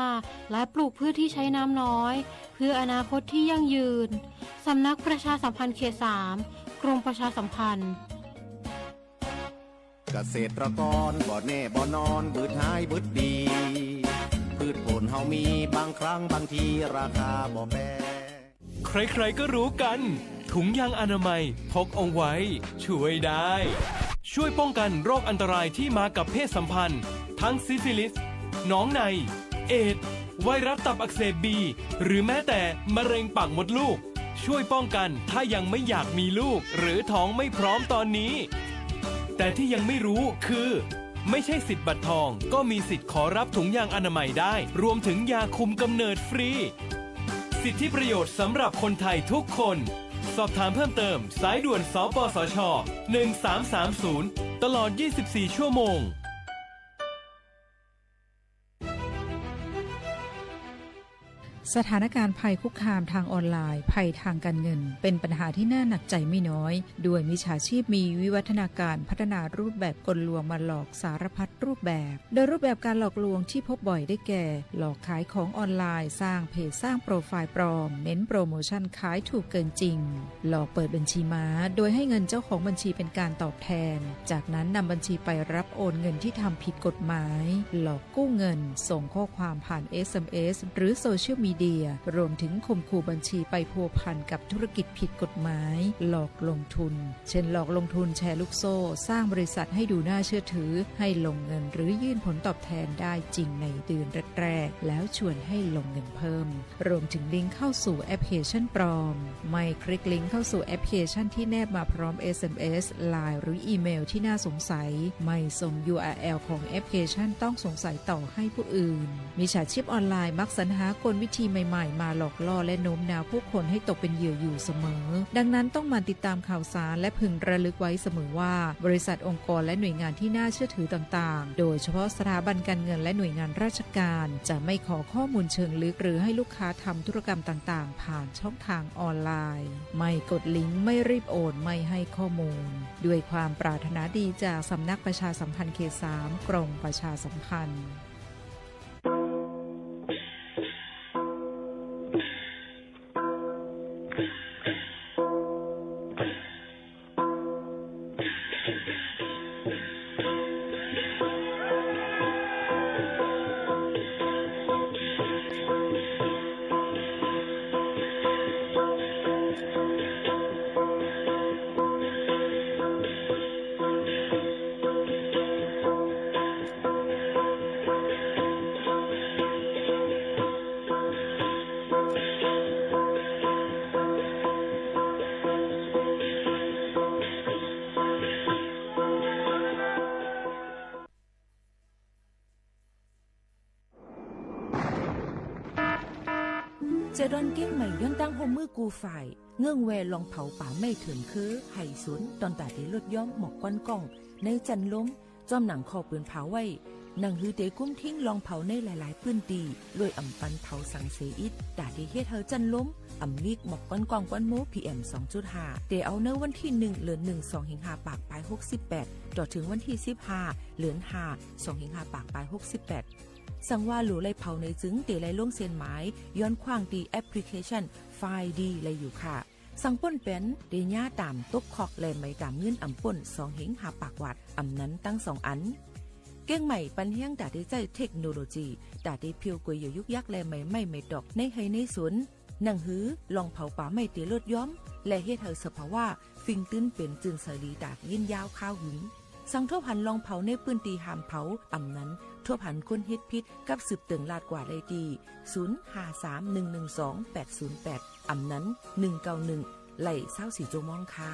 และปลูกพืชที่ใช้น้ำน้อย เพื่ออนาคตที่ยั่งยืน สำนักประชาสัมพันธ์เขตสาม กรมประชาสัมพันธ์ เกษตรกรบ่แน่บ่นอน บืดหายบืดดี พืชผลเฮามี บางครั้งบางทีราคาบ่แปง ใครๆ ก็รู้กัน ถุงยางอนามัยพกเอาไว้ ช่วยได้ ช่วยป้องกันโรคอันตรายที่มากับเพศสัมพันธ์ ทั้งซิฟิลิส หนองใน เอดส์ ไวรัสตับอักเสบบี หรือแม้แต่มะเร็งปากมดลูก ช่วยป้องกันถ้ายังไม่อยากมีลูก หรือท้องไม่พร้อมตอนนี้ แต่ที่ยังไม่รู้คือ ไม่ใช่สิทธิ์บัตรทอง ก็มีสิทธิ์ขอรับถุงยางอนามัยได้ รวมถึงยาคุมกำเนิดฟรี สิทธิประโยชน์สำหรับคนไทยทุกคน สอบถามเพิ่มเติม สายด่วน สปสช หนึ่งสามสามศูนย์ ตลอด ยี่สิบสี่ ชั่วโมง สถานการณ์ภัยคุกคามทางออนไลน์ ภัยทางการเงิน เป็นปัญหาที่น่าหนักใจไม่น้อย ด้วยมิจฉาชีพมีวิวัฒนาการพัฒนารูปแบบกลลวงมาหลอกสารพัดรูปแบบ โดยรูปแบบการหลอกลวงที่พบบ่อยได้แก่ หลอกขายของออนไลน์ สร้างเพจ สร้างโปรไฟล์ปลอม เน้นโปรโมชั่นขายถูกเกินจริง หลอกเปิดบัญชีม้า โดยให้เงินเจ้าของบัญชีเป็นการตอบแทน จากนั้นนำบัญชีไปรับโอนเงินที่ทำผิดกฎหมาย หลอก กู้เงิน ส่งข้อความผ่าน เอสเอ็มเอส หรือโซเชียลมีเดีย รวมถึงข่มขู่บัญชีไปพัวพันกับธุรกิจผิดกฎหมาย หลอกลงทุน เช่น หลอกลงทุนแชร์ลูกโซ่ สร้างบริษัทให้ดูน่าเชื่อถือ ให้ลงเงินหรือยื่นผลตอบแทนได้จริงในเดือนแรกๆ แล้วชวนให้ลงเงินเพิ่ม รวมถึงลิงก์เข้าสู่แอปพลิเคชันปลอม ไม่คลิกลิงก์เข้าสู่แอปพลิเคชันที่แนบมาพร้อม เอสเอ็มเอส ไลน์ หรืออีเมลที่น่าสงสัย ไม่ส่ง ยูอาร์แอล ของแอปพลิเคชันต้องสงสัยต่อให้ผู้อื่น มิจฉาชีพออนไลน์มักสรรหากลวิธีใหม่ๆ มาหลอกล่อและโน้มน้าวผู้คนให้ตกเป็นเหยื่ออยู่เสมอ ดังนั้นต้องหมั่นติดตามข่าวสารและพึงระลึกไว้เสมอว่า บริษัท องค์กร และหน่วยงานที่น่าเชื่อถือต่างๆ โดยเฉพาะสถาบันการเงินและหน่วยงานราชการ จะไม่ขอข้อมูลเชิงลึกหรือให้ลูกค้าทำธุรกรรมต่างๆ ผ่านช่องทางออนไลน์ ไม่กดลิงก์ ไม่รีบโอน ไม่ให้ข้อมูล ด้วยความปรารถนาดีจากสำนักประชาสัมพันธ์เขตสาม กรมประชาสัมพันธ์ เจดอนเกียงใหม่ ย้อนตั้งฮ่วมมือกู้ฝ่าย เงื่องแวลองเผาป่าไม้เถินเครือ ไห่สวน ต๋อนต๋าเตลดย้อมหมอกควันก้อง ในจั้นลม จ้อมหนังข้อปืนเผาไว้ หนังหือเตกุ้มทิ้งลองเผาในหลายๆ ปื้นตี้ โดยอ่ำปันเผาสังเสียอิด ต๋าเตเฮ็ดหื้อจั้นลม อ่ำลีกหมอกควันก้องควันโม พีเอ็ม สองจุดห้า เตเอาในวันตี้หนึ่ง เดือนหนึ่ง สองเฮงห้าปากปายหกสิบแปด ต่อเถิงวันตี้สิบห้า เดือนห้า สองเฮงห้าปากปายหกสิบแปด สังว่าหลู่ไล่เผาในจึง เตไล่ลงเส้นหมาย ย้อนขว้างตี้แอปพลิเคชัน ไฟล์ดี ไล่อยู่ค่ะ สังป้นแป๋น เตหย้าต๋ามตกคอก และไหมต๋ามเงินอ่ำป้น สองเฮงห้าปากวาท อ่ำนั้นตังสองอัน เกียงใหม่ปันแฮงต๋าเตใจ๊เทคโนโลยี ต๋าเตเผียวก๋วยเหยื่อยุกยักษ์ และใหม่ไม้ใหม่ตอก ในไฮ่ในสวน หนังหือลองเผาป่าไม้เตลดย้อม และเฮ็ดหื้อสภาวะ ฟิงตื้นเป๋นจื้นใสดีต๋ายินยาวคาวหึง สังทบหันลองเผาในปื้นตี้ห้ามเผา อ่ำนั้น ทบหันคนเฮ็ดผิด กับสืบเติ่งลาดกว่าได้ตี้ ศูนย์ห้าสาม หนึ่งหนึ่งสอง แปดศูนย์แปด อ่ำนั้น หนึ่งเก้าหนึ่ง ไล่ซาวสี่จั่วโมงค่ะ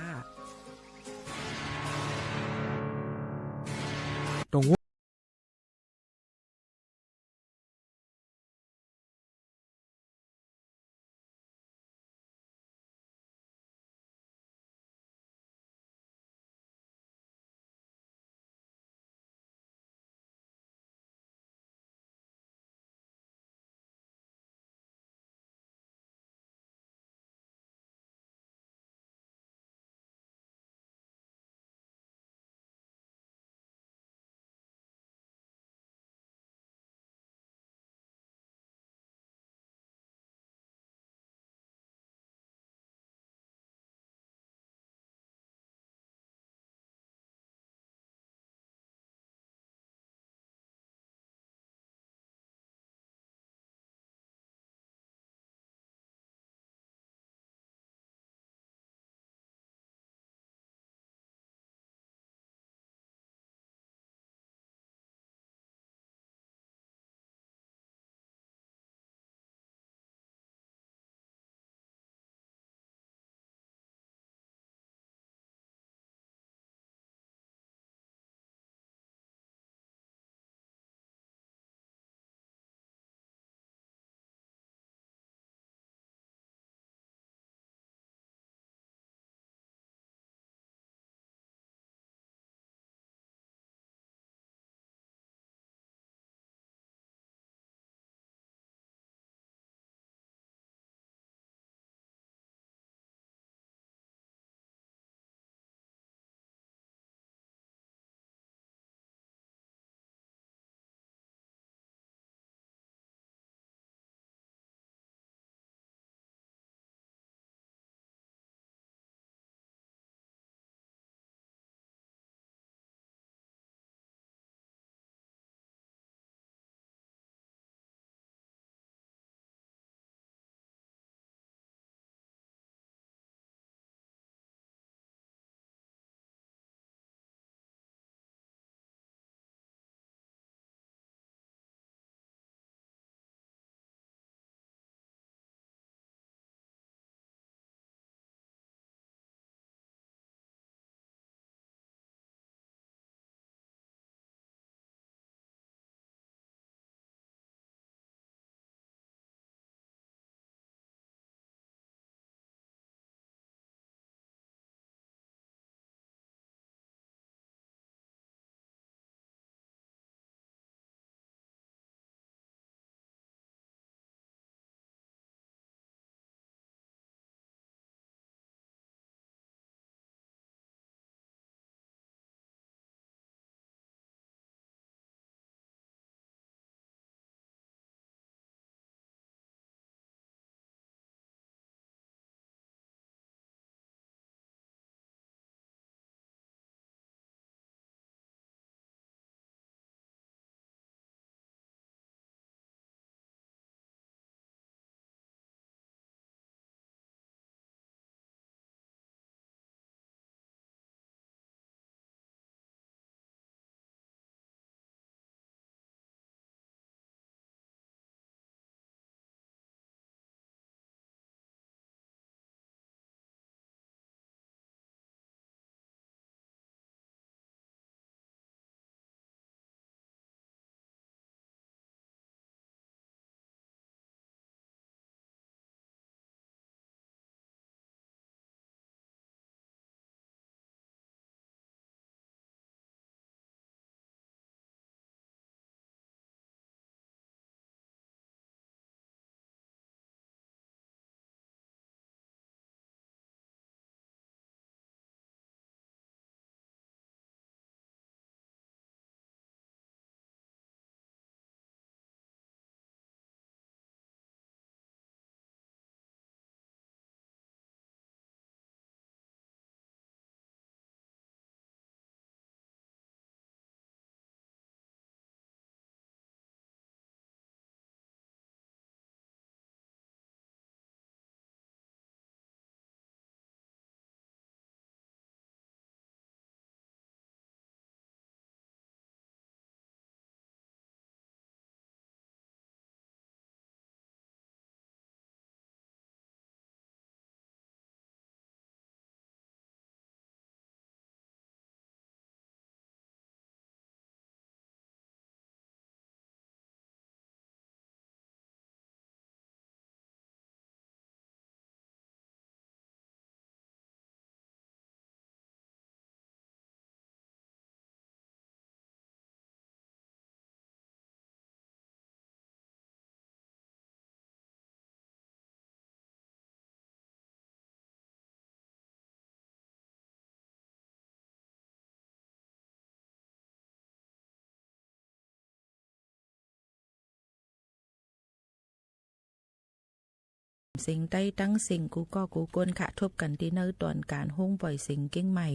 เสียงใต้ตั้งเสียงกู้ก้อกู้ก้นค่ะ ทบกั๋นตี้ในตอนก๋านโฮงป่อยเสียงเจียงใหม่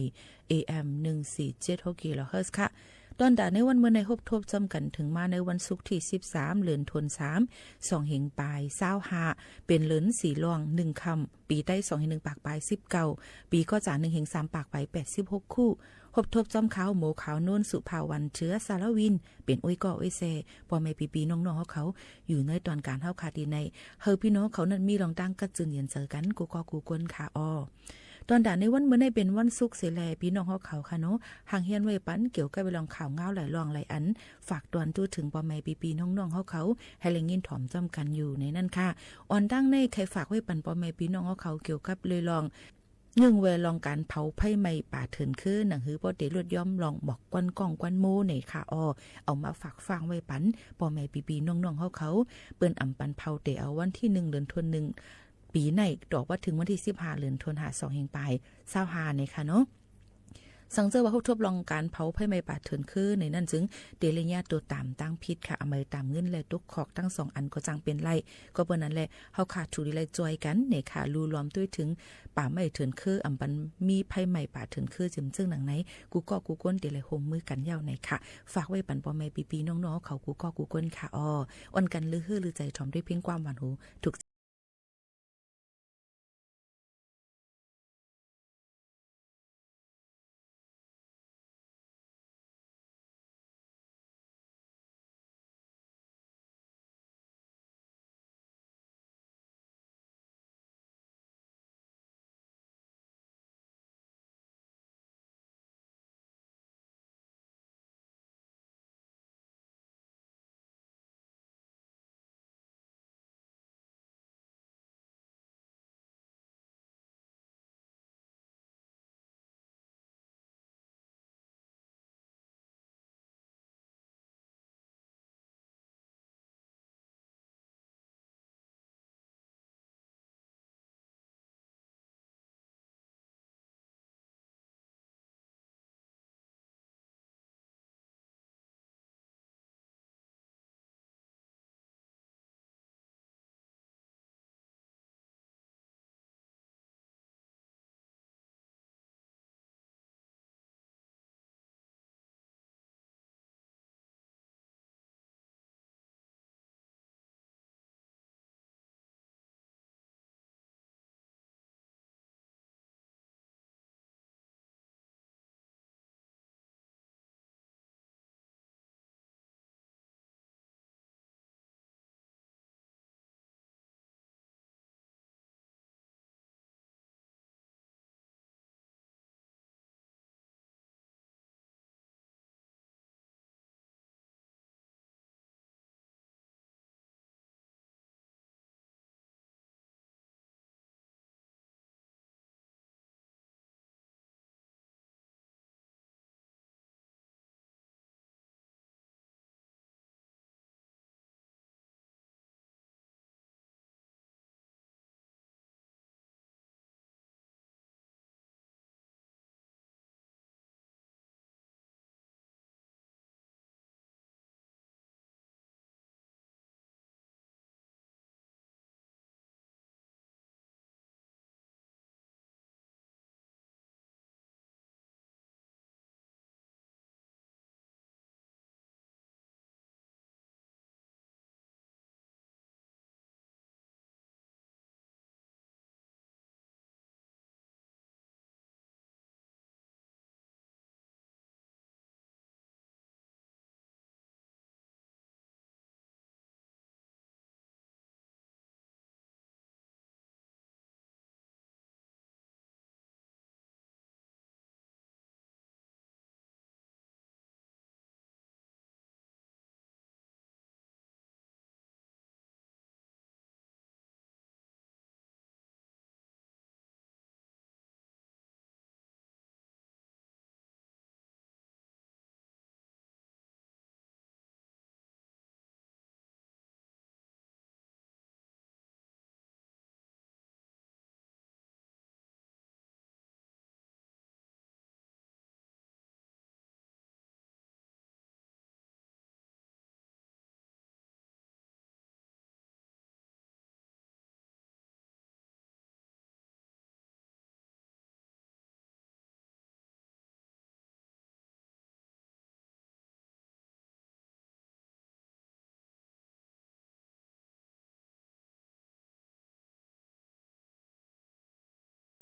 เอ เอ็ม หนึ่งสี่เจ็ดหก กิโลเฮิรตซ์ค่ะ ต้นตาในวันเมื่อในฮบทบจ้ำกั๋นเถิงมาในวันศุกร์ตี้สิบสาม เดือนธันวา สองเฮงปายซาวห้า เป๋นเดือนสี่ล่วงหนึ่งค่ำ ปี๋ใต้สองเฮงหนึ่งปากปายสิบเก้า ปี๋ก๋อจ๋าหนึ่งเฮงสามปากปายแปดสิบหกคู่ ฮบทบจ้ำข้าวโม ข้าวโน้น สุภาวัน เจือสารวิน เป๋นอุ้ยก้ออุ้ยแซ่ ป้อแม่ปี้ๆ น้องๆ เฮาเขา อยู่ในตอนก๋านเฮาค่ะตี้ใน หื้อปี้น้องเขานั้นมีรองตั้งกั๊ดจืนเย็นใจ๋กั๋น กู้ก้อกู้ก้นค่ะอ้อ ต้นตาในวันเมื่อในเป๋นวันศุกร์เสียแล ปี้น้องเฮาเขาค่ะเนาะ หากเฮียนไว้ปั๋นเกี่ยวกับเรื่องข่าวเงาหลายเรื่องหลายอัน ฝากตวนตู้เถิงป้อแม่ปี้ๆ น้องๆ เฮาเขา หื้อได้ยินถ่อมจ้ำกั๋นอยู่ในนั้นค่ะ อ่อนตั้งในใค่ฝากไว้ปั๋นป้อแม่ปี้น้องเฮาเขาเกี่ยวกับเรื่อง เรื่องแวดล้อมก๋านเผาไฟไหม้ป่าเถินเคือ หนังหื้อป้อเต๋ลดย่อมลองหมอกควันก้องควันโม๋ในค่ะอ้อ เอามาฝากฟังไว้ปั๋น ป้อแม่ปี้ๆ น้องๆ เฮาเขา เปิ้นอำปั๋นเผาเต๋อเอาวันตี้หนึ่ง เดือนธันวา หนึ่ง ปี๋ใน ต่อว่าเถิงวันตี้สิบห้า เดือนธันวา สองเฮงปายซาวห้า ในค่ะเนาะ สังเจอว่าฮบทบเรื่องก๋านเผาไฟไหม้ป่าเถินเคือในนั้นจึง เต๋เยียะตั๋วต๋ามตางผิดค่ะ อำไมต๋ามเงินและตกคอกตึงสองอันก็จั้งเป๋นไร ก็เปิ้นนั้นแหละ เฮาค่ะถูกดีไล่จ้อยกั๋นในค่ะ ลู่ล้อมตวยเถิงป่าไหม้เถินเคือ อำปั๋นมีไฟไหม้ป่าเถินเคือเจิ่มเจิ้งหนังใน กู้ก้อกู้ก้นเต๋ไล่ฮ่วมมือกั๋นเย้าในค่ะ ฝากไว้ปั๋นป้อแม่ปี้ๆ น้องๆ เฮาเขากู้ก้อกู้ก้นค่ะอ้อ อ่อนกั๋นลือหื้อลือใจ๋ถ่อมตวยเพียงความหวานหู ถูก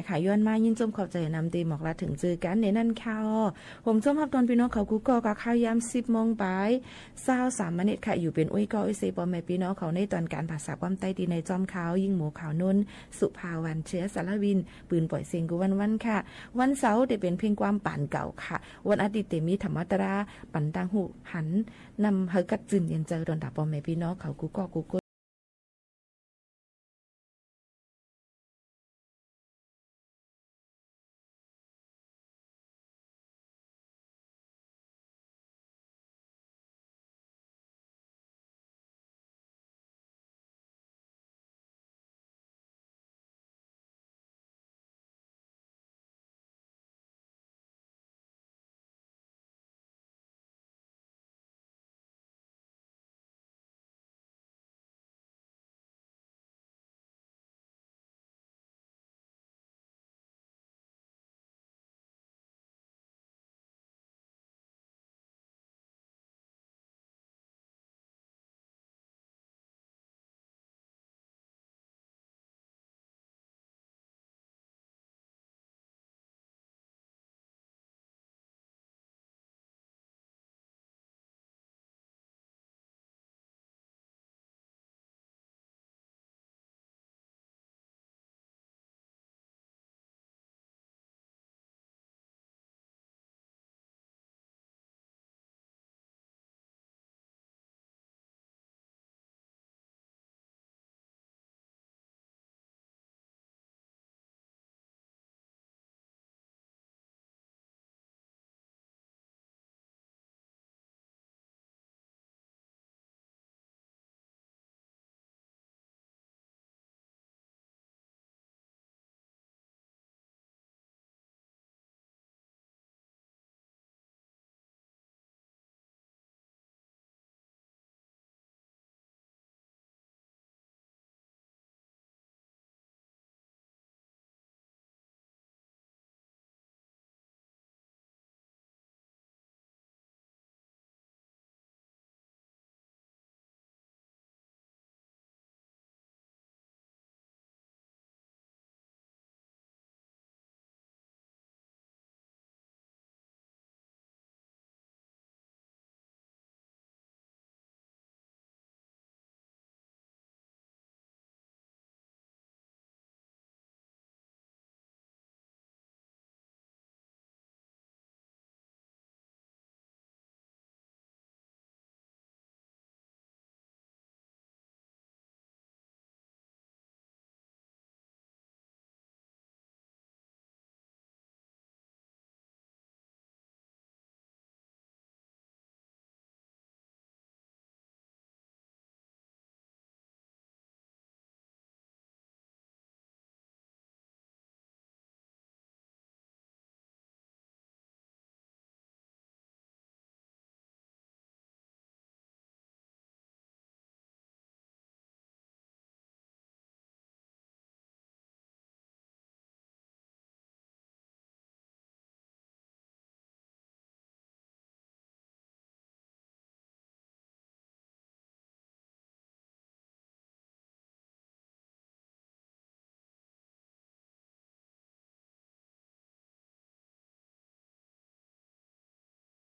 ค่ะ ย้อนมายินจมขอบใจ๋นำตี้หมอกลาเถิงจื้อกั๋นในนั้นค่ะ โหมจมฮับตอนปี้น้องเขากู้ก้อกับข่าวยามสิบโมงป๋าย ซาวสามเมนิตค่ะ อยู่เป๋นอุ้ยก้ออุ้ยเซย์ป้อแม่ปี้น้องเขาในตอนก๋านผาษาความใต้ตี้นายจอมข่าว ยิ่งหมูข่าวนุ่น สุภาวรรณ เชื้อสารวิน ปืนป่อยเสียงกู้วันๆ ค่ะ วันเสาร์เต๋เป๋นเพลงความป๋านเก่าค่ะ วันอาทิตย์เต๋มีธรรมะตรา ปันตางหูหัน นำหื้อกัดจื้นเย็นใจ๋ตอนต๋าป้อแม่ปี้น้องเขากู้ก้อกู้คน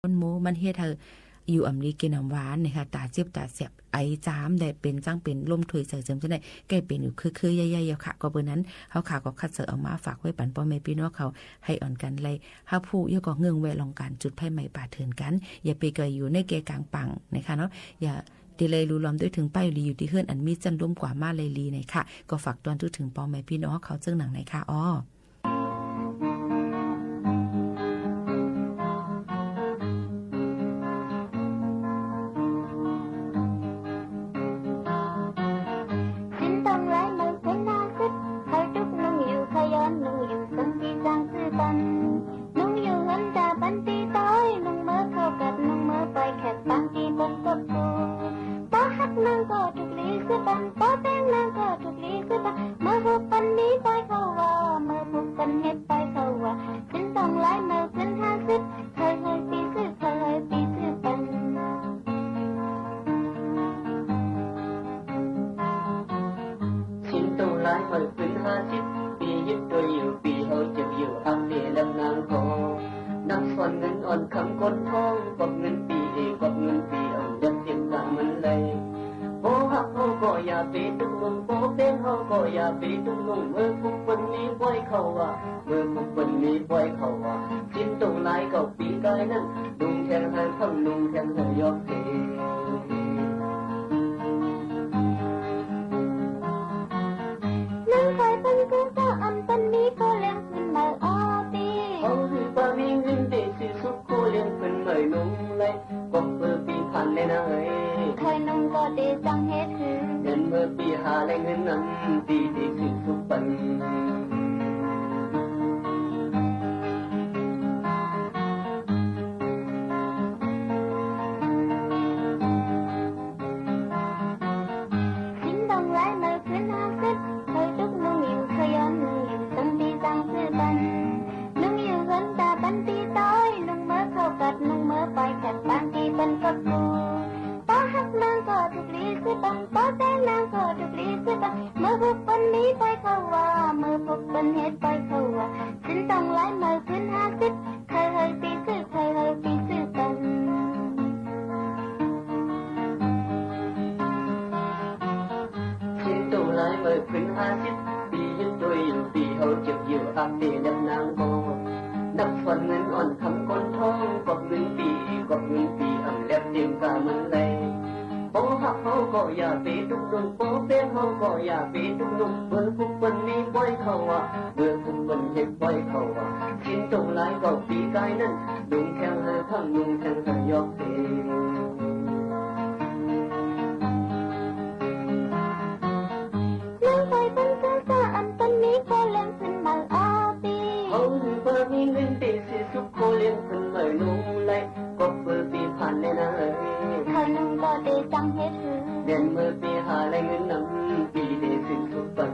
คนหมู่มันเฮ็ดหื้ออยู่อ่ำดีกิ๋นอ่ำหวานเนี่ยค่ะ ต๋าเจ็บต๋าแสบ ไอจามได้เป๋นจั้งเป๋นลมถ้วยใจ๋เจิมจั้งได้ ก้อยเป๋นอยู่เคืองๆ ใหญ่ๆ อยู่ค่ะ ก็เปื้อนั้น เฮาข้าก็คัดเสนอเอามาฝากไว้ปันป้อแม่ปี้น้องเขา หื้ออ่อนกั๋นได้ฮับฮู้ แล้วก็เงิ่งแวะลองก๋านจุดไฟไหม้ป่าเถื่อนกั๋น อย่าไปก้อยอยู่ในแก่กลางป่านะคะเนาะ อย่า ตี้ใดลูลอมตวยเถิงไป หรืออยู่ตี้เฮือนอันมีจั้นลมกว่ามาลัยลีไหนค่ะ ก็ฝากตวยตวยเถิงป้อแม่ปี้น้องเขาเจิ่งหนังไหนค่ะอ้อ ศีลต้องหลายเมื่อศีลห้าสิบ ใค่จุกนุ่งอยู่ ใค่ย้อนนุ่งอยู่ เซิงตี้จ้างซื้อปัน นุ่งอยู่เฮือนจาปันตี้ตอย นุ่งเมื่อเข้ากัด นุ่งเมื่อปอยแขก ปางตี้ปนกบกู ปอฮักนางก็ถูกหลีซื้อปัน ปอแป้งนางก็ถูกหลีซื้อปัน เมื่อพบปันมีปอยเข้าว่า เมื่อพบปันเฮ็ดปอยเข้าว่า ศีลต้องหลายเมื่อศีลห้าสิบ ใค่หื้อปี้ซื้อ ใค่หื้อปี้ซื้อปัน ศีลต้องหลายเมื่อศีลห้าสิบ ปียึดตวยอยู่ ปีเฮาเจ็บอยู่ อักเสบแหลมนางก็ นักซ่อนเงินอ่อนคำก้นทอง กวักเงินปีเอ กวักเงินปี เอาเล็บเตรียมกะมันไหล ปอฮักเฮาก็อย่าไปตุ๊กนุ่ง ปอแป้งเฮาก็อย่าไปตุ๊กนุ่ง เมื่อพวกเปิ้นมีป้อยเขาว่า เมื่อพวกเปิ้นมีป้อยเขาว่า สิ้นตรงหลายเก้าปีกายนั้น นุ่งแทงหายพัง นุ่งแทงหายยอกเท นึ่งคอยเปิ้นกู้เจ้า อันเปิ้นมีก็เลี้ยงปืนใหม่อ้อปี เขาหื้อบ่มีเงินเตะซื้อสุก ก็เลี้ยงปืนใหม่นุ่งไหล ก็เปื้อปีผ่านแลนาเอ๋ย คอยนุ่งก็เตะจั่งเฮ็ดหื้อ แม่นเมื่อปีหาได้เงินนั้น ปีเตะซื้อสุกเปิ้น สิ้นตรงหลายเมื่อคืนห้าสิบ เคยตุ๊กนุ่งอยู่ เคยย้อนนุ่งอยู่ จั่งปีจั่งซื้อเปิ้น นุ่งอยู่เฮือนต๋าปันปีต๋อย นุ่งเมื่อเข้ากัด นุ่งเมื่อปอยแขก บางทีเปิ้นก็กู้ ปอฮักนางก็ถูกลีซื้อเปิ้น ปอแซงนางก็ถูกลีซื้อเปิ้น เมื่อพวกเปิ้นมีป้อยเขาว่า เมื่อพวกเปิ้นเฮ็ดป้อยเขาว่า สิ้นตรงหลายเมื่อคืนห้าสิบ ใครเฮยปีซื้อ ใครเฮยปีซื้อเปิ้น สิ้นตรงหลายเมื่อคืนห้าสิบ ปียึดตวยอยู่ ปีเฮาเจ็บอยู่ อักเสบแหลมนางก็ นักซ่อนเงินอ่อนคำก้นทอง กวักเงินปี กวักเงินปี เอาเล็บเตรียมกะมันไหล ปอฮักเฮาก็อย่าไปตุ๊กนุ่ง ปอแป้งเฮาก็อย่าไปตุ๊กนุ่ง เมื่อพวกเปิ้นมีป้อยเขาว่า เมื่อพวกเปิ้นเฮ็ดป้อยเขาว่า สิ้นตรงหลายเก้าปีกายนั้น นุ่งแทงหายพัง นุ่งแทงหายยอกเท นึ่งคอยเปิ้นกู้เจ้า อันเปิ้นมีก็เลี้ยงปืนใหม่อ้อปี เขาหื้อบ่มีเงินเตะซื้อสุก ก็เลี้ยงปืนใหม่นุ่งไหล ก็เปื้อปีผ่านแลนาเอ๋ย คอยนุ่งก็เตะจั่งเฮ็ดหื้อ แม่นเมื่อปีหาได้เงินนั้น ปีเตะซื้อสุกเปิ้น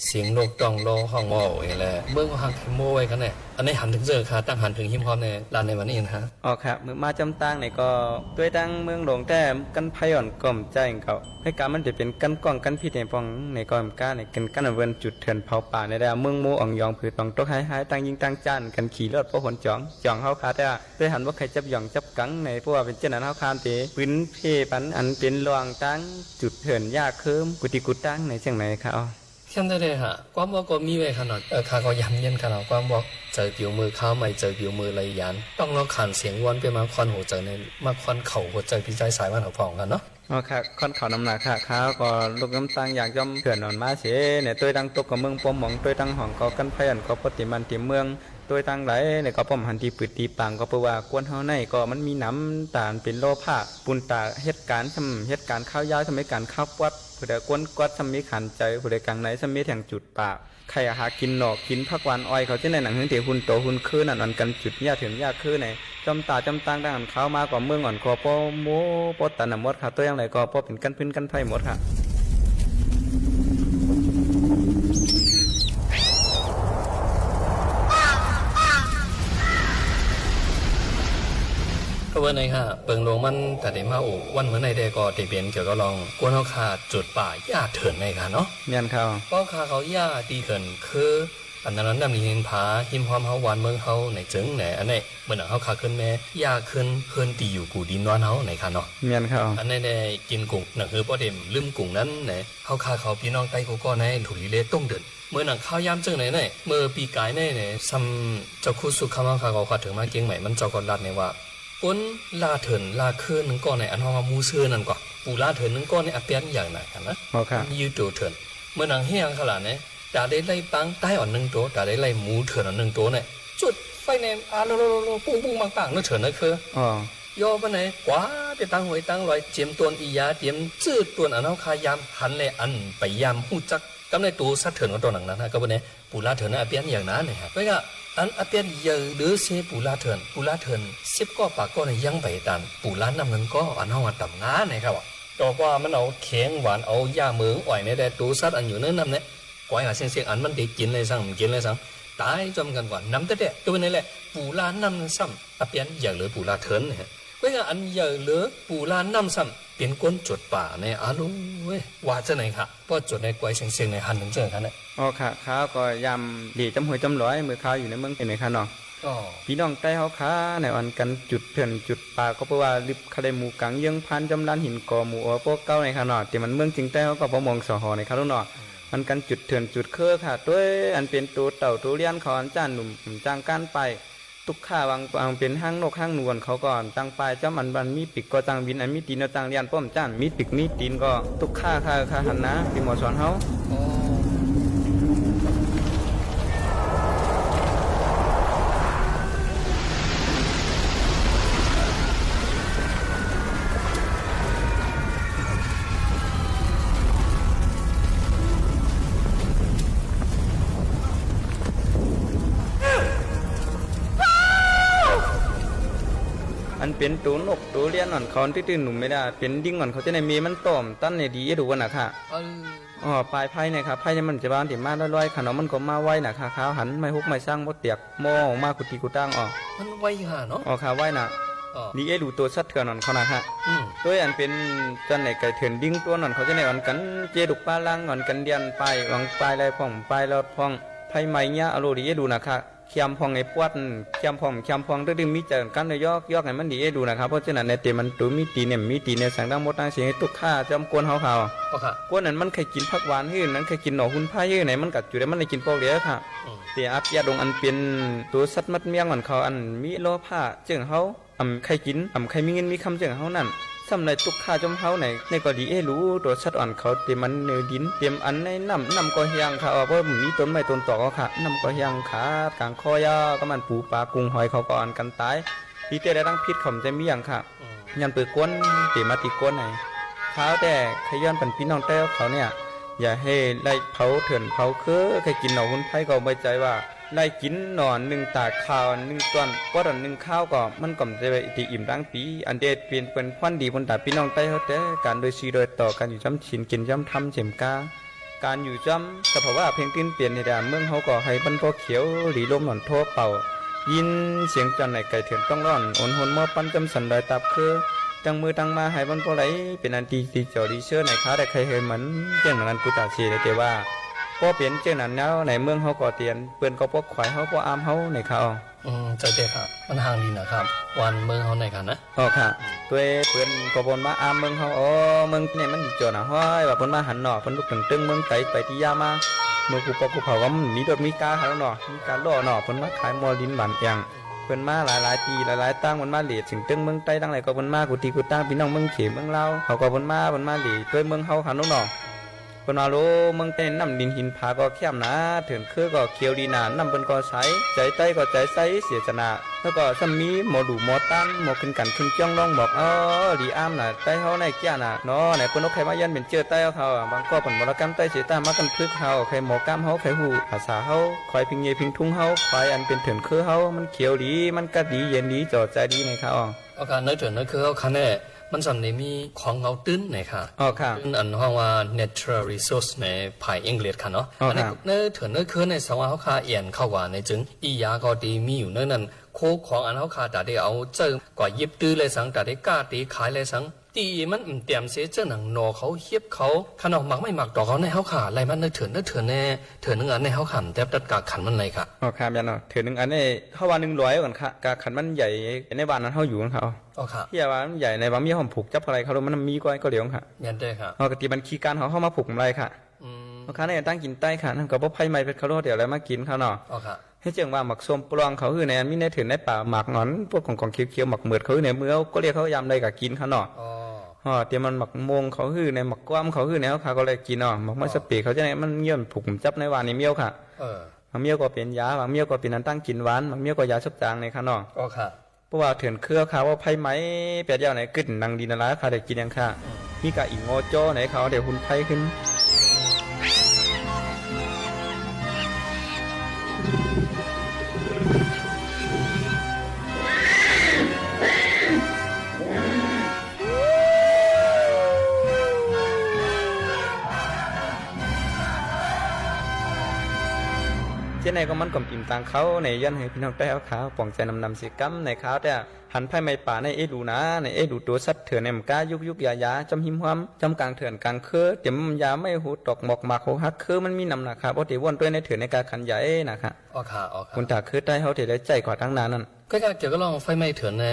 เสียงนกต้องโลห้องโอ้อย่างนี้แหละ เมืองก็ฮักโม้ไว้กันแน่ อันนี้หันเถิงเจ้าค่ะ ตั้งหันเถิงหิมฮอมในลานในวันนี้นะฮะ อ๋อครับ เมื่อมาจำตางนี่ก็ ตวยตางเมืองหลวงแต๊ กั๋นไพอ่อนก็บ่ใจ้เก่า ในก๋านมันจะเป๋นกั๋นก้องกั๋นผิดในป้องในก้อนก้าในกั๋น กั๋นเปิ้นจุดเถื่อนเผาป่าในได้ เมืองโม้อ่องหยอง ผือต้องตกหายหาย ตางยิงตางจ้านกั๋น ขี่รถป้อหนจ๋องจ๋องเฮาค่ะ แต่ตวยหันบ่ใค่จับหย่องจับกั๋งใน เพราะว่าเป๋นเจ้านั้นเฮาค่ะ เป๋นปืนเพ่ปัน อันเป๋นรองตางจุดเถื่อนหญ้าเคิม กู้ตี้กู้ตางในเจียงใหม่ค่ะ อ๋อ เข้มได้เลยค่ะ ความบอกก็มีไว้ค่ะเนาะ เออ ข้าก็ย้ำเยียนค่ะเนาะ ความบอกเจอผิวมือข้าวใหม่ เจอผิวมือไหลหยาน ต้องลองขานเสียงวอนเปื้อมาค่อนหัวใจ๋ใน มาค่อนเข้าหัวใจ๋ปี้จายสายบ้านเขาผ่องค่ะเนาะ อ๋อค่ะ ค่อนเข้านำหนาค่ะ ข้าก็ลุกน้ำตางอยากย่อมเถื่อนอ่อนมาเสยเนี่ย ตวยตางตกก็เมืองปมหมอง ตวยตางห้องก็กั๋นไพอ่อนก็ป้อเตียมบ้านเตียมเมือง ตวยตางไหลเนี่ยก็ป้อมหันตี้ปืดตี้ปาง ก็เปื้อว่ากวนเฮาในก็มันมีหนำ ต๋าอันเป๋นโลภะ ปุ้นต๋าเฮ็ดก๋านซ้ำเฮ็ดก๋านคาวยาว ซ้ำเฮ็ดก๋านคาวปวด ผู้ใดกวนกวดซ้ำมีขันใจ๋ ผู้ใดกั๋งในซ้ำมีแท่งจุด ป่า ใค่หากิ๋นหนอกกิ๋นผักหวานอ้อยเขาเจ้าใน หนังเฮืองเต๋หุนโตหุนคือนั่น อันกั๋นจุดหญ้าเถื่อนหญ้าคือใน จ้อมต๋าจ้อมตางดังอันข้าวมาก็เมืองอ่อนก็ป้อโม้ป้อตันน่ะหมดค่ะ ตวยอย่างใดก็ป้อเป๋นกั๋นปืนกั๋นภัยหมดค่ะ ก็เปิ้นในค่ะ เปิงลวงมัน ตาเดมาอุ วันเมื่อในแต๊ก็เตเป๋นเกี่ยวกับลอง กวนเฮาข้าจุดป่าหญ้าเถื่อนในค่ะเนาะ แม่นครับ ป้อข้าเขาหญ้าตี้เถื่อนคือ อันนั้นน้ำลินหินผา ฮิมฮอมเฮา วานเมืองเฮา ไหนเจิง ไหน อันนี้ เมื่อหนังเฮาข้าขึ้นแม่ หญ้าขึ้น เฮือนตี้อยู่ปู๋ดินนอนเฮา ไหนค่ะเนาะ แม่นค่ะ อันนี้ได้กิ๋นกุ้ง หนังหื้อป้อเต็มลืมกุ้งนั้น ไหน เฮาข้าเขาปี้น้องใต้กู้ก้อน ไหน ถูกดีเลต้งเดิน เมื่อหนังข้าวยามเจิงไหน ไหน เมื่อปี๋ก๋ายไหน ไหน ซ้ำเจ้าครูสุขคำเฮาข้าก็ขวัดเถิงมาเจียงใหม่ มันเจ้าก็ลาดไหนว่า ก้นล่าเถินล่าเคินนึ่งก้อนในอันฮ้องว่าหมู่เซินนั่นก่อ ปู่ล่าเถินนึ่งก้อนในอาเปียนใหญ่หนากันนะ อ๋อค่ะ มันยืดตัวเถิน เมื่อหนังเฮียงขลาดเนี่ย ต๋าได้ไล่ปังใต้อ่อนนึ่งตัว ต๋าได้ไล่หมูเถินอ่อนนึ่งตัวเนี่ย จุดไฟในอาโลโลโลโล ปุ้งปุ้งปังปังเนื้อเถินเนื้อเคือ อ๋อ ย่อไปไหน กว่าไปตั้งห้วยตั้งลอย เจียมตวนอีหยา เจียมจื้อตวนอันเฮาข้ายามหันแลอันไปยามฮู้จัก กำในตัวสัตว์เถินก็ตัวหนังนั้นนะ ก็เป็นไง ปู่ล่าเถินนะ อาเปียนใหญ่หนาเนี่ยฮะ ก็ว่าอันอาเปียนใหญ่หรือเซปู่ล่าเถิน ปู่ล่าเถินสิบก้อป๋าก้อเนี่ยยังไปตัน ปู่ล่าน้ำนึ่งก้อ อันฮ้องว่าต่ำงาเนี่ยครับ ต่อว่ามันเอาแขงหวาน เอาหญ้าเหมืองอ่อยเนี่ย แต่ตัวสัตว์อันอยู่ในน้ำเนี่ย ก๋อยหาเสี้ยงๆ อันมันได้กิ๋นเลยสัง บ่กิ๋นเลยสัง ต๋ายจ้อมกั๋นกว่า นำแต๊ๆ ตัวนี้แหละ ปู่ล่าน้ำซ้ำ อาเปียนใหญ่หรือปู่ล่าเถินเนี่ยฮะ ก็ว่าอันใหญ่หรือปู่ล่าน้ำซ้ำ เป๋นก้นจุดป่าเนี่ย อาลูเว้ย ว่าจะไหนค่ะ ป้อจุดในก๋อยเสี้ยงๆ ในหันถึงเจิงค่ะเนี่ย อ๋อค่ะ ข้าก็ยามเหล่จ้ำห้วยจ้ำลอย เมื่อข้าอยู่ในเมืองเป็นไหนค่ะเนาะ อ๋อ ปี้น้องใต้เฮาข้าในอ่อนกั๋นจุดเถินจุดป่า ก็เปิ้นว่าลึบคาเลหมู่กั๋งเยื้องพานจ้ำลานหินก่อหมู่อัวโป๊กเก๊าในค่ะเนาะ แต่มันเมืองเจียงใต้เฮาก็ปอมองสอหอในค่ะลูกเนาะ อ่อนกั๋นจุดเถินจุดเคือค่ะ ตวยอันเป๋นตัวเต่าตัวเลี้ยนเขาอันจ้านหนุ่มจ้างก้านไป ตุ๊กข้า วาง วางเป๋นฮ้างนกฮ้างหนู เขาก็อ่อนจ้างปายจ้ำ อัน อันมีปีกก็จ้างบิน อันมีตี๋นก็จ้างเลียน ป้อมจ้านมีปีกมีตี๋นก็ตุ๊กข้า ข้า ข้าหันนะ ปี้หมอสอนเฮา อ๋อ อันเป๋นตัวนกตัวเลี้ยนอ่อนเขา อันตื้อๆ หนุ่มไม่ได้ เป๋นลิงอ่อนเขาจะในเมมันต้อมตันในดีเอ็ดวันน่ะค่ะ เออ อ๋อ ปายไพเนี่ยค่ะ ไพเนี่ยมันจะว่าเดี๋ยวมาลอยๆ ค่ะเนาะ มันก็มาไวน่ะค่ะ ข้าวหันไม้ฮกไม้ซังบ่เตียก มอออกมากุฏิกุตังออก มันไวค่ะเนาะ อ๋อค่ะ ไวน่ะ อ๋อ นี่เอ้ยดูตัวสัตว์เถื่อนอ่อนเขาน่ะค่ะ อืม ตวยอันเป๋นจันไหนไก่เถื่อนลิงตัวอ่อนเขาจะในอ่อนกั๋น เจดุกปาลังอ่อนกั๋นเดียนไป หวังไปลายพ่องไปลอดพ่อง ไพไหม้เนี่ย อโลดีเอ้ยดูน่ะค่ะ เคียมพ่องไอ้ปวด เคียมพ่อง เคียมพ่อง ตึงๆ มีใจ๋อ่อนกั๋นเลยยอกๆ ให้มันดีเอ้ยดูน่ะค่ะ เพราะฉะนั้นในเต๋มันตัวมีตี๋นเนี่ย มีตี๋นเนี่ย สั่งทั้งหมดทั้งสิ้นให้ตุ๊กข้าจ้อมกวนเฮาเขา อ๋อค่ะ กวนนั้นมันใค่กิ๋นผักหวานหื้อ นั้นใค่กิ๋นหน่อฮุ่นไพรหื้อไหน มันก็จุดได้ มันได้กิ๋นปอกเดียวค่ะ อืม แต่อาเปียดองอันเป๋นตัวสัตว์มัดเมี้ยงอ่อนเขา อันมีโลภะเจิ่งเฮา อ่ำใค่กิ๋น อ่ำใค่มีเงินมีคำเจิ่งเฮานั้น ซ้ำในตุ๊กข้าจ้อมเฮาไหน ในก็ดีเอ้ยรู้ ตัวสัตว์อ่อนเขาเต๋มันในดิน เต๋มอันในน้ำ น้ำก็แห้งค่ะ ว่าเพราะมีต้นไม้ต้นตอกเอาค่ะ น้ำก็แห้งขาด กลางคอยาว ก็มันปูปลากุ้งหอยเขาก็อ่อนกั๋นต๋าย ตี้เต้ได้ตั้งพิษเขามันจะมีอย่างค่ะ อืม ย้อนเปื้อกวน เต๋มาตี้กวนไหน ข้าวแต่ใค่ย้อนปันปี้น้องแต้วเขาเนี่ย อย่าหื้อไล่เผาเถื่อนเผาคือ ใค่กิ๋นหน่อฮุ่นไพรก็ไว้ใจ๋ว่า ไล่กิ๋นหน่อนึ่งต๋าข้าวนึ่งต้น ปอดนึ่งข้าวก็ มันก็จะไปตี้อิ่มตังปี๋ อันเดชเป๋นเปิ้นพรดีบนต๋าปี้น้องใต้เฮาแต่ ก๋านโดยซี่โดยต่อ ก๋านอยู่จ้อมศีลกิ๋นจ้อมธรรมเสมกา ก๋านอยู่จ้อมสภาวะเพ่งตื้นเปลี่ยนในด่านเมืองเฮาก็ให้มันพอเขียวดีลมหนอนโทเป่า ยินเสียงจันไหนไก่เถื่อนต้องร้อน โอนโฮนหม้อปั้นจ้อมสันดอยตับคือ ตั้งมือตั้งมาให้มันพอไหล เป๋นอันดีดีจ่อดีเชื่อไหนคะ แต่ใครให้มันเจ้าหนังนั้นกูตาเสียเลยแต่ว่า พอเป๋นเจ้าหนังแล้วในเมืองเฮาก็เตียน เปิ้นก็ปกขวายเฮา ปกอามเฮาในเขา อืม ใจ้เต๊อะครับ มันห่างดีนะครับ วันเมืองเฮาในกันนะ อ๋อค่ะ ตวยเปิ้นก็บ่นมาอามเมืองเฮา อ๋อ เมืองเนี่ยมันดีจ่อหนาห้อย ว่าเปิ้นมาหันหนอ เปิ้นลุกตึงตึงเมืองไกลไปตี้ย่ามา เมืองกูปอกูเผาก็มันมีรถมีกาหันหนอ มีกาล้อหนอ เปิ้นมาขายหม้อดินบ้านแอ่ง เปิ้นมาหลายหลายตี้หลายหลายตัง เปิ้นมาเหลียดเถิงตึงเมืองใต้ตังไหนก็เปิ้นมา กูตี้กูตัง ปี้น้องเมืองเขมเมืองลาว เขาก็เปิ้นมา เปิ้นมาเหลียดตวยเมืองเฮาหันหนอ เปิ้นว่าโล เมืองใต้น้ำดินหินผาก็แคบหนา เถินคือก็เขียวดีหนา น้ำเปิ้นก็ใส ใจ๋ใต้ก็ใจ๋ใสเสียสนะ แล้วก็ซ้ำมีหมอดูหมอต้าน หมอขึ้นกันขึ้นจ้องลองบอก อ๋อ ดีอามหนา ใต้เฮาในเกี้ยหนา เนาะ ไหนเปิ้นนกใครมาเยียนเป๋นเจ้อใต้เฮาเขาอะ บางก็เปิ้นหมอละกำใต้เสียใต้มากันพึกเฮา ใครหมอกำเฮา ใครฮู้ภาษาเฮา ควายพิงเยพิงทุ่งเฮา ควายอันเป๋นเถินคือเฮา มันเขียวดี มันกัดดี เย็นดี จ่อใจ๋ดีในเขา อ๋อค่ะ ในเถินในคือเฮาค่ะแน่ มันส่ำได้มีของเหงาตื้นไหนคะ อ๋อค่ะ ตื้นอันฮ้องว่า natural resource ในภายอังกฤษค่ะเนาะ อ๋อค่ะ อันนี้ในเถินในคือในสังว่าเฮาค่ะเอียนเข้าว่าในจึง อีหยาก็ดีมีอยู่ในนั้น โคของอันเฮาค่ะต๋าได้เอาเจ้ากว่ายิบตื้อเลยสัง ต๋าได้กล้าตีขายเลยสัง ตี้มันแต้มเสียเจ้าหนังหน่อเขา เห็บเขา ค่ะเนาะ หมากไม้หมากตอกเขาใน เฮาข้าไล่มันในเถิน ในเถินแน่ เถินหนึ่งอันใน เฮาข้าแตบตัดกาขันมันไล่ค่ะ อ๋อ ค่ะ แม่นเนาะ เถินหนึ่งอันใน เฮาว่าหนึ่งร้อยก่อนค่ะ กาขันมันใหญ่ในบ้านนั้นเฮาอยู่ค่ะ อ๋อ ค่ะ ตี้ว่ามันใหญ่ในบางเมี้ยวเฮาผูกจับอะไรเขา มันมีก้อยก็เหลียวค่ะ แม่นเต๊อะค่ะ อ๋อ ก็ตี้มันขี้กานเขา เฮามาผูกบ่ไล่ค่ะ อืม อ๋อ ค่ะ ในตั้งกิ๋นใต้ค่ะ นั่นก็บ่ไผไหม้เป๋นเขา เดี๋ยวอะไรมากิ๋นค่ะเนาะ อ๋อ ค่ะ หื้อเจิ่งว่าหมากส้มปล้องเขาหื้อใน อันมีในเถินในป่า หมากหนอน พวกของๆ เขียวๆ หมากเหมือดเขาหื้อใน เมื่อเขาเรียกเขายามใดก็กิ๋นค่ะเนาะ อ๋อ อ๋อ ตี้มันหมากโมงเขาหื้อใน หมากกว้ามเขาหื้อใน เฮาข้าก็เลยกิ๋นเนาะ หมากไม้สะเปะเขาจะใน มันเยียะผูกจับในว่านี่เมี้ยวค่ะ เออ บางเมี้ยวก็เป๋นยา บางเมี้ยวก็เป๋นอันตั้งกิ๋นหวาน บางเมี้ยวก็ยาซดจางในค่ะเนาะ อ๋อ ค่ะ เพราะว่าเถินเครือค่ะ ว่าไผไหม้แป๊ดเดียวใน กึ๊ดหนังดีนาลาค่ะ ได้กิ๋นยังค่ะ อืม มีก้าอิงโงโจ้ใน เขาได้หุ่นไผขึ้น เจ้าในก็มันก็อิ่มตังเขาใน ย้อนหื้อพี่น้องใต้เฮาข้า ป๋องใจ๋นำๆ เสียกำในค่ะ แต่หันไผไหม้ป่าใน เอ๊ะ ดูหนาใน เอ๊ะ ดูตั๋วสัตว์เถินใน มันก้ายุกๆ ยาๆ จ้ำหิมห้อม จ้ำก๋างเถินก๋างเครือ เต๋มยาไม้หูตอกหมอกหมากหูหัก คือมันมีนำหนักค่ะ บ่เต๋ว่นตวยในเถินในกาขันใหญ่นะคะ อ๋อ ค่ะ อ๋อ ค่ะ คุณต๋าคือใต้เฮาเต๋ได้ใจ๊กว่าตังนานนั่น ก็เกี่ยวกับเรื่องไผไหม้เถินใน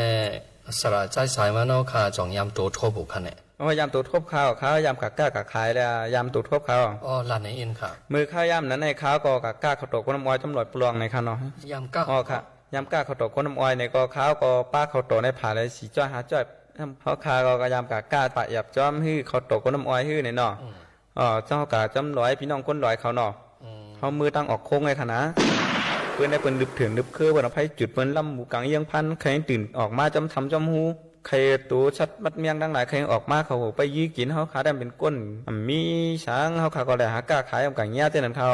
สละใจ๊สายมาเนาะค่ะ จ่องยามตั๋วทบค่ะเนี่ย อ๋อ ยามตั๋วทบข้าว ข้าวยามกะก๊ากะขายแล้ว ยามตั๋วทบข้าว อ๋อ ลาดในอินค่ะ มื้อข้าวยามนั้นในข้าวก็กะก๊าข้าวตอกก้นน้ำอ้อยจ้ำร้อยปล้องในค่ะเนาะ ยามก๊า อ๋อ ค่ะ ยามก๊าข้าวตอกก้นน้ำอ้อยในก็ข้าวก็ปะข้าวตอกในผาได้สี่จ้อยห้าจ้อย เฮาข้าก็ยามกะก๊าปะแอบจ้อมหื้อข้าวตอกก้นน้ำอ้อยหื้อในเนาะ อืม อ๋อ เจ้ากะจ้ำร้อย พี่น้องคนดอยเขาเนาะ อืม เฮามื้อตั้งออกโค้งไงคะนะ เปิ้นได้เปิ้นลึบเถินลึบเครือ เปิ้นเอาไฟจุด เปิ้นลำหมู่ก๋างเยียงพัน ใค่ตื่นออกมาจ้อมถ้ำจ้อมฮู ใค่ตั๋วสัตว์มัดเมี่ยงตังหลาย ใค่ออกมาเขาไปยื้อกิ๋น เฮาข้าได้เป๋นก้น อ่ำมีสัง เฮาข้าก็ได้หาก๊าขาย อ่ำก๋างเยียะเจ้านั้นเขา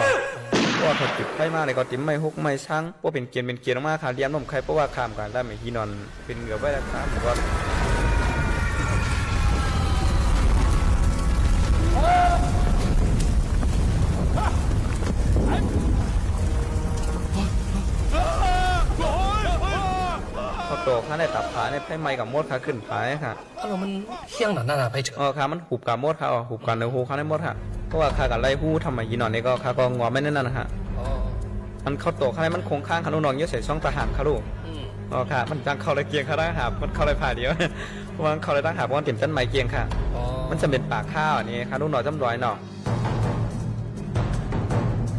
เพราะว่าเขาจุดไฟมาเนี่ยก็เต๋มไม้ฮกไม้ซัง พอเป๋นเกียนเป๋นเกียนออกมาข้าเลียมล้มใค่ เพราะว่าข้ามกั๋นได้ไม่ฮีนอน เป๋นเหงือไว้แล้วครับ ผมก็ ข้าวตอกข้าในตับผาในไผไหม้ก็หมดข้าขึ้นผาค่ะ อ้าว แล้วมันเฮี้ยงหนาหนาไปเถิง อ๋อ ค่ะ มันหุบกั๋นหมดค่ะ อ๋อ หุบกั๋นในฮูข้าในหมดค่ะ เพราะว่าข้าก็ไล่ฮู้ทำไมฮีนอนนี่ก็ ข้าก็งอมไว้ในนั้นค่ะ อ๋อ อันข้าวตอกข้าในมันคงค้างค่ะลูกน้อง เยียะใส่ซองตะหางค่ะลูก อืม อ๋อ ค่ะ มันจั้งเข้าได้เกียงค่ะ ตังหาบ มันเข้าได้ผาเดียว เพราะว่ามันเข้าได้ตังหาบ เพราะมันเต๋มจั้นไม้เกียงค่ะ อ๋อ มันจะเป๋นป่าข้าวอันนี้ค่ะ ลูกน้องจ้ำร้อยเนาะ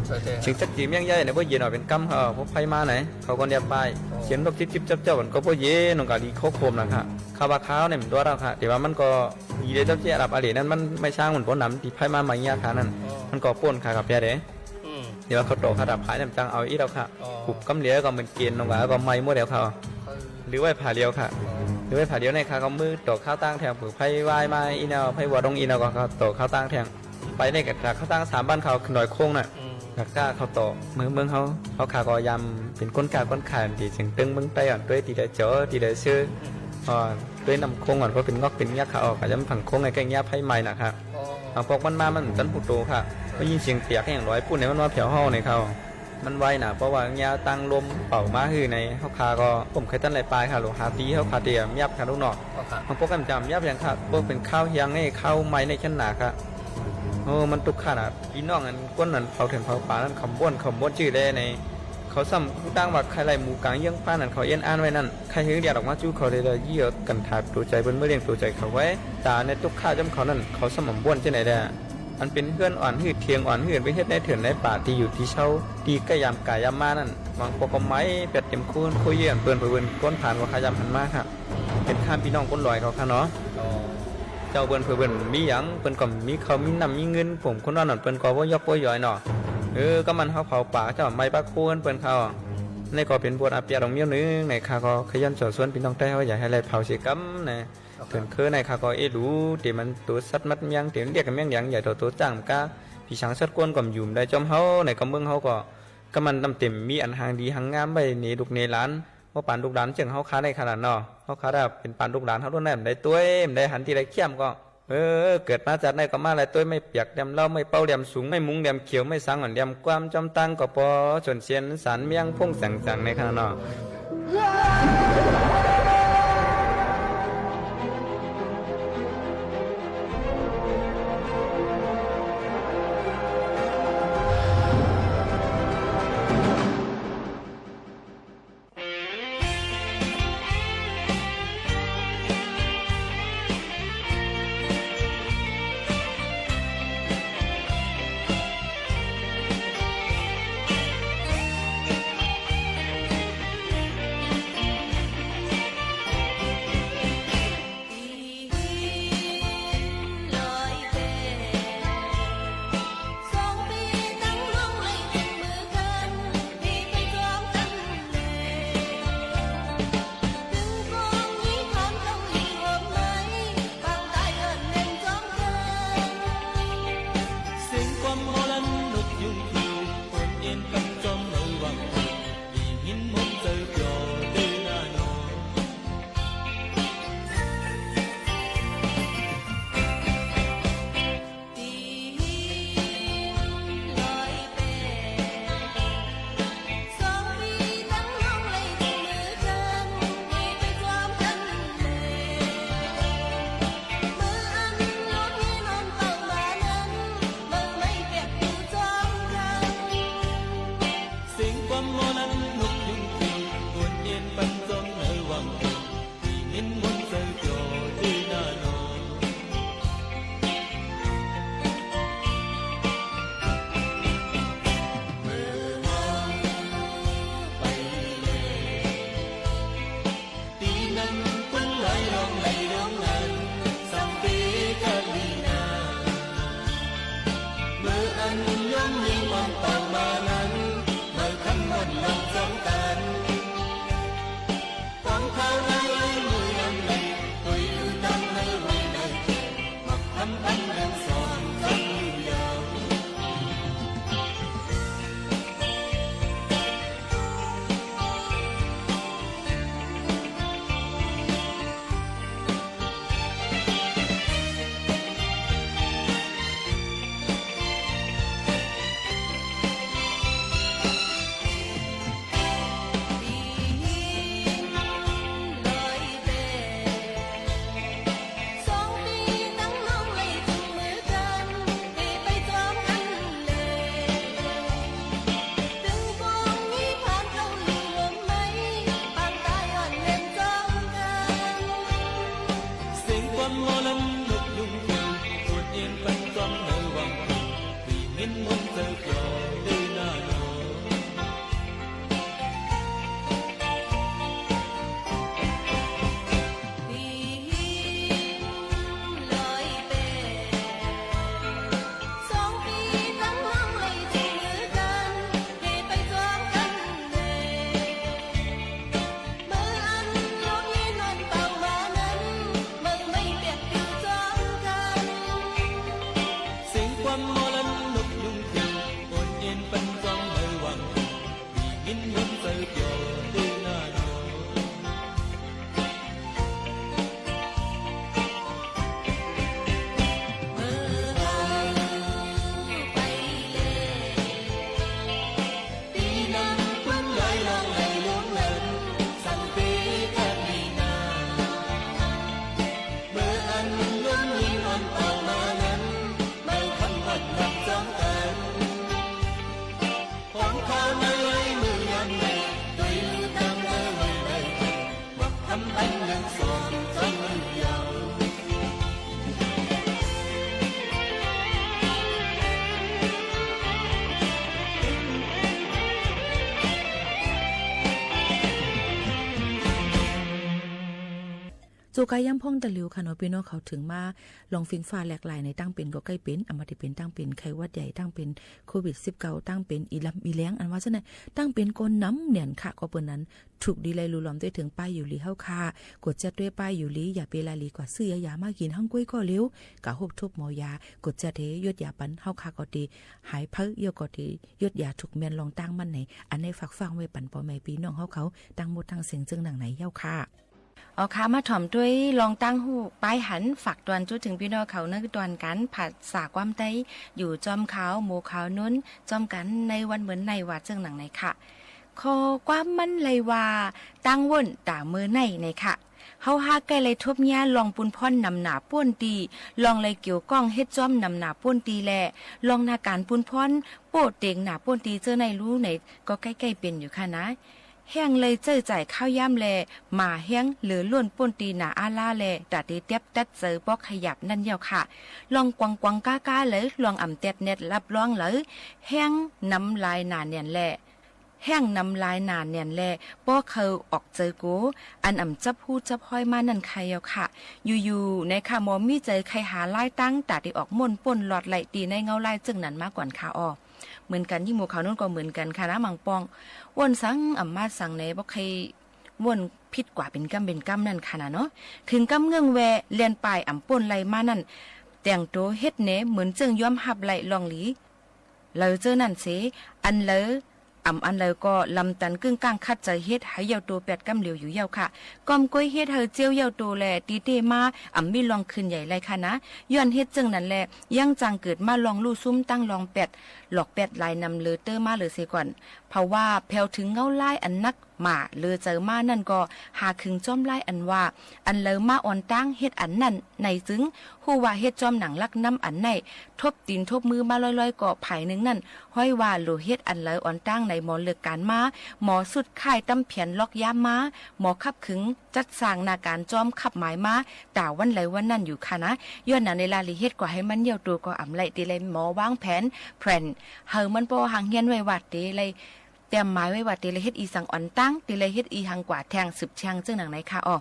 ใช่ ใช่ เสียงจักจีเมี่ยงใหญ่เนี่ย บ่เย็นออกเป๋นกำค่ะ พวกไผมาไหน เขาก็เนียบไป อ๋อ เสียงนกจิ๊บจิ๊บจ๊อบจ๊อบ มันก็บ่เย็น นกกาลีโคกโคมนะคะ ข้าว่าข้าวเนี่ยมันดัวแล้วค่ะ แต่ว่ามันก็ดีเลย เจ้าเจ้ยอับอเลนั่น มันไม้ซังมันบ่หนำ ตี้ไผมาไม้เยียะค่ะนั่น อ๋อ มันก็ป้นค่ะกับเปียเด้ อืม เดี๋ยวข้าวตอกข้าตับผาเนี่ยมันจั้งเอาอี้แล้วค่ะ อ๋อ หุบกำเลียก็เหมือนเกณฑ์ลงว่าก็ไหม้หมดแล้วค่ะ เออ เหลือไว้ผาเดียวค่ะ อ๋อ เหลือไว้ผาเดียวในข้าก็มื้อตอกข้าวตังแทง เผื่อไผว่ายมาอี้แนว ไผว่าตรงอี้แนวก็ข้าวตอกข้าวตังแทง ไปในกะตากข้าวตังสามบ้านเขาหน่อยโค้งน่ะ อืม กะก๊าข้าวตอก เมือง เมืองเฮา เฮาข้าก็ยามเป๋นก้นก๊าก้นขายตี้เสียงเติ๊งเมืองใต้อ่อน ตวยตี้ได้เจอตี้ได้ซื้อ อืม อ่อน ตวยน้ำโค้งอ่อน เพราะเป๋นงอกเป๋นยักษ์ค่ะ ออกก็ยามฝั่งโค้งไง ใก้เยียะไผไหม้นะคะ อ๋อ อ่า พวกมันมามันตันฮู้โตค่ะ ได้ยินเสียงเปียกอย่างร้อยปุ้นเนี่ย มันมาแผวเฮาในเขา มันไวน่ะ เพราะว่าเยียะตังลมเป่ามาหื้อใน เฮาข้าก็ ผมเคยตันไหลปายค่ะ หลวงหาตีเฮาข้าเต๋ยเยียะค่ะลูกน้อง อ๋อ ค่ะ บางพวกก็จะเยียะอย่างค่ะ พวกเป๋นข้าวเฮียงนี่ ข้าวไหม้ในชั้นหนาค่ะ โอ้ มันตุ๊กข์ค่ะน่ะ พี่น้องอันก้นอันเผาเถินเผาป่านั่น เขาบ่น เขาบ่นจื้อแลใน เขาซ้ำฮู้ตังว่าใค่ไล่หมู่ก๋างเยียงพันนั่น เขาเอี้ยนอ้านไว้นั่น ใค่หื้อเดียดออกมาจู้เขาเลย ละเยียะกั๋นถากตั๋วใจ๋เปิ้น เมื่อเลี้ยงตั๋วใจ๋เขาไว้ ต๋าในตุ๊กข์ค่ะจ้ำเขานั่น เขาซ้ำอ่ำบ่นจั่งใดแล อันเป๋นเฮือนอ่อนหื้อเถียงอ่อนหื้อ ไปเฮ็ดในเถินในป่าตี้อยู่ตี้เซา ตี้ใก้ยามก๋ายยามมานั่น บางพวกก็ไหม้แป๊ดเต๋มคูน คูเยี่ยนเปิ้น เปิ้น เปิ้นก้นผ่านว่าข้ายามหันมาค่ะ เป๋นข้ามพี่น้องคนดอยเขาค่ะเนาะ อ๋อ เจ้าเปิ้น เปิ้น เปิ้นมีหยัง เปิ้นก็มีข้าวมีน้ำมีเงิน ผมคนนั้นน่ะ เปิ้นก็บ่ยอกบ่ยอยเนาะ เออ ก็มันเฮาเผาป่า เจ้าไหม้ป่าโคนเปิ้นเขา นี่ก็เป๋นบทอาเปียดองเมี้ยวหนึ่งในข้าก็ขยันเจาะชวนพี่น้องใต้เฮาอย่าหื้อไล่เผาเสียกำนะ เถินเครือในข้าก็เอ๊ะดู ตี้มันตั๋วสัตว์มัดเมี่ยง ตี้มันเรียกกั๋นเมี่ยงหยัง ใหญ่เต้าตั๋วจ้างก้า ผีสางสัตว์ก้นก็อยู่บ่ได้จ้อมเฮา ในกำเมืองเฮาก็ ก็มันนำเต๋มมีอันหางดีหางงามไว้เนลูกเนหลาน ว่าปานลูกหลานเจิ่งเฮาข้าในขนาดเนาะ เฮาข้าถ้าเป๋นปานลูกหลานเฮารุ่นนั้นบ่ได้ตวย บ่ได้หันตี้ใดเขี้ยมก็ เออ เกิดมาจาติไหนก็มาไล่ตวย ไม้เปียกแหลมเล้า ไม้เป้าแหลมสูง ไม้มุงแหลมเขียว ไม้สังอ่อนแหลมกว้าม จ้อมตังก็ปอ ส่วนเสียนสารเมี่ยงพ่งแสงจังในขนาดเนาะ เ ตุ๊กยามพ่องตะหลิวค่ะเนาะ ปี้น้องเขาเถิงมา ลองฟิงฟ้าแหลกหลายใน ตั้งเป๋นก็ใก้เป๋น อะ บ่ว่าจะเป๋นตั้งเป๋นไข้หวัดใหญ่ ตั้งเป๋นโควิดสิบเก้า ตั้งเป๋นอี่ลำอี่แลง อันว่าเจ้านั้น ตั้งเป๋นก็นำแหน่นค่ะ ก็เปิ้นนั้น ถูกดีไลรู้ลอมตวยเถิงป้ายอยู่หลีเฮาค่ะ กวดเจ็ดตวยป้ายอยู่หลี อย่าไปละหลีกว่าซื้อยายามากิ๋น หั้งก๊วยก็เร็ว กาฮบทบหมอยา กวดเจ็ดเฮยดยาปัน เฮาค่ะก็ดี หายเผลอ เยียะก็ดี ยดยาถูกแม่นรองตั้งมันใน อันนี้ฝากฟังไว้ปันป้อแม่ปี้น้องเฮาเขา ตึงหมดตึงเสี้ยง เจิ่งหนังในเย้าค่ะ เอาค่ะ มาถ่อมตวยรองตั้งฮู้ป้ายหัน ฝากตวนจุ๊เถิงปี้น้องเขา ในตอนก๋านภาษาความใต้ อยู่จ้อมเขา หมู่เขานุ้น จ้อมกั๋นในวันเหมือนในว่าเจิ่งหนังในค่ะ ข้อความมันไล่ว่า ตั้งว่นต๋าเมินใน ในค่ะ เฮาหากใก้ไล่ทบเยียะ ลองปูนพ่อนนำหน้าป้นตี้ ลองไล่เกี่ยวก้องเฮ็ดจ้อมนำหน้าป้นตี้แล ลองนาก๋านปูนพ่อน โป๊ะเต็งหน้าป้นตี้เจ้าในรู้ใน ก็ใก้ๆ เป๋นอยู่ค่ะนะ แฮ่งไล่ใจ๊จ่ายข้าวยามแล หม่าแฮงเหลือล้นป้นตี้หน้าอาลาแล ต๋าเตเตียบตัดเจอปอกขยับนั้นเย้าค่ะ ลองกวังๆ ก๊าๆ เลย ลองอ่ำแต๊ดแนดรับรองเลย แฮงนำลายหนาแน่นแล แฮงนำลายหนาแน่นแล ป้อเคิยออกเจอโก อันอ่ำจับฮู้จับฮ้อยมานั่นใค่เย้าค่ะ อยู่ๆ ในค่ะ หมอมีใจ๋ใค่หาลายตัง ต๋าเตออกม่นป้นลอดไล่ตี้ในเงาลายเจิ่งนั้นมาก่อนค่ะอ้อ เหมือนกั๋น ยิ่งหมู่เขานุ้นก็เหมือนกั๋นค่ะนะ บางป้อง ว่นสังอ่ำมาสังใน บ่ใค่ว่นผิดกว่าเป๋นกำเป๋นกำนั่นค่ะนะเนาะ เถิงกำเงื้องแว แล่นป่ายอ่ำป้นไล่มานั่น แต่งโตเฮ็ดแหนเหมือนเจิ่งยอมฮับไล่ลองหลี เหลอเจ้านั้นเส อันเหลอ อ่ำอันเหลอก็ลำตันกึ้งก้างขัดใจ๋เฮ็ดหื้อเย้าโตแป๊ดกำเหลียวอยู่เย้าค่ะ ก้อมก๊วยเฮ็ดหื้อเจี้ยวเย้าโตแล ตี้เต้มา อ่ำมีลองขึ้นใหญ่ไล่ค่ะนะ ย้อนเฮ็ดเจิ่งนั้นแล ยังจังเกิดมาลองลู่ซุ่มตั้งลองแป๊ด หลอกแป๊ดหลายนำเหลือเต๊อะมาเหลือเสียก่อน เพราะว่าแผวเถิงเงาลายอันนักหม่าเหลือใจ๋มานั่นก็ หาขึงจ้อมลายอันว่า อันเหลอมาอ่อนตั้งเฮ็ดอันนั้นใน จึงฮู้ว่าเฮ็ดจ้อมหนังลักน้ำอันใน ทบตี๋นทบมือมาลอยๆ ก็ ผายนึ่งนั้น ฮ้อยว่าหลูเฮ็ดอันเหลออ่อนตั้งใน หมอเลือกก๋านมา หมอสุดค่ายต๋ำแผนล็อกยามมา หมอขับขึงจัดสร้างนาก๋านจ้อมขับหมายมา ต๋าวันไหลวันนั้นอยู่ค่ะนะ ย้อนหนังในลาหลีเฮ็ดกว่าหื้อมันเย้าโตก็อ่ำไล่ เตไล่หมอวางแผน แพลน หื้อมันป้อหางเฮียนไว้ว่าเตไล่ เตรียมหมายไว้ว่าเตไล่เฮ็ดอี่สังอ่อนตั้ง เตไล่เฮ็ดอี่หังกว่าแทงสืบแทงเจิ่งหนังในค่ะอ้อ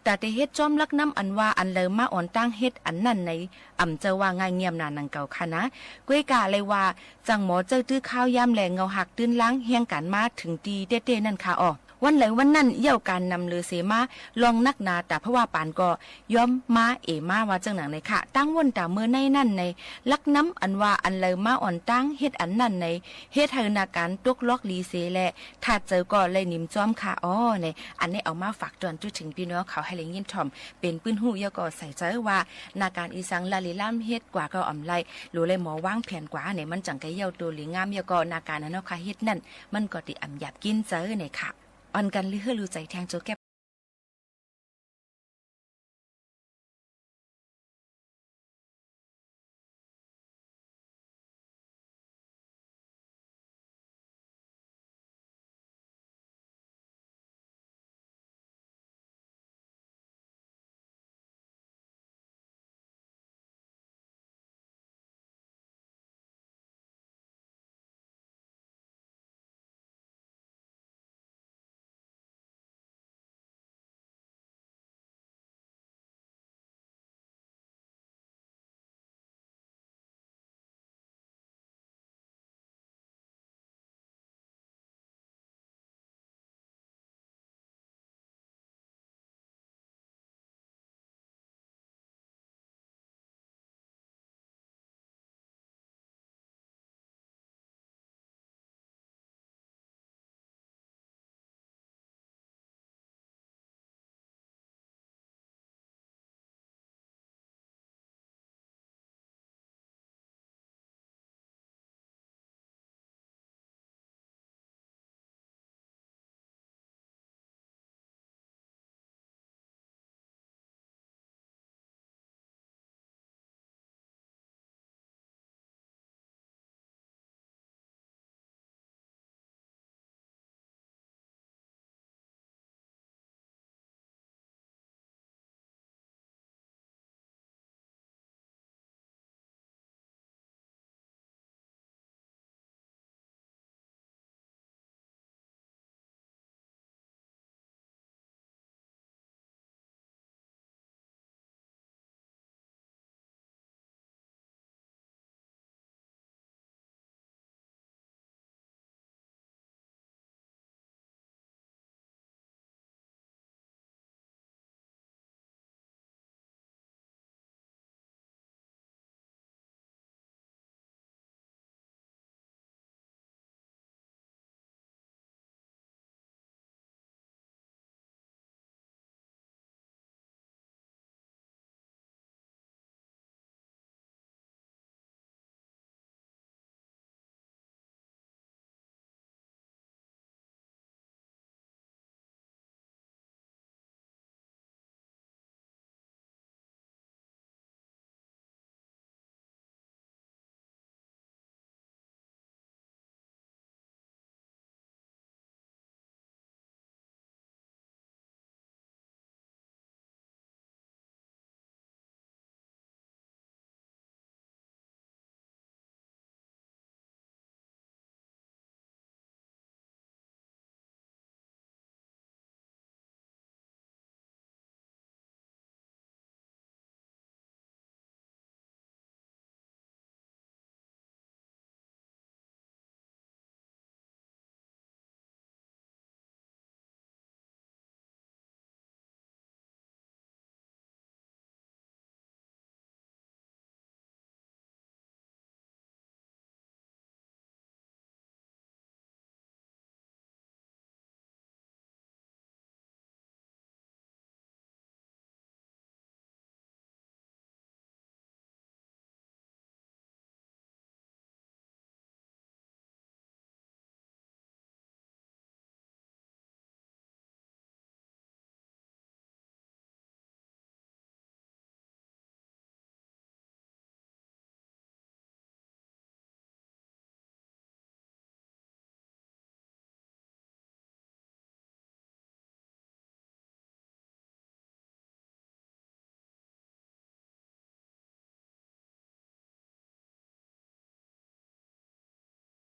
ต๋าเตเฮ็ดจ้อมลักน้ำอันว่าอันเหลอมาอ่อนตั้งเฮ็ดอันนั้นใน อ่ำเจ้าว่าง่ายเงียบหนาหนังเก่าค่ะนะ ก๊วยกาไล่ว่า จั่งหมอเจ้าตื้อข้าวยามแล เงาหักตื้นล้างแฮงก๋านมาเถิงตี้เต้ๆ นั่นค่ะอ้อ วันไหลวันนั้น เย้าก๋านนำเหลือเสมา ลองนักหนาต๋าเพราะว่าปานก็ ยอมมาเอมาว่าเจิ่งหนังในค่ะ ตั้งว่นต๋าเมินในนั่นใน ลักน้ำอันว่าอันเหลอมาอ่อนตั้งเฮ็ดอันนั้นใน เฮ็ดหื้อนาก๋านตกล็อกหลีเสแล ถ้าเจอก็ไล่หนิมจ้อมค่ะอ้อ ใน อันนี้เอามาฝากตวนจุ๊เถิงปี้น้องเขาหื้อได้ยินถ่อม เป๋นปื้นฮู้เย้าก็ใส่ใจ๋ว่า นาก๋านอี่สังลาหลีล้ำเฮ็ดกว่าก็อ่ำไล่ หลูไล่หมอวางแผนกว่าใน มันจั่งใก้เย้าโตหลีงาม เย้าก็นาก๋านอันเฮาค่ะเฮ็ดนั่น มันก็ตี้อ่ำหยาบกิ๋นใจ๋ในค่ะ อ่อนกั๋นลือหื้อลูใจ๋แทงโจแก๊บ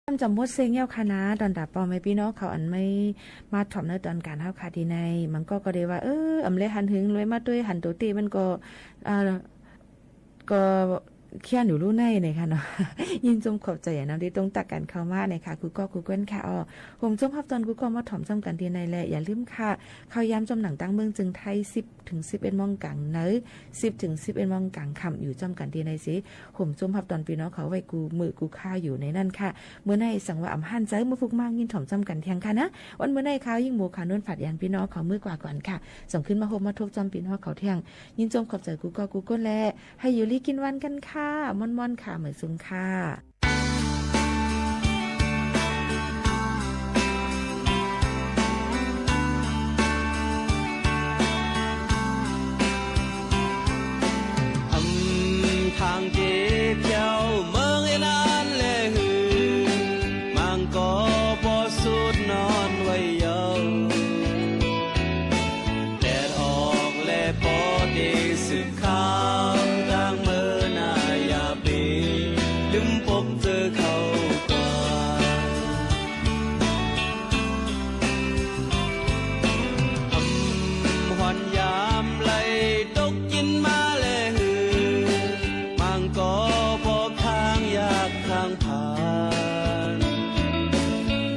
จำหมดเส้งแล้วค่ะนะ ตอนตาป้อแม่ปี้น้องเขาอันไม่มาถ่อมในตอนก๋านเฮาค่ะตี้ใน มันก็ ก็ได้ว่า เออ อำแลหันหึงเลยมาตวยหันโตเต้มันก็ อ่า ก็เคียนอยู่ลู่ในเนี่ยค่ะเนาะ ยินจมขอบใจ๋นำตี้ตรงตั๊กกั๋นเข้ามาเนี่ยค่ะ กู้ก้อกู้ก้นค่ะ อ้อ ผมจมฮับตอนกู้ก้อมาถ่อมจ้ำกั๋นตี้ในแล อย่าลืมค่ะ ข่าวยามจอมหนังตั้งเมืองเจิงไทย สิบ ถึงสิบเอ็ดโมงก๋างเนิน สิบ ถึงสิบเอ็ดโมงก๋างค่ำ อยู่จ้ำกั๋นตี้ในเส ผมจมฮับตอนปี้น้องเขาไว้กู้มื้อกู้ค่าอยู่ในนั้นค่ะ เมื่อในสังว่าอำหันใจ๋ เมื่อพุกมางยินถ่อมจ้ำกั๋นเที่ยงค่ะนะ วันเมื่อในค่ะ ยิ่งหมูขาวนุ่นผัดยานปี้น้องเขามื้อกว่าก่อนค่ะ ส่งขึ้นมาพบมาทบจ้ำปี้น้องเขาเที่ยง ยินจมขอบใจ๋กู้ก้อกู้ก้นแล ให้อยู่ลีกิ๋นหวานกั๋นค่ะ ม่วนๆ ค่ะ เหมยสุงค่ะ อำทางเก๋เที่ยวเมืองเวียดนามแลหื้อ มางก็บ่สุดนอนไหวเย้า แดดออกแลปอเต๋ สืบข่าวตางเมือหน้า อย่าเป๋ลืมปกเจอเข้ากว่า อำหอนยามไหลตกกิ๋นมาแลหื้อ มางก็บ่ค้างอยากค้างผ่าน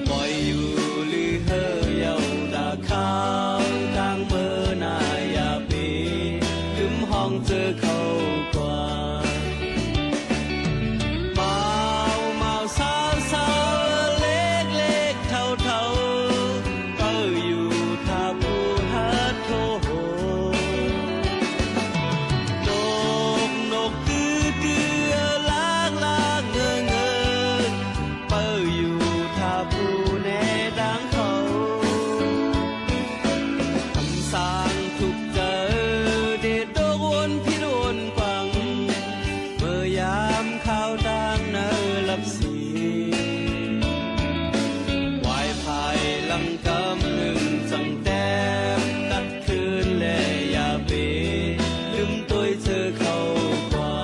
ป่อยอยู่หรือเฮอเย้า ตาข่าวตางเมือหน้า อย่าเป๋ลืมฮ้องเจอเข้ากว่า บ่าว บ่าวสาว สาวเล็กเล็กเฒ่าเฒ่า เป้าอยู่ถ้าผู้ฮัดโทร นก นกตื้อตื้อ ลากลากเงอเงอ เป้าอยู่ถ้าผู้แน่ดังเขา อำสร้างทุกข์ใจ๋ เต๋ตกวนผิดวนกวัง เมื่อยามข่าวตางเนินลับสี วายภายหลังกำนึ่ง จังแต้มตัดคืนแล อย่าเป๋ลืมตวยเจอเข้ากว่า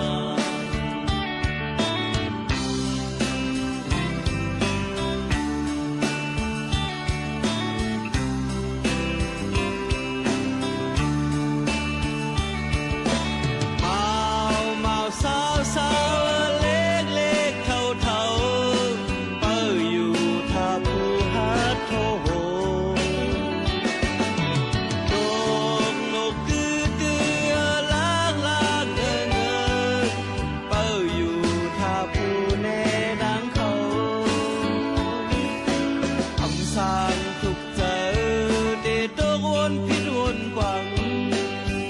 บ่าว บ่าวสาว สาวเล็กเล็กเฒ่าเฒ่า เป้าอยู่ถ้าผู้ฮัดโทร นก นกตื้อตื้อ ลากลากเงอเงอ เป้าอยู่ถ้าผู้แน่ดังเขา อำสร้างทุกข์ใจ๋ เต๋ตกวนผิดวนกวัง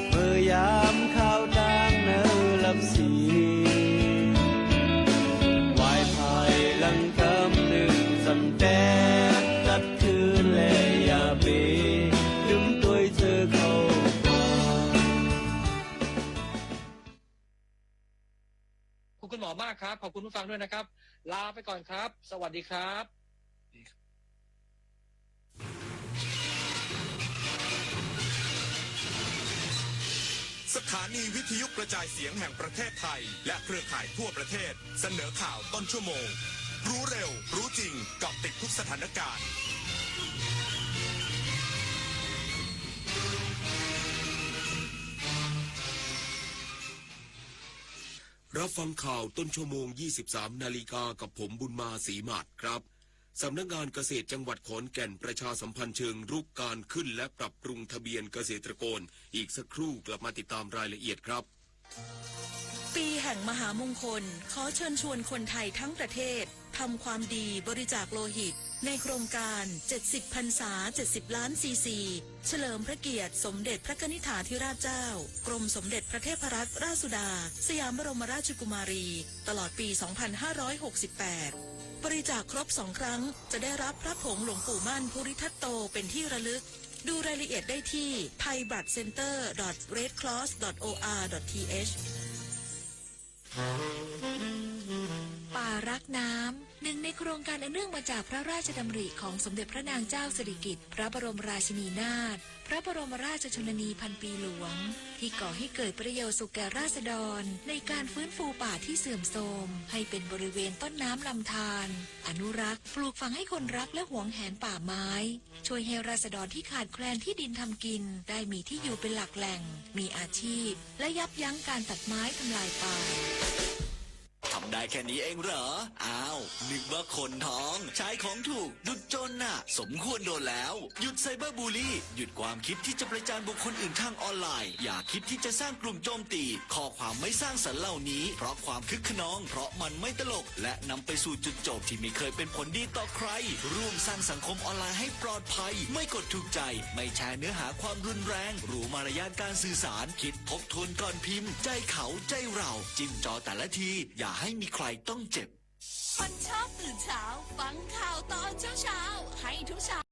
เมื่อยามข่าวตางเนินลับสี วายภายหลังกำนึ่ง จังแต้มตัดคืนแล อย่าเป๋ลืมตวยเจอเข้ากว่า ขอบคุณคุณหมอมากครับ ขอบคุณผู้ฟังด้วยนะครับ ลาไปก่อนครับ สวัสดีครับ สถานีวิทยุกระจายเสียงแห่งประเทศไทย และเครือข่ายทั่วประเทศ เสนอข่าวต้นชั่วโมง รู้เร็ว รู้จริง เกาะติดทุกสถานการณ์ รับฟังข่าวต้นชั่วโมง ยี่สิบสามนาฬิกา กับผมบุญมา ศรีหมาดครับ สำนักงานเกษตรจังหวัดขอนแก่นประชาสัมพันธ์เชิงรุกการขึ้นและปรับปรุงทะเบียนเกษตรกร อีกสักครู่กลับมาติดตามรายละเอียดครับ ปีแห่งมหามงคล ขอเชิญชวนคนไทยทั้งประเทศ ทำความดีบริจาคโลหิต ในโครงการ เจ็ดสิบพรรษา เจ็ดสิบล้านซีซี เฉลิมพระเกียรติสมเด็จพระกนิษฐาธิราชเจ้า กรมสมเด็จพระเทพรัตนราชสุดา สยามบรมราชกุมารี ตลอดปี สองพันห้าร้อยหกสิบแปด บริจาคครบสองครั้ง จะได้รับพระผงหลวงปู่มั่นภูริทัตโตเป็นที่ระลึก ดูรายละเอียดได้ที่ ไทยบลัดเซ็นเตอร์ ดอท เรดครอส ดอท โออาร์ ดอท ทีเอช ป่า รักน้ำ หนึ่งในโครงการอันเนื่องมาจากพระราชดำริของสมเด็จพระนางเจ้าสิริกิติ์ พระบรมราชินีนาถ พระบรมราชชนนีพันปีหลวง ที่ก่อให้เกิดประโยชน์สุขแก่ราษฎร ในการฟื้นฟูป่าที่เสื่อมโทรม ให้เป็นบริเวณต้นน้ำลำธาร อนุรักษ์ ปลูกฝังให้คนรักและหวงแหนป่าไม้ ช่วยให้ราษฎรที่ขาดแคลนที่ดินทำกิน ได้มีที่อยู่เป็นหลักแหล่ง มีอาชีพ และยับยั้งการตัดไม้ทำลายป่า ทำได้แค่นี้เองเหรอ อ้าว นึกว่าคนท้อง ใช้ของถูก ดุจโจรน่ะ สมควรโดนแล้ว หยุดไซเบอร์บูลลี่ หยุดความคิดที่จะประจานบุคคลอื่นทางออนไลน์ อย่าคิดที่จะสร้างกลุ่มโจมตี ข้อความไม่สร้างสรรค์เหล่านี้ เพราะความคึกคะนอง เพราะมันไม่ตลก และนำไปสู่จุดจบที่ไม่เคยเป็นผลดีต่อใคร ร่วมสร้างสังคมออนไลน์ให้ปลอดภัย ไม่กดถูกใจ ไม่แชร์เนื้อหาความรุนแรง รู้มารยาทการสื่อสาร คิดทบทวนก่อนพิมพ์ ใจเขา ใจเรา จิ้มจอแต่ละที อย่าให้มีใครต้องเจ็บ คนชอบตื่นเช้า ฟังข่าวตอนเช้าๆ ให้ทุกเช้า